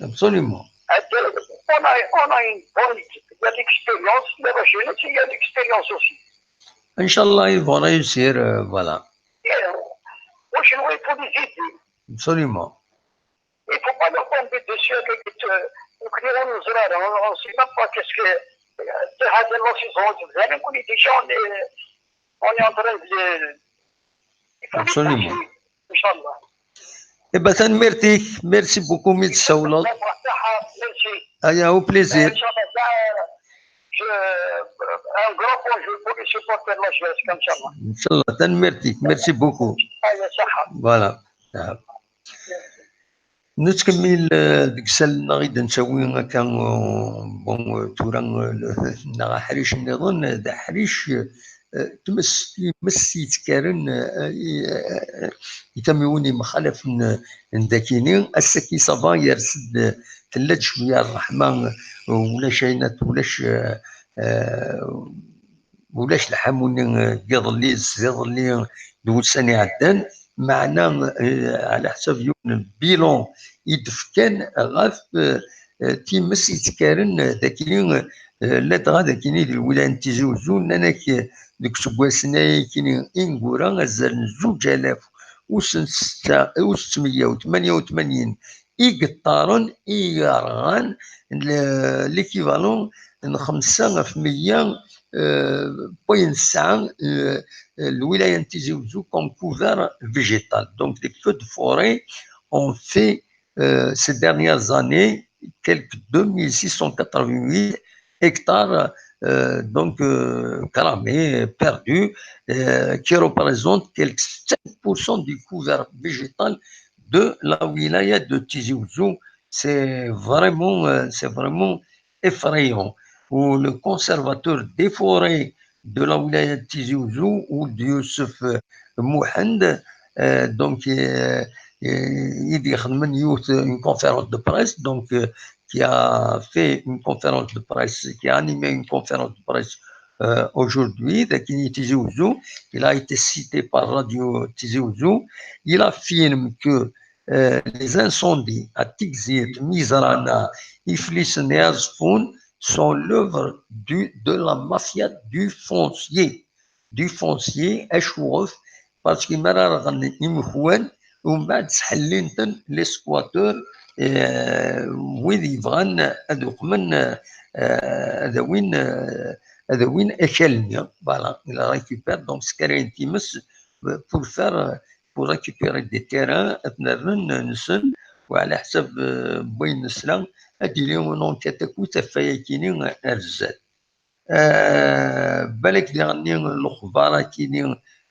Absolument. On a, on a une bonne équipe. Il y a l'expérience, il y a la jeunesse, il y a l'expérience aussi. ان شاء الله, ils vont réussir, euh, voilà. Il faut les aider. Absolument. Il ne faut pas leur tomber dessus avec, euh, on ne sait même pas qu'est-ce que, euh, c'est la saison, on est déjà, on est, on est en train de les, il faut les aider, Inch'Allah. Eh ben, tanemmirt-ik, merci beaucoup mi d-tsawleḍ. Merci. Aya, au plaisir. Inch'Allah, un grand bonjour pour les supporters de la J S K, Inch'Allah. Inch'Allah, tanemmirt-ik, merci beaucoup. Aya, ṣaḥa. Voilà. Nettkemmil, eh, deg isallen-nneɣ i d-nettawi akka, eh, bon, eh, tura, eh, neɣ aḥric nniḍen, eh, d aḥric, eh, tmes, tmes yettkaren, eh, i, eh, i tamiwin yemxalafen, eh, n dakini. Ass-agi, ça va, yers-d, eh, tella-d cwiya ṛṛeḥma, eh, ulac ayen, ulac, eh, eh, ulac lḥamu-nni, eh, n yiḍelli, s yiḍelli d wussan iɛeddan, meɛna, eh, ɛla ḥsab yiwen n bilan i d-fkan ɣef, eh, eh, times yettkaren, eh, dakini, eh, ladɣa dakini di lwilaya n Tizi Uzzu, nnan-ak, eh, deg useggas-nni akini ineggura, azal n zuǧ alaf u setta, u settemya u tmanya u tmanyin i yeṭṭaren, i yerɣan le-, l'équivalent n xemsa ɣef meyya, euh, point tesɛa, euh, euh, lwilaya n Tizi Uzzu comme couvert végétal. Donc, les feux de forêt ont fait, euh, ces dernières années, quelques deux mille six cent quatre-vingt-huit hectares, euh, donc, euh, cramés, perdus, euh, qui représentent quelques cinq pour cent du couvert végétal de la wilaya de Tizi Ouzou. C'est vraiment, euh, c'est vraiment effrayant. Où le conservateur des forêts de la wilaya de Tizi Ouzou, Ould Youssef, euh, Mouhend, euh, donc, euh, euh, il dit une conférence de presse, donc, euh, qui a fait une conférence de presse, qui a animé une conférence de presse, euh, aujourd'hui, de Tizi Ouzou. Il a été cité par Radio Tizi Ouzou. Il affirme que, euh, les incendies à Tizi Ouzou, Mizrana, Iflis et Azfoun sont l'œuvre du, de la mafia du foncier. Du foncier, acuɣef, parce que mi ara rɣen imekwan, umbeɛd sḥellin-ten les squatteurs, euh, wid yebɣan ad uqmen, euh, ad awin, euh, ad awin akal-nni. Voilà, il récupère donc ce qui est intimes, euh, pour faire, euh, pour récupérer des terrains, ad ten-rren nsen, u ɛla ḥsab, euh, n wayen nesla, ad d-yili une enquête akkit ɣef wayagi-nni ar zdat. Euh, balak diɣenni lexbar-agi-nni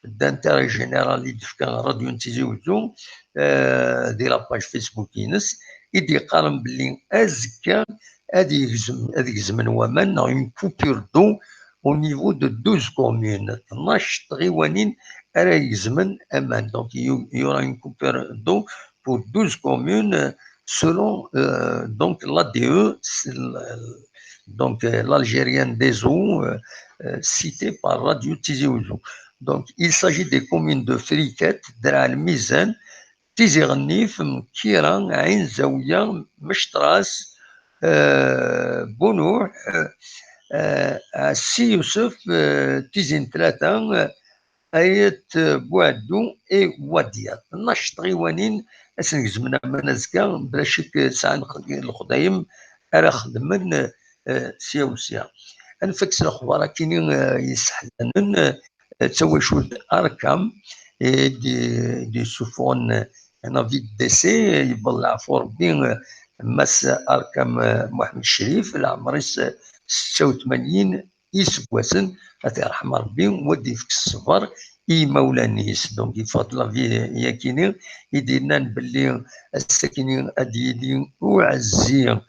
d'intérêt général i d-tefka Radio n Tizi Ouzou, euh, di la page Facebook-ines, i d-yeqqaren belli azekka ad yegzem, ad gezmen waman, neɣ une coupure d'eau au niveau de douze communes. Tnac tɣiwanin ara yegzmen aman. Donc, il y aura une coupure d'eau pour douze communes, euh, selon, euh, donc, l'A D E, c'est l-, donc, euh, l'Algérienne des eaux, euh, euh, citée par Radio Tizi Ouzou. Donc, il s'agit des communes de Friket, Dra Lmizan, Tizi Ɣennif, Mkira, Ɛin Zawiya, Mectras, euh, Bunouh, euh, euh, Ssi Youssouf, euh, Tizi n Tlata, euh, Ayt Buɛeddu et Wadiya. Tnac tɣiwanin ad sen-gezmen aman azekka, bla ccek sɛan lexdayem ara xedmen, euh, sya u sya. Ad nfak s lexbar-agi-nni, euh, yesseḥzanen, euh, d tawacult Arkam, i d-, d-yessufɣen un avis de décès, yewweḍ leɛfu Rebbi, euh, Mass Arkam, euh, Muḥemmed Crif, leɛmer-is, euh, setta u tmanyin iseggasen, ad t-yerḥem Rebbi, u ad d-yefk ṣṣber i yimawlan-is. Donc, yeffeɣ-d l'avis-yagi-nni i d-yennan belli ass-agi-nni ad d-yili uɛezzi n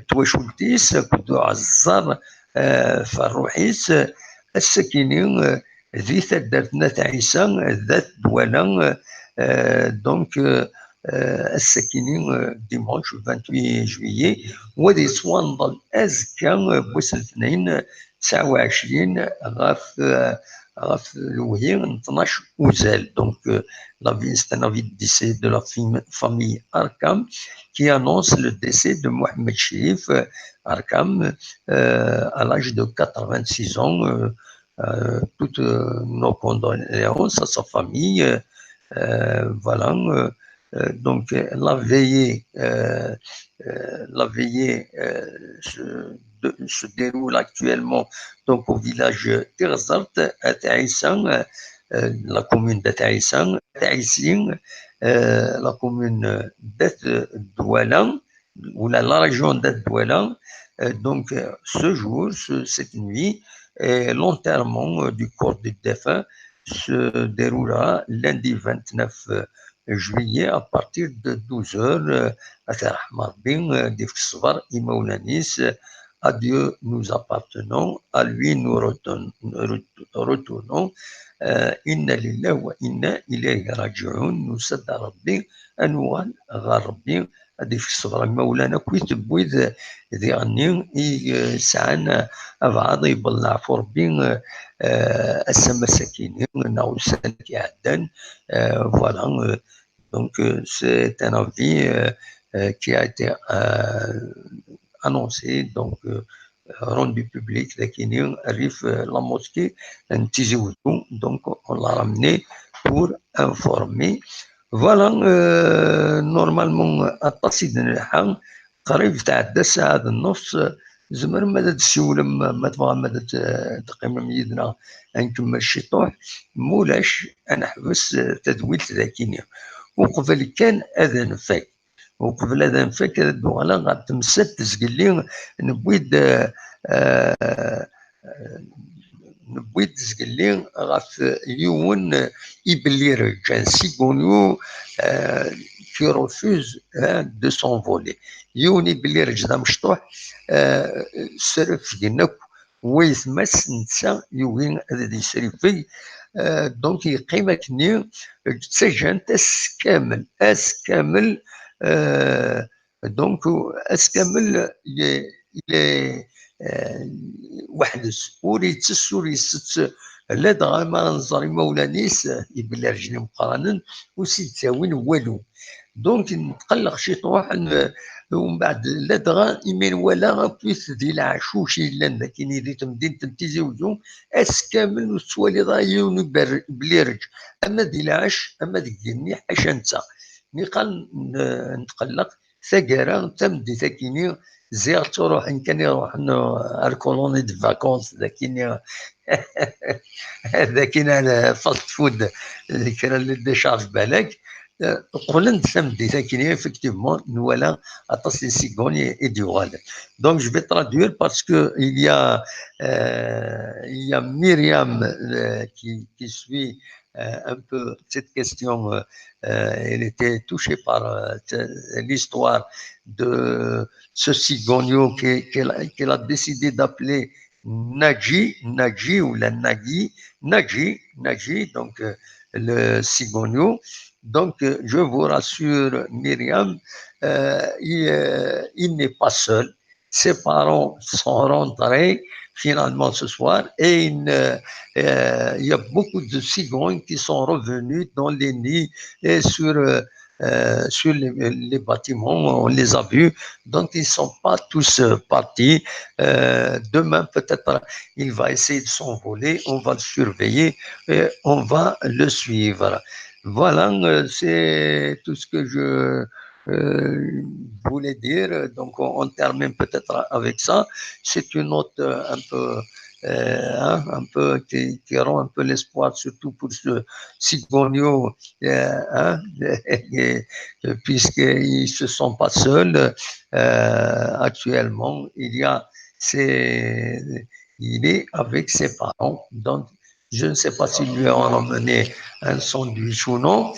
twacult-is akked uɛeẓẓer, euh, ɣef ṛṛuḥ-is, ass-agi-nni, euh, di taddart n At Ɛisa, d At Dwala, euh, donc, euh, euh, ass-agi-nni, euh, dimanche vingt-huit juillet, u ad yettwanḍel azekka, euh, wass n letnayen, euh, tesɛa u ɛecrin ɣef, euh, ɣef lewhi n tnac uzal. Donc, euh, l'avis, c'est un avis de décès de la fam-, famille Arkam qui annonce le décès de Mohamed Chérif, euh, Arkam, euh, à l'âge de quatre-vingt-six ans, euh, euh, toutes, euh, nos condoléances à sa famille, euh, Euh, voilà. Euh, euh, donc, euh, la veillée, euh, euh, la veillée euh, se, de- se déroule actuellement donc au village d'Irzert, à Taïsan, euh, euh, la commune de Taïsan, Taïsin, euh, la commune d'Et Douala, ou la, la région d'Et Douala. Euh, donc, euh, ce jour, ce- cette nuit, euh, l'enterrement euh, du corps du défunt se déroulera lundi vingt-neuf juillet à partir de douze heures. Euh, ad t-yerḥem Rebbi, euh, ad yefk ṣṣber i imawlan-is. À Dieu nous appartenons, à lui nous retourn- ret- retournons. Euh, إنا لله وإنا إليه راجعون. Nusa-d ɣer Rebbi, ad nuɣal ɣer Rebbi. Ad yefk ṣṣber i imawlan akkit n wid diɣenni i eh, sɛan abɛaḍ, yewweḍ leɛfu Rebbi eh, eh, ass-a masakini neɣ ussan-agi iɛeddan. Euh, voilà. Euh, donc, euh, c'est un avis euh, euh, qui a été euh, annoncé, donc euh, rendu public, dakini, rrif euh, la mosquée n Tizi Ouzou. Donc, on l'a ramené pour informer. Voilà, euh, normalement, aṭas i d-nelḥa, qrib tɛedda ssaɛa d nneṣ. Tzemrem ad d-ssiwlem, ma tebɣam ad d-teqqimem yid-neɣ, ad nkemmel ciṭuḥ. Ma ulac, ad neḥbes eh, tadwilt dakini. Uqbel kan ad nfak, uqbel ad nfak, ad d-uɣaleɣ ɣer temsalt zgelli, newwi-d eh, eh, newwi-d zgelli ɣef yiwen ibellireǧ, un cigogno euh, qui refuse hein, de s'envoler. Yiwen ibellireǧ d amecṭuḥ, euh, srefgen akk waytma-s, netta yugi ad d-yesrifeg. Euh, donc yeqqim akkenni d tajant ass kamel, ass kamel. Euh, donc ass kamel il est, il est euh, weḥd-s, ur yettess ur yessett, ladɣa mi ara nẓer imawlan-is, ibellireǧen imeqqranen, ur s-id-ttawin walu. Donc netqelleq ciṭuḥ, n- umbeɛd ladɣa imi nwala akkit di lɛacuc yellan dakini di temdint n Tizi Wezzu, ass kamel ur tettwaliḍ ara yiwen iber- ibellireǧ, ama di lɛac ama deg igenni, ḥaca netta. Niqal n- netqelleq, taggara, tameddit akini, ziɣ ttruḥen kan iruḥen ar colonie de vacances dakini, dakini ar fast food, kra n les décharges balak. Euh, qqlen-d tameddit akini, effectivement, nwala aṭas n isigon i i d-yuɣalen. Donc, je vais traduire parce que il y a, euh, il y a Myriam euh, qui, qui suit euh, un peu cette question. Euh, euh, elle était touchée par euh, l'histoire de ce cigogno qu'elle a décidé d'appeler Naji, Naji ou la Nagi, Naji, Naji, donc euh, le cigogno. Donc, euh, je vous rassure, Myriam, euh, il, euh, il n'est pas seul. Ses parents sont rentrés finalement ce soir et une, euh, il y a beaucoup de cigognes qui sont revenus dans les nids et sur, euh, euh, sur les, les, bâtiments, on les a vus. Donc, ils ne sont pas tous euh, partis. Euh, demain, peut-être, il va essayer de s'envoler. On va le surveiller et on va le suivre. Voilà, euh, c'est tout ce que je euh, voulais dire. Donc, on, on termine peut-être avec ça. C'est une note euh, un peu, euh, hein, un peu qui, qui rend un peu l'espoir, surtout pour ce Cigogno, euh, hein, puisqu'ils ne se sont pas seuls. Euh, actuellement, il y a, c'est, il est avec ses parents. Donc, je ne sais pas s'ils lui ont ramené un sandwich ou non,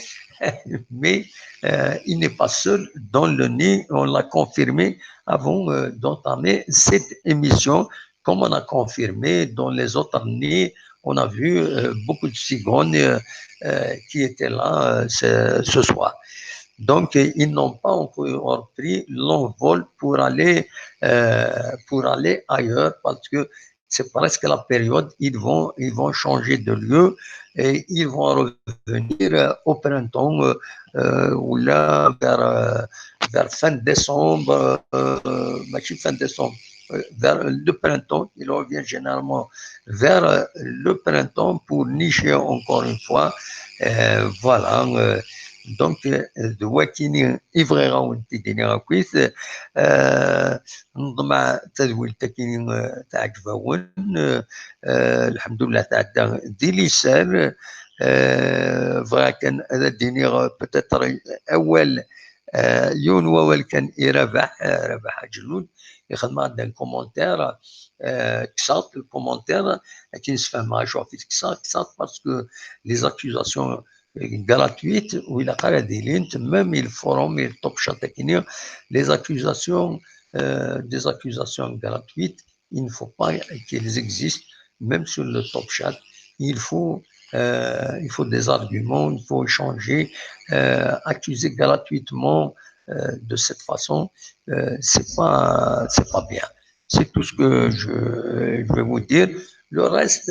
mais euh, il n'est pas seul dans le nid. On l'a confirmé avant euh, d'entamer cette émission, comme on a confirmé dans les autres nids. On a vu euh, beaucoup de cigognes euh, qui étaient là euh, ce, ce soir. Donc, ils n'ont pas encore pris l'envol pour aller, euh, pour aller ailleurs parce que c'est presque la période, ils vont, ils vont changer de lieu et ils vont revenir euh, au printemps euh, euh, ou là vers, euh, vers fin décembre, euh, ماشي fin décembre, vers le printemps, il revient généralement vers le printemps pour nicher encore une fois. Euh, voilà. Euh, donc, d wakkini i bɣiɣ ad wen-t-id-iniɣ akkit. Neḍmeɛ tadwilt-agi teɛǧeb-awen. Lḥemdullah, tɛedda di liser. Bɣiɣ kan ad d-iniɣ peut-être awal, yiwen wawal kan i Rabaḥ, Rabaḥ Aǧelud, ixdem-aɣ-d un commentaire. Kkseɣ-t le commentaire, akken sfehmeɣ acu ɣef i t-kkseɣ. Kkseɣ-t parce que les accusations gratuites ur ilaq ara ad ilint, même i le forum, i le Top Chat akkenni, les accusations, euh, des accusations gratuites, il ne faut pas qu'elles existent, même sur le Top Chat. Il faut, euh, il faut des arguments, il faut échanger. Euh, accuser gratuitement, euh, de cette façon, euh, c'est pas, c'est pas bien. C'est tout ce que je, je vais vous dire. Le reste,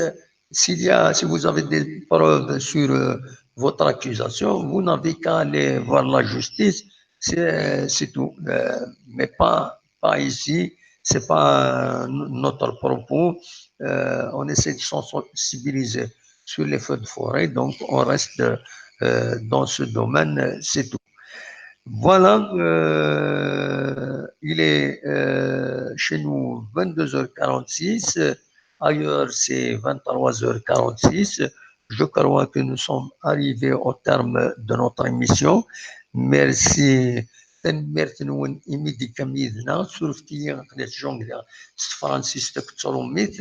s'il y a, si vous avez des preuves sur, euh, votre accusation, vous n'avez qu'à aller voir la justice, c'est, c'est tout. Euh, mais pas, pas ici, c'est pas, euh, notre propos. Euh, on essaie de sensibiliser sur les feux de forêt, donc on reste, euh, dans ce domaine, c'est tout. Voilà, euh, il est, euh, chez nous vingt-deux heures quarante-six, ailleurs c'est vingt-trois heures quarante-six. Je crois que nous sommes arrivés au terme de notre émission. Merci. Tanemmirt-nwen imi d-tekkam yid-neɣ. Surfet-iyi aql-i ttjungleɣ s tefransist akked trumit,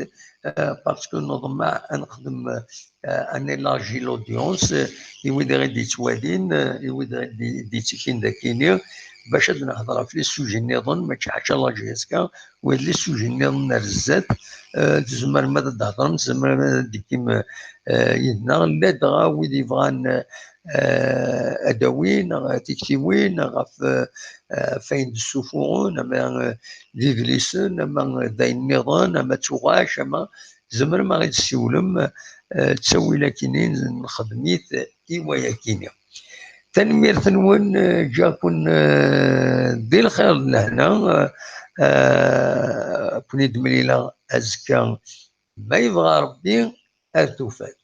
euh, parce que neḍmeɛ ad nexdem, euh, ad nélargi l'audience, euh, i wid i ɣ-d-yettwalin, euh, i wid i ɣ-d-yettikin d akkenni, bac ad nehder ɣef les sujets nniḍen, mačči ḥaca la J S K, wid les sujets nniḍen ar zdat. Euh, tzemrem ad d-thedrem, tzemrem ad d-tekkim, euh, yid-neɣ, ladɣa wid yebɣan, euh, ad d-awin, neɣ tiktiwin, neɣ ɣef, euh, ɣef wayen d-ssufuɣen, ama, euh, d idlisen, ama, euh, d ayen nniḍen, ama d tuɣac, ama tzemrem ad ɣ-d-tessiwlem, euh, ttawil akkenni, nexdem-it i wayakini. Tanemmirt-nwen, euh, ǧǧiɣ-ken, euh, di lxir d lehna, euh, euh, ad ken-id-mlileɣ azekka, ma yebɣa Rebbi, ar tufat.